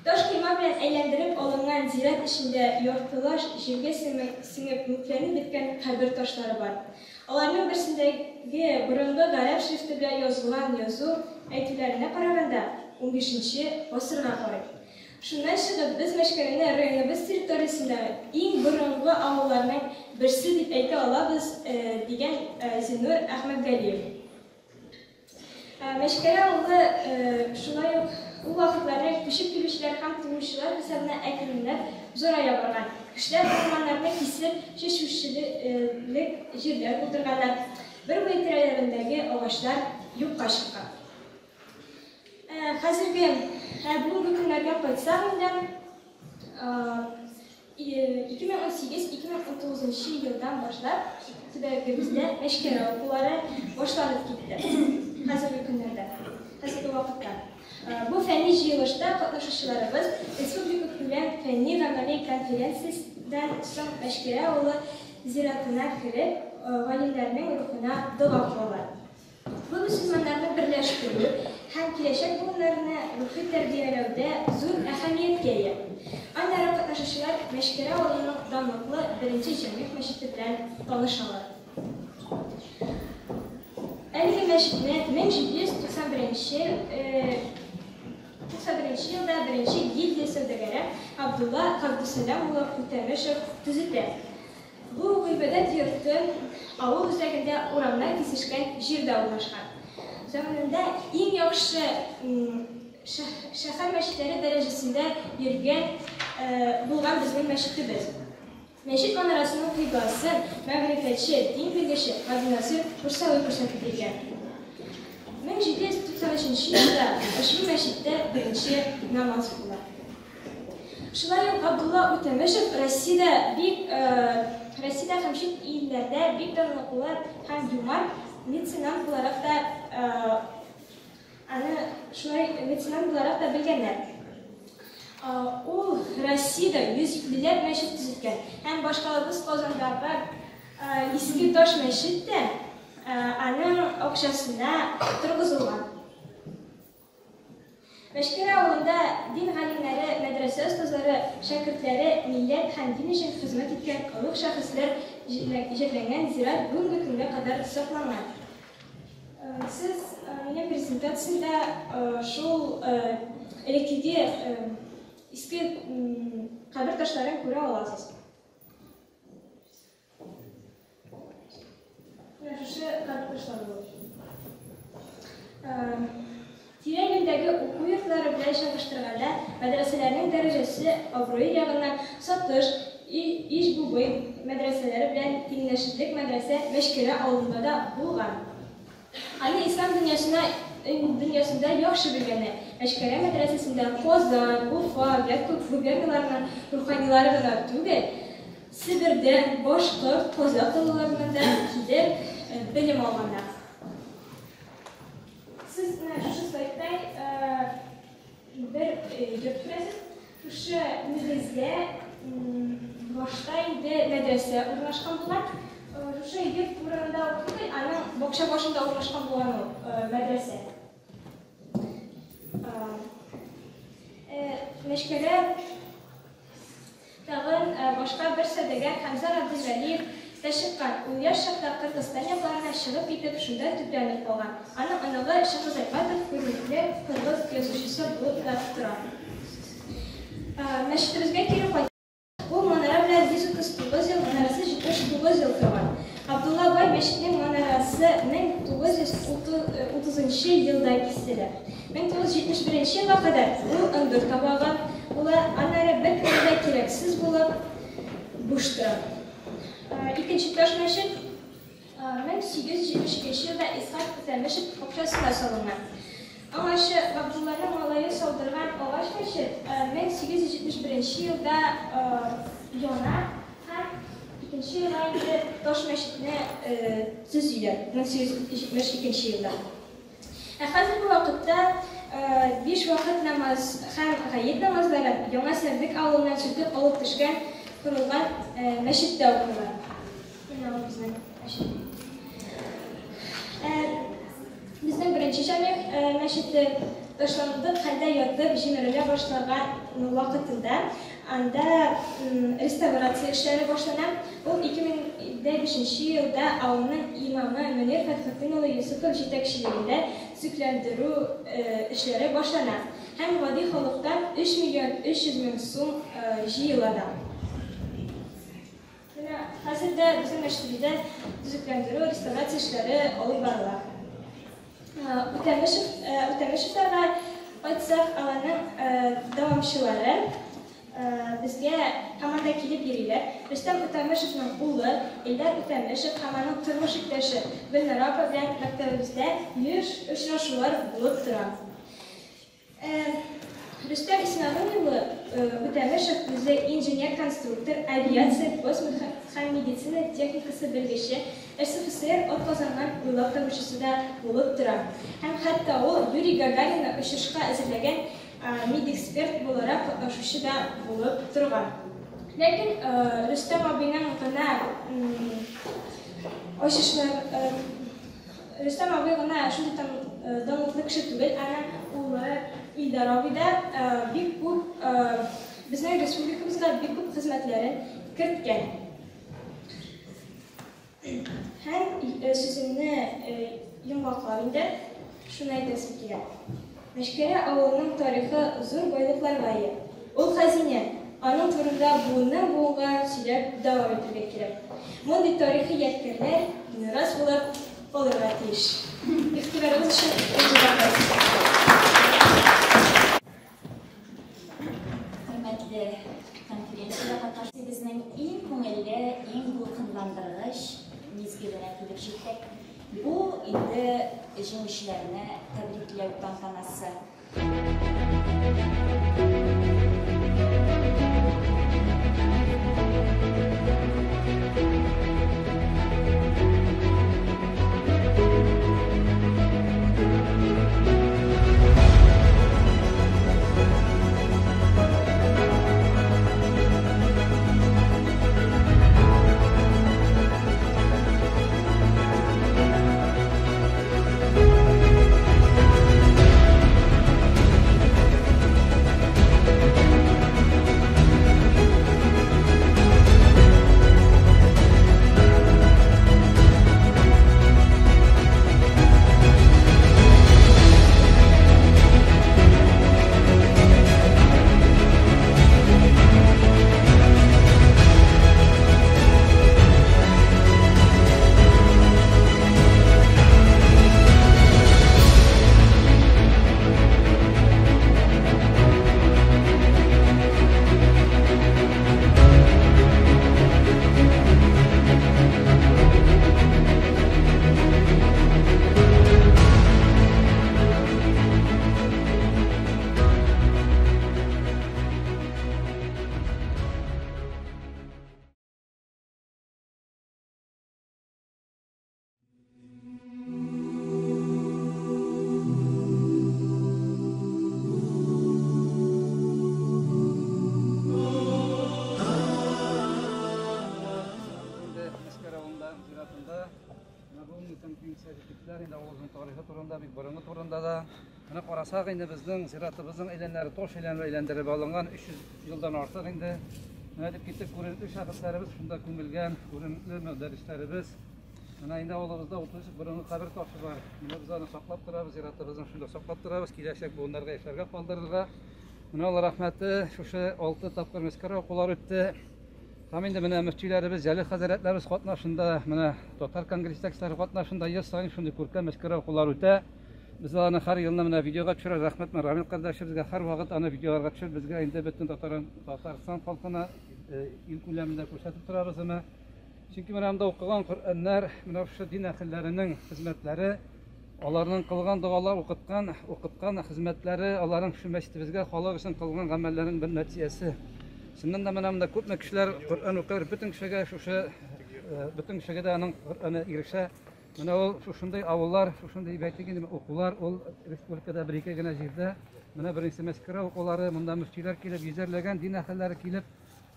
Таш койма белән әйләндереп алынган зират эчендә яртылаш җиргә сеңеп мүкләнеп беткән кабер ташлары бар. Аларның берсендәге борынгы гарәп шрифты белән язылган язу, әйтүләренә караганда, унбишенче гасырга карый. Шуннан чыгып, без Мәчкәрәне районыбыз территориясендәге иң борынгы авылларның берсе дип әйтә алабыз, дигән Зиннур Әхмәтгалиев. Мәчкәрә авылы шулай ук ул вакытларда күчеп килүчеләр һәм туучылар хисабына әкренләп зурая барган. Кешеләр урманнарны кисеп, чәчүчелек җирләр булдырганнар, бер буе тирәләрендәге агачлар юкка чыккан. Хәзерге, бүгенге көннәргә кайтсак инде, 2018-2019 елдан башлап төбәгебездә Мәчкәрә укулары башланып китте. Хәзерге көннәрдә, хәзерге вакытта. Бу фәнни җыелышта катнашучыларыбыз республика күләм фәнни-гамәли конференцияседән соң Мәчкәрә авылы зиратына кереп, галимнәрнең рухына дога кылалар. Бу мөселманнарны берләштерү һәм киләчәк буыннарны рухи тәрбияләүдә зур әһәмияткә ия. Аннары катнашучылар Мәчкәрә авылының данлыклы беренче Җәмигъ мәчете белән танышалар. Әлеге мәчетне 1791 91 елда беренче гильдия сәүдәгәре Габдулла Габдусәлам улы Үтәмешев төзетә. Бу гыйбадәт йорты авыл үзәгендә урамнар кисешкән җирдә урнашкан. Заманында иң яхшы шәһәр мәчетләре дәрәҗәсендә йөргән булган безнең мәчетебез. Мәчет манарасының кыйбласын мәгърифәтче, дин белгече Габденнасыйр Курсави күрсәтеп биргән. 1793 елда ошбу мәчеттә беренче намаз укыла. Шулай ук Габдулла Үтәмешев Россиядә бик Россиядә һәм чит илләрдә бик данлыклы һәм юмарт меценант буларак та аны шулай меценант буларак та белгәннәр. Ул Россиядә 150 ләп мәчет төзеткән һәм башкалабыз Казандагы Иске таш мәчет тә аның акчасына торгызылган. Мәчкәрә авылында дин галимнәре, мәдрәсә остазлары, шәкертләре, милләт һәм дин өчен хезмәт иткән олуг шәхесләр җирләнгән зират бүгенге көнгә кадәр сакланган. Сез минем презентациядә шул элеккеге иске кабер ташларын күрә аласыз. Менә шушы карташлар булып. Тирә-юньдәге уку йортлары белән чагыштырганда, мәдрәсәләрнең дәрәҗәсе, абруе ягыннан Сатыш, Иж-Бубый мәдрәсәләре белән тиңләшерлек мәдрәсә Мәчкәрә авылында да булган. Аны ислам дөньясына дөньясында яхшы белгәннәр. Мәчкәрә мәдрәсәсендә Казан, Уфа, Вятка губерналарының руханилары гына түгел, Себердән, башкорт, казакъ далаларыннан да килеп белем алганнар. Сез менә шушы слайдта бер йорт күрәсез. Шушы нигездә башта инде мәдрәсә урнашкан булган. Шушы йорт урынында ук түгел, аның бакча башында урнашкан булган ул мәдрәсә. Мәчкәрә Тагын башка бер сәүдәгәр Хәмзә Габделвәлиев тә чыккан. Ул яшь чакта Кыргызстан якларына чыгып китеп, шунда төпләнеп калган. Аның оныгы Чыңгыз Айтматов күренекле кыргыз язучысы булып та тора. Мәчетебезгә кире кайтсак, ул манара белән 130 1939 елда киселә. 1971 елга кадәр ул ындыр табагы була, аннары беркемгә дә кирәксез булып буш тора. Икенче таш мәчет 1872 елда Исхак Үтәмешев акчасына салынган. Аңарчы Габдулланың малае салдырган агач мәчет 1871 елда яна һәм икенче елга инде таш мәчетне төзиләр, 1872 елда. Ә хәзерге вакытта биш вакыт намаз һәм гает намазларын Яңа Сәрдек авылыннан сүтеп алып төшкән корылган мәчеттә укыла. Менә ул безнең мәчет. Безнең беренче җәмигъ мәчете ташландык хәлдә ятып җимерелә башлаган вакытында анда реставрация эшләре башлана. Ул 2005 елда авылның имамы Мөнир Фәтхетдин улы Йосыпов җитәкчелегендә төзекләндерү эшләре башлана һәм гади халыктан 3 миллион 300 мең сум җыела да. Менә хәзер дә безнең мәчетебездә төзекләндерү, реставрация эшләре алып барыла. Үтәмешев, Үтәмешевларга кайтсак, аларның дәвамчылары безгә һаман да килеп йөриләр. Рөстәм Үтәмешевның улы Илдар Үтәмешев һәм аның тормыш иптәше Гөлнара апа белән мәктәбебездә еш очрашулар булып тора. Рөстәм Исмәгыйль улы Үтәмешев үзе инженер-конструктор, авиация, космос һәм медицина техникасы белгече, РСФСР атказанган уйлап табучысы да булып тора. Һәм хәтта ул Юрий Гагаринны очышка әзерләгән медэксперт буларак катнашучы да булып торган. Ләкин Рөстәм абыйның гына ачышлар Рөстәм абый гына шундый данлыклы кеше түгел, аның улы Илдар абый да бик күп безнең республикабызга бик күп хезмәтләрен керткән. Һәм сүземне йомгаклап инде шуны әйтәсем килә. Мәчкәрә авылының тарихы зур байлыкларга ия. Ул хәзинә, аның турында буыннан-буынга сөйләп дәвам итәргә кирәк. Мондый тарихи ядкәрләр мирас булып калырга тиеш. Игътибарыгыз өчен зур рәхмәт. Хөрмәтле конференциядә катнашучы безнең иң күңелле, иң дулкынландыргыч мизгеленә килеп җиттек. Бу инде җиңүчеләрне тәбрикләү тантанасы. Инде Мәскәр авылында, зиратында менә бүгенге конференция җитәкчеләр инде авылыбызның тарихы турында, бик борынгы турында да. Менә карасак инде безнең зиратыбызның әйләннәре таш әйләнеп әйләндереп алынган 300 елдан артык инде. Менә дип киттек, күренекле шәхесләребез шунда күмелгән, күренекле мөдәррисләребез. Менә инде авылыбызда 33 борынгы кабер ташы бар. Менә без аны саклап торабыз, зиратыбызны шунда саклап торабыз, киләчәк буыннарга яшәргә калдырырга. Менә Алла рәхмәте, шушы 6 тапкыр Мәскәү укулар үтте. Һәм инде менә мөфтиләребез, Җәлил Без аларны һәр елны менә видеога төшерәбез. Рәхмәт менә Рамил кардәшебезгә һәрвакыт аны видеоларга төшереп безгә инде бөтен Татарстан халкына ил күләмендә күрсәтеп торабыз аны. Чөнки менә анда укыган Коръәннәр, менә шушы дин әһелләренең хезмәтләре, аларның кылган догалар, укыткан, укыткан хезмәтләре, аларның шушы мәчетебезгә халык өчен кылган гамәлләренең бер нәтиҗәсе. Чыннан да менә монда күпме кешеләр Коръән укый, бөтен кешегә шушы, бөтен кешегә дә аның Коръәне ирешә. Менә ул шушындый авыллар, шушындый әйтик инде укулар, ул республикада бер-ике генә җирдә. Менә беренче Мәскәү укулары, монда мөфтиләр килеп, йөзәрләгән дин әһелләре килеп,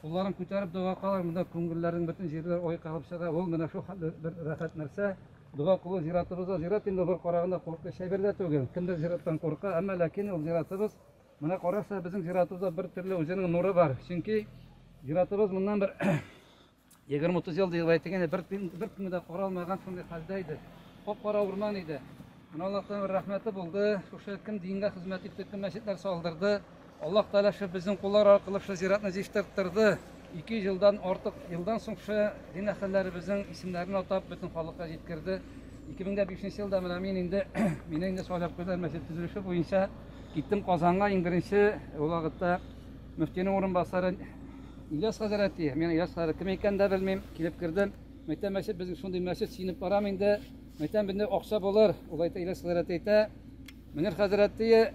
кулларын күтәреп дога кылалар, монда күңелләрнең бөтен җирләре ой кагып чыга. Ул менә шул хәтле бер рәхәт нәрсә. Дога кылу зиратыбызда, зират инде бер караганда куркыныч әйбер дә түгел. Кемдер зираттан курка, әмма ләкин ул зиратыбыз, менә караса, безнең зиратыбызда бер төрле үзенең нуры бар. Чөнки зиратыбыз моннан бер 20-30 ел дип әйтик инде, бер бер кемгә дә каралмаган шундый хәлдә иде. Кап-кара урман иде. Менә Аллаһтан бер рәхмәте булды. Шушы кем дингә хезмәт итте, кем мәчетләр салдырды. Аллаһ Тәгалә шушы безнең куллар аркылы шушы зиратны җыештырттырды. 200 елдан артык елдан соң шушы дин әһелләребезнең исемнәрен атап бөтен халыкка җиткерде. 2005 елда менә мин инде мине инде сайлап куйдылар мәчет төзелеше буенча. Киттем Казанга иң беренче ул вакытта мөфтинең урынбасары Ильяс хәзрәти, мин Ильяс хәзрәт кем икәнен дә белмим, килеп кердем. Мәйтәм, мәчет безнең шундый мәчет, сөенеп барам инде. Мәйтәм, бездә акча булыр. Ул әйтә, Ильяс хәзрәт әйтә, Мөнир хәзрәт дие,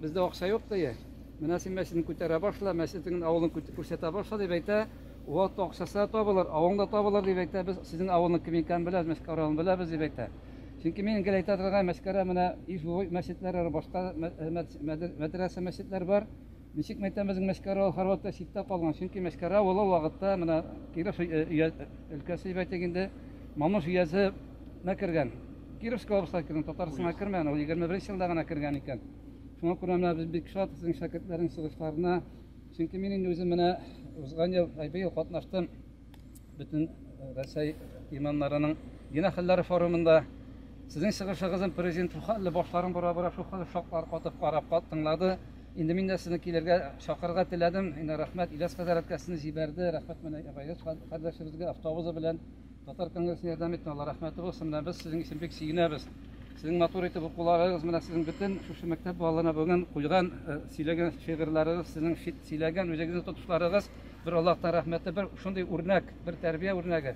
бездә акча юк дие. Менә син мәчетне күтәрә башла, мәчетеңнең авылын күрсәтә башла дип әйтә. Ул вакытта акчасы да табылыр, авылың да табылыр дип әйтә. Без сезнең авылның кем икәнен беләбез, Мәскәү районын беләбез дип әйтә. Чөнки мин гел әйтә торган Мәскәүдә менә Ижбой мәчетләре, башка мәдрәсә мәчетләр бар. Ничек мәйтәм, безнең Мәчкәрә авылы һәрвакытта читтә калган. Чөнки Мәчкәрә авылы ул вакытта менә Киров өлкәсе дип әйтик инде, Мамыш өязенә кергән. Кировск областына кергән, Татарстанга кермәгән, ул 21 елда гына кергән икән. Шуңа күрә менә без бик шат сезнең шәкертләрнең чыгышларына. Чөнки мин инде үзем менә узган ел, әй быел катнаштым бөтен Рәсәй имамнарының дин әһелләре форумында. Сезнең чыгышыгызны президент шул башларын бора-бора шул шаклар катып карап тыңлады. Инде мин дә сезне килергә чакырырга теләдем. Инде рәхмәт, Ильяс хәзрәткә сезне җибәрде. Рәхмәт менә Гаяз кардәшебезгә автобусы белән Татар конгрессына ярдәм итте. Алла рәхмәте булсын. Менә без сезнең өчен бик сөенәбез. Сезнең матур итеп укуларыгыз, менә сезнең бөтен шушы мәктәп балаларына бүген куйган, сөйләгән шигырьләрегез, сезнең сөйләгән үзегезнең тотышларыгыз бер Аллаһтан рәхмәте, бер шундый үрнәк, бер тәрбия үрнәге.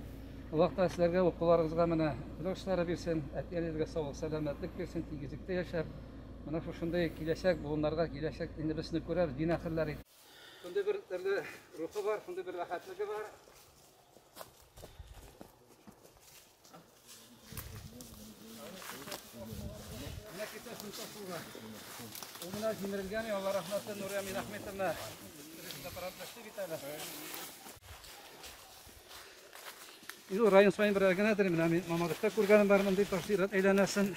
Аллаһ Тәгалә сезләргә укуларыгызга менә уңышлары бирсен, әти-әниләргә саулык, сәламәтлек бирсен, тигезлектә яшәп, менә шушындый киләчәк буыннарга, киләчәк инде без сезне күрәбез, дин әһелләре. Шундый бер төрле рухы бар, шундый бер рәхәтлеге бар. Менә китәсең ташуга. Ул менә җимерелгән, Алла рәхмәте, Нурия Минахметовна аппаратлашты бит әле. Инде район саен берәр генәдер, менә мин Мамадышта күргәнем бар мондый таш зират әйләнәсен.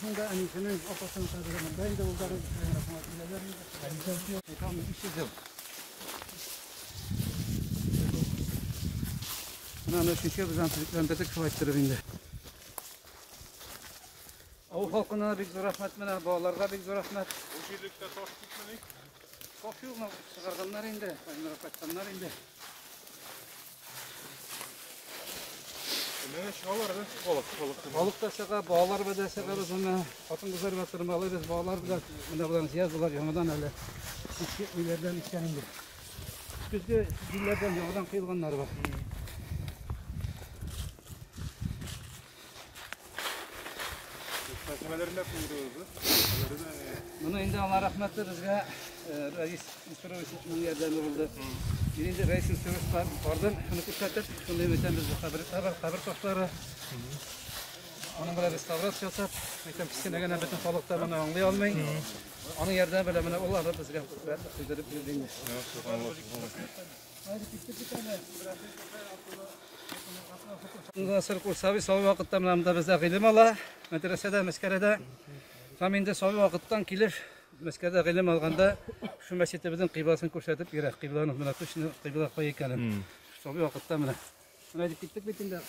Шунда әнисенең апасының кабере монда инде ул да Менә аны өченче без аны төзекләндердек шулай иттереп инде. Авыл халкына бик зур рәхмәт менә, балаларга бик зур рәхмәт. Бу җирлектә таш күпмени? Таш юк, чыгарганнар инде, кайнар кайтканнар инде. Менә чыгалар, да? Балык, балык. Балык та чыга, балалар да чыга без менә. Хатын-кызлар белән тырмалыйбыз, балалар белән менә болар җыябыз, болар яңадан әле иске өйләрдән икән инде. Көзге җилләрдән яңадан кыелганнар бар. Моны инде Алла рәхмәте безгә Рәис Мансуровичның ярдәме булды. Мин инде Рәис Мансуровичка бардым, шуны күрсәтеп, шундый мәйтәм без кабер, кабер, кабер ташлары. Аның белән реставрация ясап, мәйтәм кечкенә генә бөтен халык та моны аңлый алмый. Аның ярдәме белән менә ул аны безгә куйдырып бирде инде. Насыр Курсави сабый вакытта менә монда бездә гыйлем ала, мәдрәсәдә, Мәскәрәдә. Һәм инде сабый вакыттан килеп, Мәскәрәдә гыйлем алганда, шул мәчетебезнең кыйбласын күрсәтеп бирә. Кыйбланы менә точно кыйбла кай икәнен. Сабый вакытта менә. Менә дип киттек бит инде.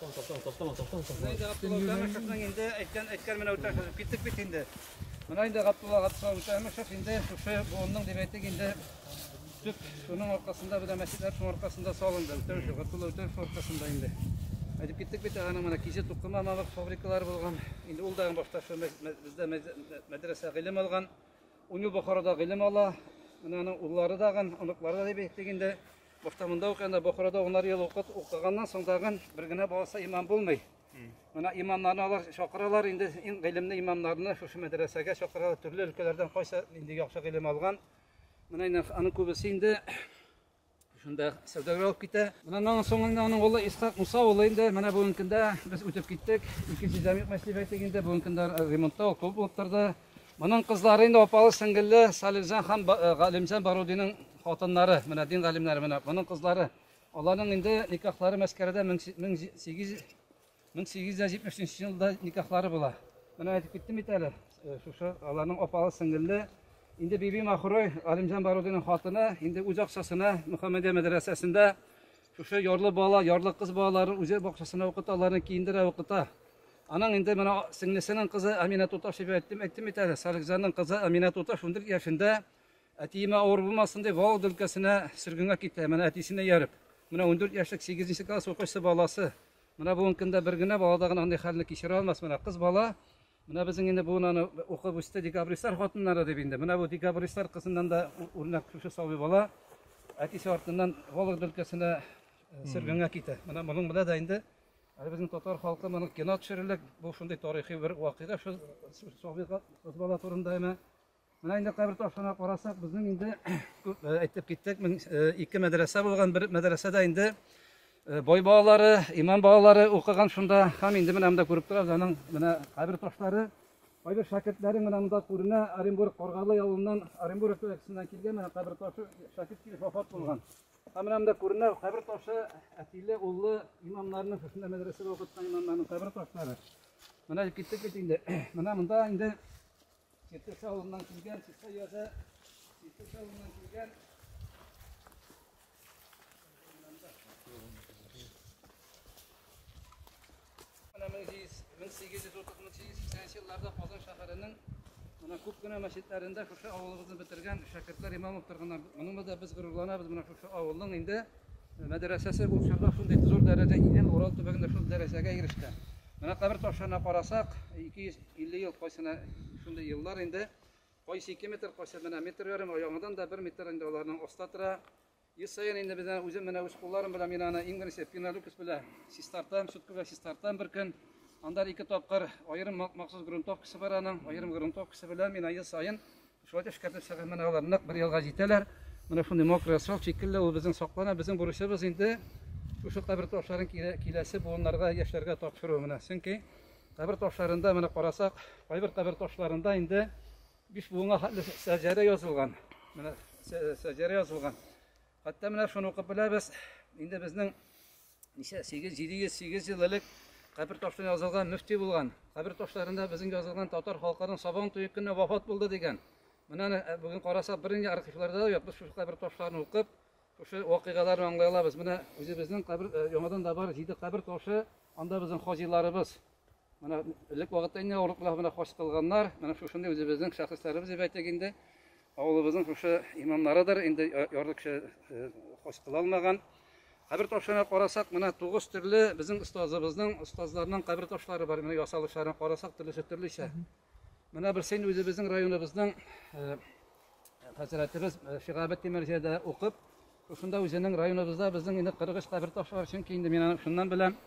Менә инде Габдулла Үтәмешевнең инде әйткән әйткән менә Үтәмешев киттек бит инде. Менә инде Габдулла Габдулла Үтәмешев инде шушы буынның дип әйтик инде төп шуның аркасында бездә мәчетләр шуның аркасында салынды. Үтәмешев Габдулла Үтәмешев аркасында инде. Әйтеп киттек бит аның менә киже тукыма мамык фабрикалары булган. Инде ул да башта шу бездә мәдрәсә гыйлем алган. Ун ел Бохарада гыйлем ала. Менә аның уллары дагын, оныклары да дип әйтик инде. Башта монда укыганда Бохарада унар ел укыт, укыганнан соң тагын бер генә баласы имам булмый. Менә имамнарны алар чакыралар инде, иң гыйлемле имамнарны шушы мәдрәсәгә чакыралар, төрле өлкәләрдән кайсы нинди яхшы гыйлем алган. Менә инде аның күбесе инде шунда сәүдәгәр алып китә. Менә аннан соң инде аның улы Исхак Муса улы инде менә бүгенге көндә без үтеп киттек. Икенче җәмигъ мәчете әйтик инде бүгенге көндә ремонтта ул күп булып торды. Моның кызлары инде апалы сеңгелле Салихҗан һәм Галимҗан Барудиның хатыннары, менә дин галимнәре менә моның кызлары. Аларның инде никахлары Мәскәрәдә 1873 елда никахлары була. Менә әйтеп киттем бит әле, шушы аларның апалы сеңгелле инде Биби Махурой, Галимҗан Барудиның хатыны, инде үз акчасына Мөхәммәдия мәдрәсәсендә шушы ярлы бала, ярлы кыз балаларын үзе бакчасына укыта, аларны киендерә, укыта. Аның инде менә сеңлесенең кызы Амина Туташ дип әйттем, әйттем бит әле, Салихҗанның кызы Амина Туташ 14 яшендә әтиемә авыр булмасын дип Вологда өлкәсенә сөргенгә китә, менә әтисенә ияреп. Менә 14 яшьлек 8 класс укучысы баласы. Менә бүгенге көндә бер генә бала да гына андый хәлне кичерә алмас. Менә кыз бала, менә безнең инде буын аны укып үсте декабристлар хатыннары дип инде. Менә бу декабристлар кызыннан да үрнәк шушы сабый бала әтисе артыннан Вологда өлкәсенә сөргенгә китә. Менә моның белән дә инде әле безнең татар халкы моның кино төшерерлек, бу шундый тарихи бер вакыйга шу сабый кыз бала турында әмма. Менә инде кабер ташларына карасак, безнең инде күп әйтеп киттек, ике мәдрәсә булган, бер мәдрәсәдә инде бай балалары, имам балалары укыган шунда. Һәм инде менә монда күреп торабыз аның менә кабер ташлары. Кайбер шәкертләре менә монда күренә, Оренбург Каргалы авылыннан, Оренбург өлкәсеннән килгән менә кабер ташы шәкерт килеп вафат булган. Һәм менә монда күренә кабер ташы әтиле, уллы имамнарның шушында мәдрәсәдә укыткан имамнарның кабер ташлары. Менә киттек бит инде. Менә монда инде Чиртеш авылыннан килгән, Чистай язы, Чиртеш авылыннан килгән. Менә 1830-1880 елларда Казан шәһәренең менә күп кенә мәчетләрендә шушы авылыбызны бетергән шәкертләр имам булып торганнар. Моның белән без горурланабыз, менә шушы авылның инде мәдрәсәсе ул чорда шундый зур дәрәҗә, Идел Урал төбәгендә шул дәрәҗәгә ирешкән. Менә кабер ташларына карасак, 250 ел кайсына шундый еллар инде. Кайсы 2 метр, кайсы менә метр ярым, яңадан да 1 метр инде аларның аста тора. Ел саен инде без үзем менә үз кулларым белән мин аны иң беренче пенолюкс белән чистартам, щетка белән чистартам бер көн. Анда ике тапкыр аерым махсус грунтовкасы бар аның, аерым грунтовкасы белән мин ел саен шулай эшкәртеп чыгам, менә алар нык бер елга җитәләр. Менә шундый мокрый асфальт шикелле ул безнең саклана, безнең бурычыбыз инде шушы кабер ташларын киләсе буыннарга, яшьләргә тапшыру менә. Чөнки кабер ташларында менә карасак, кайбер кабер ташларында инде 5 буынга хәтле сәҗәрә язылган. Менә сәҗәрә язылган. Хәтта менә шуны укып беләбез. Инде безнең ничә 8 708 ел элек кабер ташларына язылган мөфти булган. Кабер ташларында безнең язылган татар халкының Сабан туе көнне вафат булды дигән. Менә бүген карасак, бернинди архивларда да юк. Без шушы кабер ташларын укып, шушы вакыйгаларны аңлый алабыз. Менә үзебезнең кабер яңадан да бар 7 кабер ташы, анда безнең хаҗиларыбыз. Менә элек вакытта инде авырлыклар менә хаҗ кылганнар. Менә шушындый үзебезнең шәхесләребез дип әйтик инде. Авылыбызның шушы имамнарыдыр, инде ярлы кеше хаҗ кыла алмаган. Кабер ташларына карасак, менә 9 төрле безнең остазыбызның, остазларның кабер ташлары бар. Менә ясалышларын карасак, төрлесе төрлечә. Менә берсе инде үзебезнең районыбызның хәзрәтебез Шиһабетдин Мирзиядә укып, шушында үзенең районыбызда безнең инде 43 кабер ташы бар, чөнки инде мин аны шуннан беләм.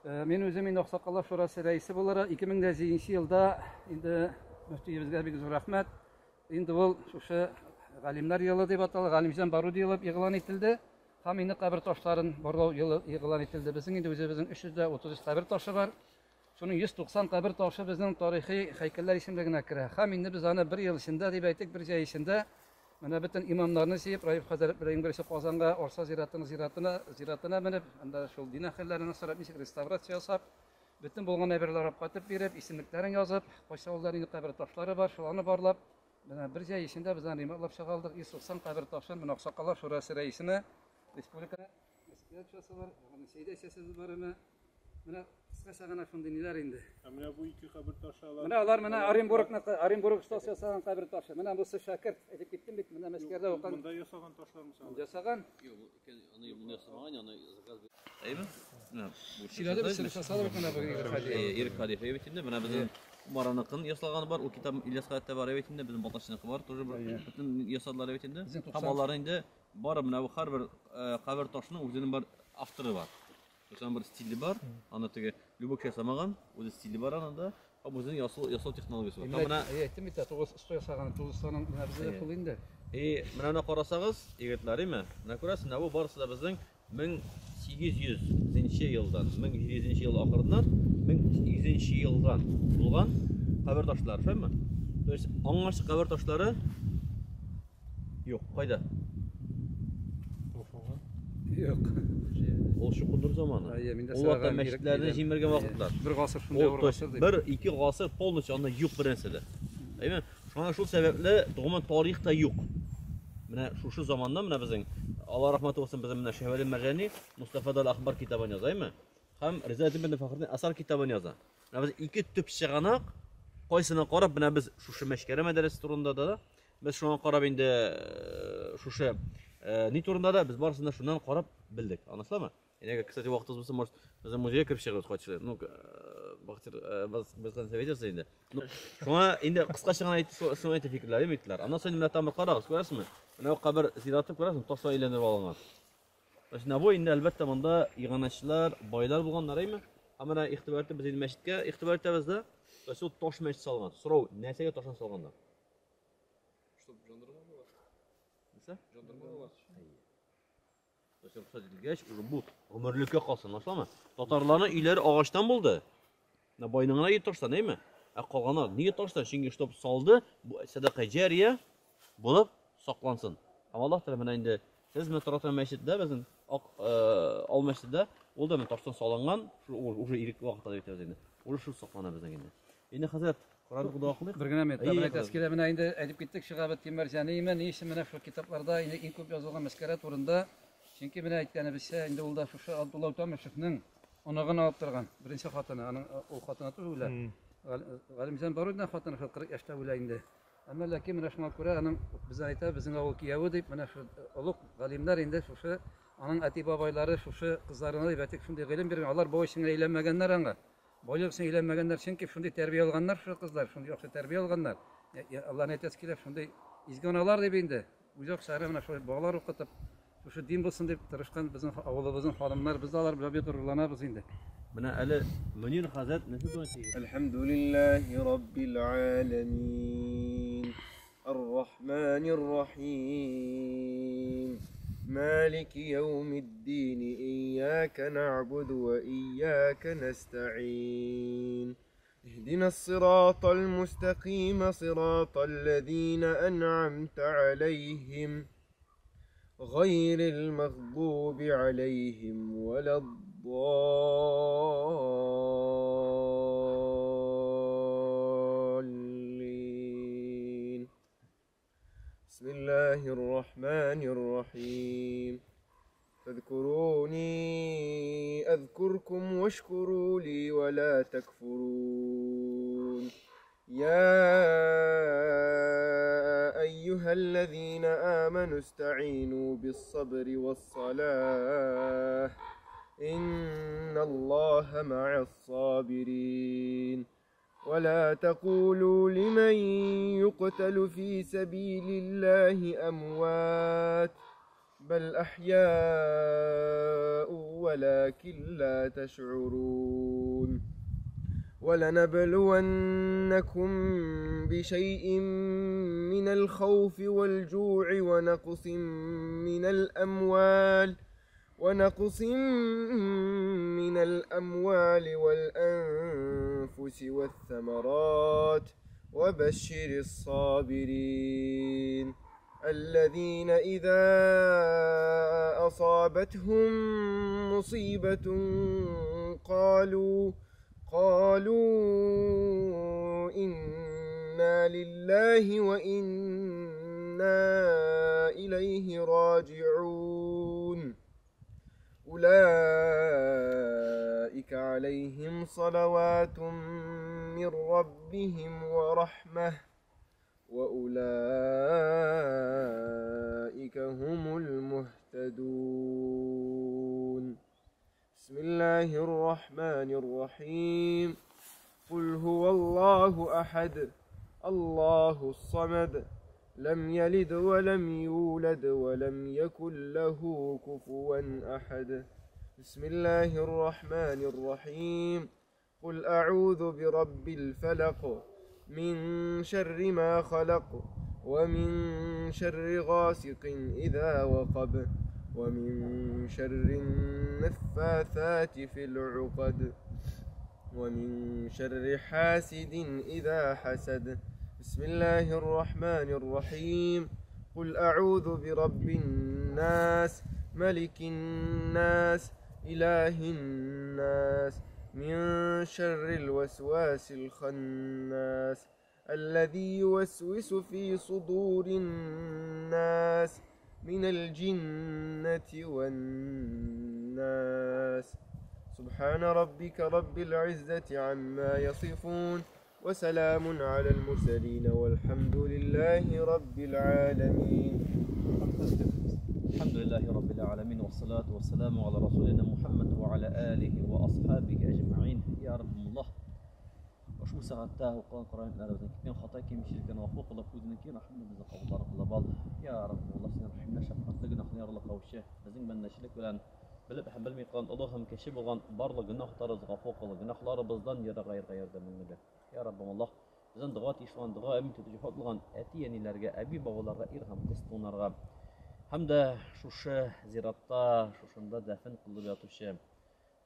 Мин үзем инде Аксакаллар шурасы рәисе буларак 2007 елда инде мөфтиебезгә бик зур рәхмәт. Инде ул шушы галимнәр елы дип атала, Галимҗан Баруди елы игълан ителде. Һәм инде кабер ташларын барлау елы игълан ителде. Безнең инде үзебезнең 333 кабер ташы бар. Шуның 190 кабер ташы безнең тарихи һәйкәлләр исемлегенә керә. Һәм инде без аны бер ел эчендә, дип әйтик, бер җәй эчендә менә бөтен имамнарны җыеп, Раиф хәзрәт белән иң беренче Казанга, Арча зиратының зиратына, зиратына менеп, анда шул дин әһелләренә сорап, ничек реставрация ясап, бөтен булган әйберләр алып кайтып биреп, исемлекләрен язып, кайсы авылда нинди кабер ташлары бар, шуларны барлап, менә бер җәй эчендә без аны ремонтлап чыга алдык. 190 кабер ташын менә Аксакаллар шурасы рәисенә республика Мәскәү часы бар, Сәйдә часы бар әмма. Менә кыскача гына шундый ниләр инде. Ә менә бу ике кабер ташы алар. Менә алар менә Оренбургныкы, Оренбург остасы ясаган кабер ташы. Менә бусы шәкерт, әйтеп киттем бит, менә Мәскәүдә укыган. Монда ясалган ташлар мисалы. Ясаган. Юк, аны монда ясамаган, аны заказ Әйме? Менә бу Сөйләде бит, сөйләшә салып менә бүген Ирек Һадиев. Ирек Һадиев әйбит инде. Менә безнең Умараныкын ясалганы бар, ул китап Ильяс хәзрәттә бар әйбит инде, безнең Балтачныкы бар, тоже бөтен ясадылар әйбит инде. Һәм алар инде бары менә бу һәрбер кабер ташының үзенең бер авторы бар. Үзенең бер стиле бар. Аны теге любой кеше ясамаган, үзе стиле бар анында. Һәм үзенең ясау ясау технологиясе бар. Һәм менә әйттем бит, тугыз оста ясаган, тугыз останың менә бездә шул инде. И менә моны карасагыз, егетләр, әйме? Менә күрәсез, менә бу барысы да безнең 1800 елдан, 1700 ел ахырыннан 1800 елдан булган кабер ташлары, шулаймы? То есть аңарчы кабер ташлары юк, кайда? Юк. Ул чукындыр заманы. Ул вакытта мәчетләрне җимергән вакытлар. Бер гасыр шундый авыр гасыр дип. Бер, ике гасыр полностью анда юк бер нәрсә дә. Әйме? Шуңа шул сәбәпле гомумән тарих та юк. Менә шушы заманда менә безнең Алла рәхмәте булсын безнең менә Шәһвәли Мәрҗани Мустафа дал Ахбар китабын яза, әйме? Һәм Ризаэтдин ибн Фәхретдин Асар китабын яза. Менә без ике төп чыганак кайсына карап менә без шушы Мәчкәрә мәдрәсәсе турында да без шуңа карап инде шушы ни турында да без барысын да шуннан карап белдек. Аңлашыламы? Әгәр, кстати, вакытыбыз булса, может, без музейга кереп чыгабыз кайтышлый. Ну, Бахтир, без советоваться инде. Ну, шуңа инде кыскача гына әйтеп, шуңа әйтеп фикерләр, әйттеләр. Аннан соң менә там карагыз, күрәсезме? Менә бу кабер зираты күрәсезме? Ташка әйләндереп алынган. То есть, менә бу инде әлбәттә монда иганәчеләр, байлар булганнар, әйме? Һәм менә игътибар итеп без инде мәчеткә игътибар итәбез дә. То есть, ул таш мәчет салган. Сорау, нәрсәгә таштан салганнар? Чтоб жандарма была. Нәрсә? Жандарма была. То есть, рөхсәт ителгәч, уже бу гомерлеккә калсын, аңлашыламы? Татарларның өйләре агачтан булды. Менә байның гына өе таштан, әйме? Ә калганнар нигә таштан? Чөнки чтоб салды, бу сәдака җария булып саклансын. Һәм Аллаһ Тәгалә менә инде сез менә тора торган мәчеттә безнең ак ал мәчеттә, ул да менә таштан салынган, шул уже ирек вакытта дип әйтәбез инде. Уже шул саклана безнең инде. Инде хәзрәт Коран укуда кылыйк. Бер генә минут, бер әйтәсе килә, менә инде әйтеп киттек, Шиһабетдин Мәрҗани, ни өчен менә шул китапларда инде иң күп язылган мәскәрә турында? Чөнки менә әйткәнебезчә, инде ул да шушы Абдулла Үтәмышевның оныгын алып торган, беренче хатыны, аның ул хатыны түгел үлә. Галимҗан Барудин хатыны шул 40 яшьтә үлә инде. Әмма ләкин менә шуңа күрә аның без әйтә, безнең авыл кияве дип, менә шул олуг галимнәр инде шушы аның әти-бабайлары шушы кызларына дип әйтик, шундый гыйлем биргән, алар бу өчен әйләнмәгәннәр аңа. Байлык өчен әйләнмәгәннәр, чөнки шундый тәрбия алганнар шушы кызлар, шундый яхшы тәрбия алганнар. Аллаһны әйтәсе килә, шундый изге аналар дип инде. Үз акчалары менә шулай балалар укытып, шушы дин булсын дип тырышкан безнең авылыбызның ханымнар, без алар белән бик горурланабыз инде. Менә әле Мөнир хәзрәт нәрсә турында сөйли? Әлхәмдүлилләһи раббил аламин. Ар-Рахманир Рахим. Малики яумиддин. Ияка нa'буду ва ияка настаин. اهدنا الصراط المستقيم صراط الذين أنعمت عليهم غير المغضوب عليهم ولا الضالين. بسم الله الرحمن الرحيم. فاذكروني أذكركم واشكروا لي ولا تكفرون. يا أيها الذين آمنوا استعينوا بالصبر والصلاة إن الله مع الصابرين. ولا تقولوا لمن يقتل في سبيل الله أموات بل أحياء ولكن لا تشعرون. ولنبلونكم بشيء من الخوف والجوع ونقص من الأموال والأنفس والثمرات وبشر الصابرين الذين إذا أصابتهم مصيبة قالوا إنا لله وإنا إليه راجعون. أولئك عليهم صلوات من ربهم ورحمة وأولئك هم المهتدون. بسم الله الرحمن الرحيم. قل هو الله أحد، الله الصمد، لم يلد ولم يولد ولم يكن له كفوا أحد. بسم الله الرحمن الرحيم. قل أعوذ برب الفلق، من شر ما خلق، ومن شر غاسق إذا وقب، ومن شر النفاثات في العقد، ومن شر حاسد إذا حسد. بسم الله الرحمن الرحيم. قل أعوذ برب الناس، ملك الناس، إله الناس، من شر الوسواس الخناس، الذي يوسوس في صدور الناس، من الجنة والناس. سبحان ربك رب العزة عما يصفون، وسلام على المرسلين، والحمد لله رب العالمين. الحمد لله رب العالمين، والصلاة والسلام على رسولنا محمد وعلى آله وأصحابه أجمعين. يا رب الله Ошбу сәгатьтә укыган Коръәннәребезнең киткән хата кимчелекләрен гафу кылып, үзенең киң рәхмәтен безне кабуллар кылып ал. Я Раббым, Аллаһ, син рәхимле, шәфкатьле, гөнаһны ярлыкаучы, безнең бәндәчелек белән белеп һәм белми кылган олы һәм кече булган барлык гөнаһларыбызны гафу кыл, гөнаһларыбыздан ерагаерга ярдәмеңне бир. Я Раббым, Аллаһ, бездән дога тиеш булган, дога әмин итүче вафат булган әти-әниләргә, әби-бабаларга, ир һәм кыз туганнарга һәм дә шушы зиратта, шушында дәфен кылып ятучы,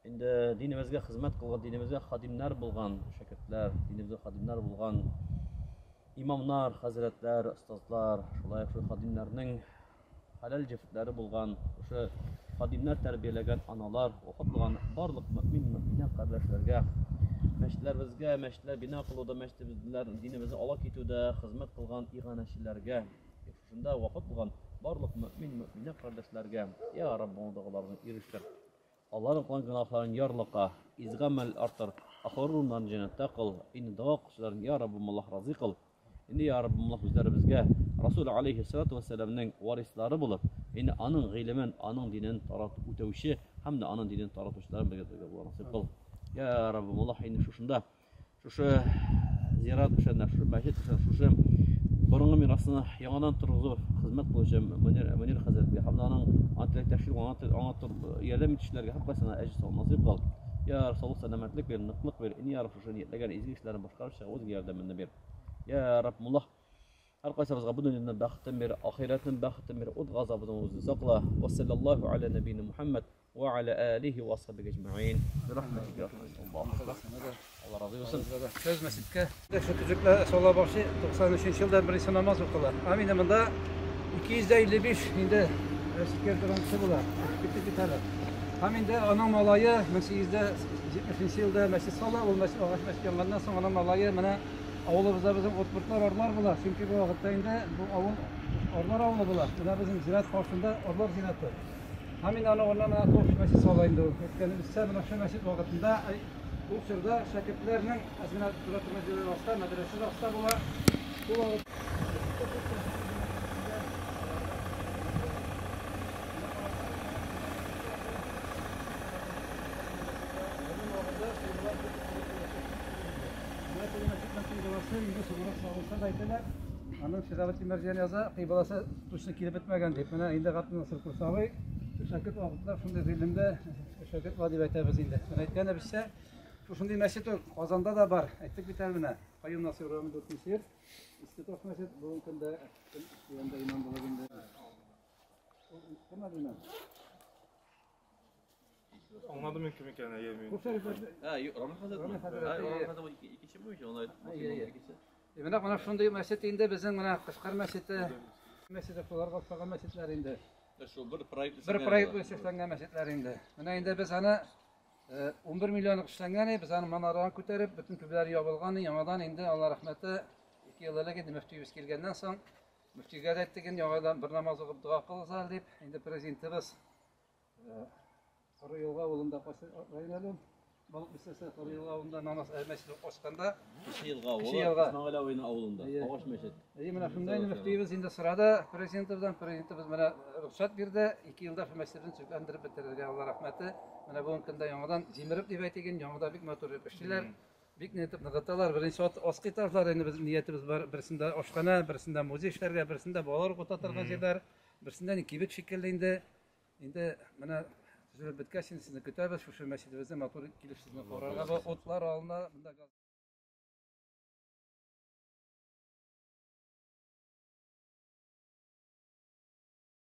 инде динебезгә хезмәт кылган, динебезгә хадимнәр булган шәкертләр, динебезгә хадимнәр булган имамнар, хәзрәтләр, остазлар, шулай ук шул хадимнәрнең хәләл җефетләре булган, шушы хадимнәр тәрбияләгән аналар, вафат булган барлык мөэмин, мөэминә кардәшләргә, мәчетләребезгә, мәчетләр бина кылуда, мәчетләр динебезне ала китүдә хезмәт кылган иганәчеләргә, шушында вафат булган барлык мөэмин, мөэминә кардәшләргә, я Раббым, догаларны ирештер. Аллаһның кылган гөнаһларын ярлыка, изге гамәл артыр, ахыр урыннарын җәннәттә кыл, инде дога кылучыларын, я Раббым, Аллаһ разый кыл. Инде, я Раббым, Аллаһ, үзләребезгә Расул алейһиссалату вәссәламнең варислары булып, инде аның гыйлемен, аның динен таратып үтәүче һәм дә аның динен таратучылар бергә бергә булырга насыйп кыл. Я Раббым, Аллаһ, инде шушында, шушы зират эшендә, шушы мәчет эшендә, шушы борынгы мирасны яңадан торгызу хезмәт кылучы Мөнир хәзрәткә һәм дә аның аңа теләктәшлек, аңа ярдәм итүчеләргә һәркайсына әҗер савап насыйп кыл. Я Рабб, саулык, сәламәтлек бир, ныклык бир. Инде, я Рабб, шушы ниятләгән изге эшләрен башкарып чыгып, үзеңә ярдәмеңне бир. Я Рабб, Аллаһ, һәркайсыбызга бу дөньяның бәхетен бир, ахирәтнең бәхетен бир, ут газабыннан үзеңне сакла. Ва саллаллаһу аля набийна Мухаммад ва аля алихи ва асхабихи әҗмәгыйн. Бирахматика я Аллаһ. Алла разый булсын. Сөз мәчеткә. Шул төзекләр сала башлый 93 елда беренче намаз укыла. Һәм инде монда 255 инде мәчеткә торган кеше була. Китеп бит әле. Һәм инде аның малае 1870 елда мәчет сала, ул мәчет агач мәчет янганнан соң аның малае менә авылыбызда безнең отпортлар арлар була. Чөнки бу вакытта инде бу авыл арлар авылы була. Менә безнең зират каршында арлар зираты. Һәм инде аның урынына менә таш мәчет сала инде ул. Әйткәнебезчә, менә шул мәчет вакытында ул чорда шәкертләрнең әз генә тора торган җирләре аста, мәдрәсә дә аста була. Шул вакыт инде соңрак салынса да әйтәләр. Аның Шиһабетдин Мәрҗани яза, кыйбласы точно килеп бетмәгән дип. Менә инде Габденасыр Курсавый шәкерт вакытында шундый гыйлемдә шәкерт бар дип әйтәбез инде. Менә әйткәнебезчә, шушындый мәчет ул Казанда да бар. Әйттек бит әле менә. Каюм Насыйр урамы 4 йорт. Иске Таш мәчет бүгенге көндә янда имам булып инде. Кем әле? Аңладым мин кем икәнен, әйе мин. Ә, юк, Рамил хәзрәт. Рамил хәзрәт, Ә, Рамил әйе. хәзрәт икенче буенча, аны Әйе, әйе. икенче. Менә менә шундый мәчет инде безнең менә Кышкар мәчете, мәчете шуларга охшаган мәчетләр инде. Шул бер проект Бер проект буенча эшләнгән мәчетләр инде. Менә инде без аны 11 миллионлык эшләнгән, без аны манараны күтәреп, бөтен түбәләре ябылган, яңадан инде Алла рәхмәте 2 ел элек инде мөфтиебез килгәннән соң, мөфтигә дә әйттек инде яңадан бер намаз укып дога кылыгыз әле дип, инде президентыбыз Коры Елга авылында кайсы район әле ул? Балык Бистәсе Коры Елга авылында намаз мәчете ачканда. Кече Елга авылы, Кече Елга. Исмәгыйль абыйның авылында, Әйе. агач мәчет. Әйе, менә шунда инде мөфтиебез инде сорады президентыбыздан, президентыбыз менә рөхсәт бирде. 2 елда шул мәчетебезне төзекләндереп бетерергә, Алла рәхмәте. Менә бүгенге көндә яңадан җимереп дип әйтик инде, яңада бик матур итеп эшлиләр. Бик ни итеп ныгыталар. Беренче ат аскы этажлар инде безнең ниятебез бар. Берсендә ашханә, берсендә музей эшләргә, берсендә балалар укыта торган җирләр, берсендә инде кибет шикелле инде. Инде менә төзелеп беткәч, инде сезне көтәбез. Шушы мәчетебездә матур килеп сезне карарга, утлар алына, монда газ.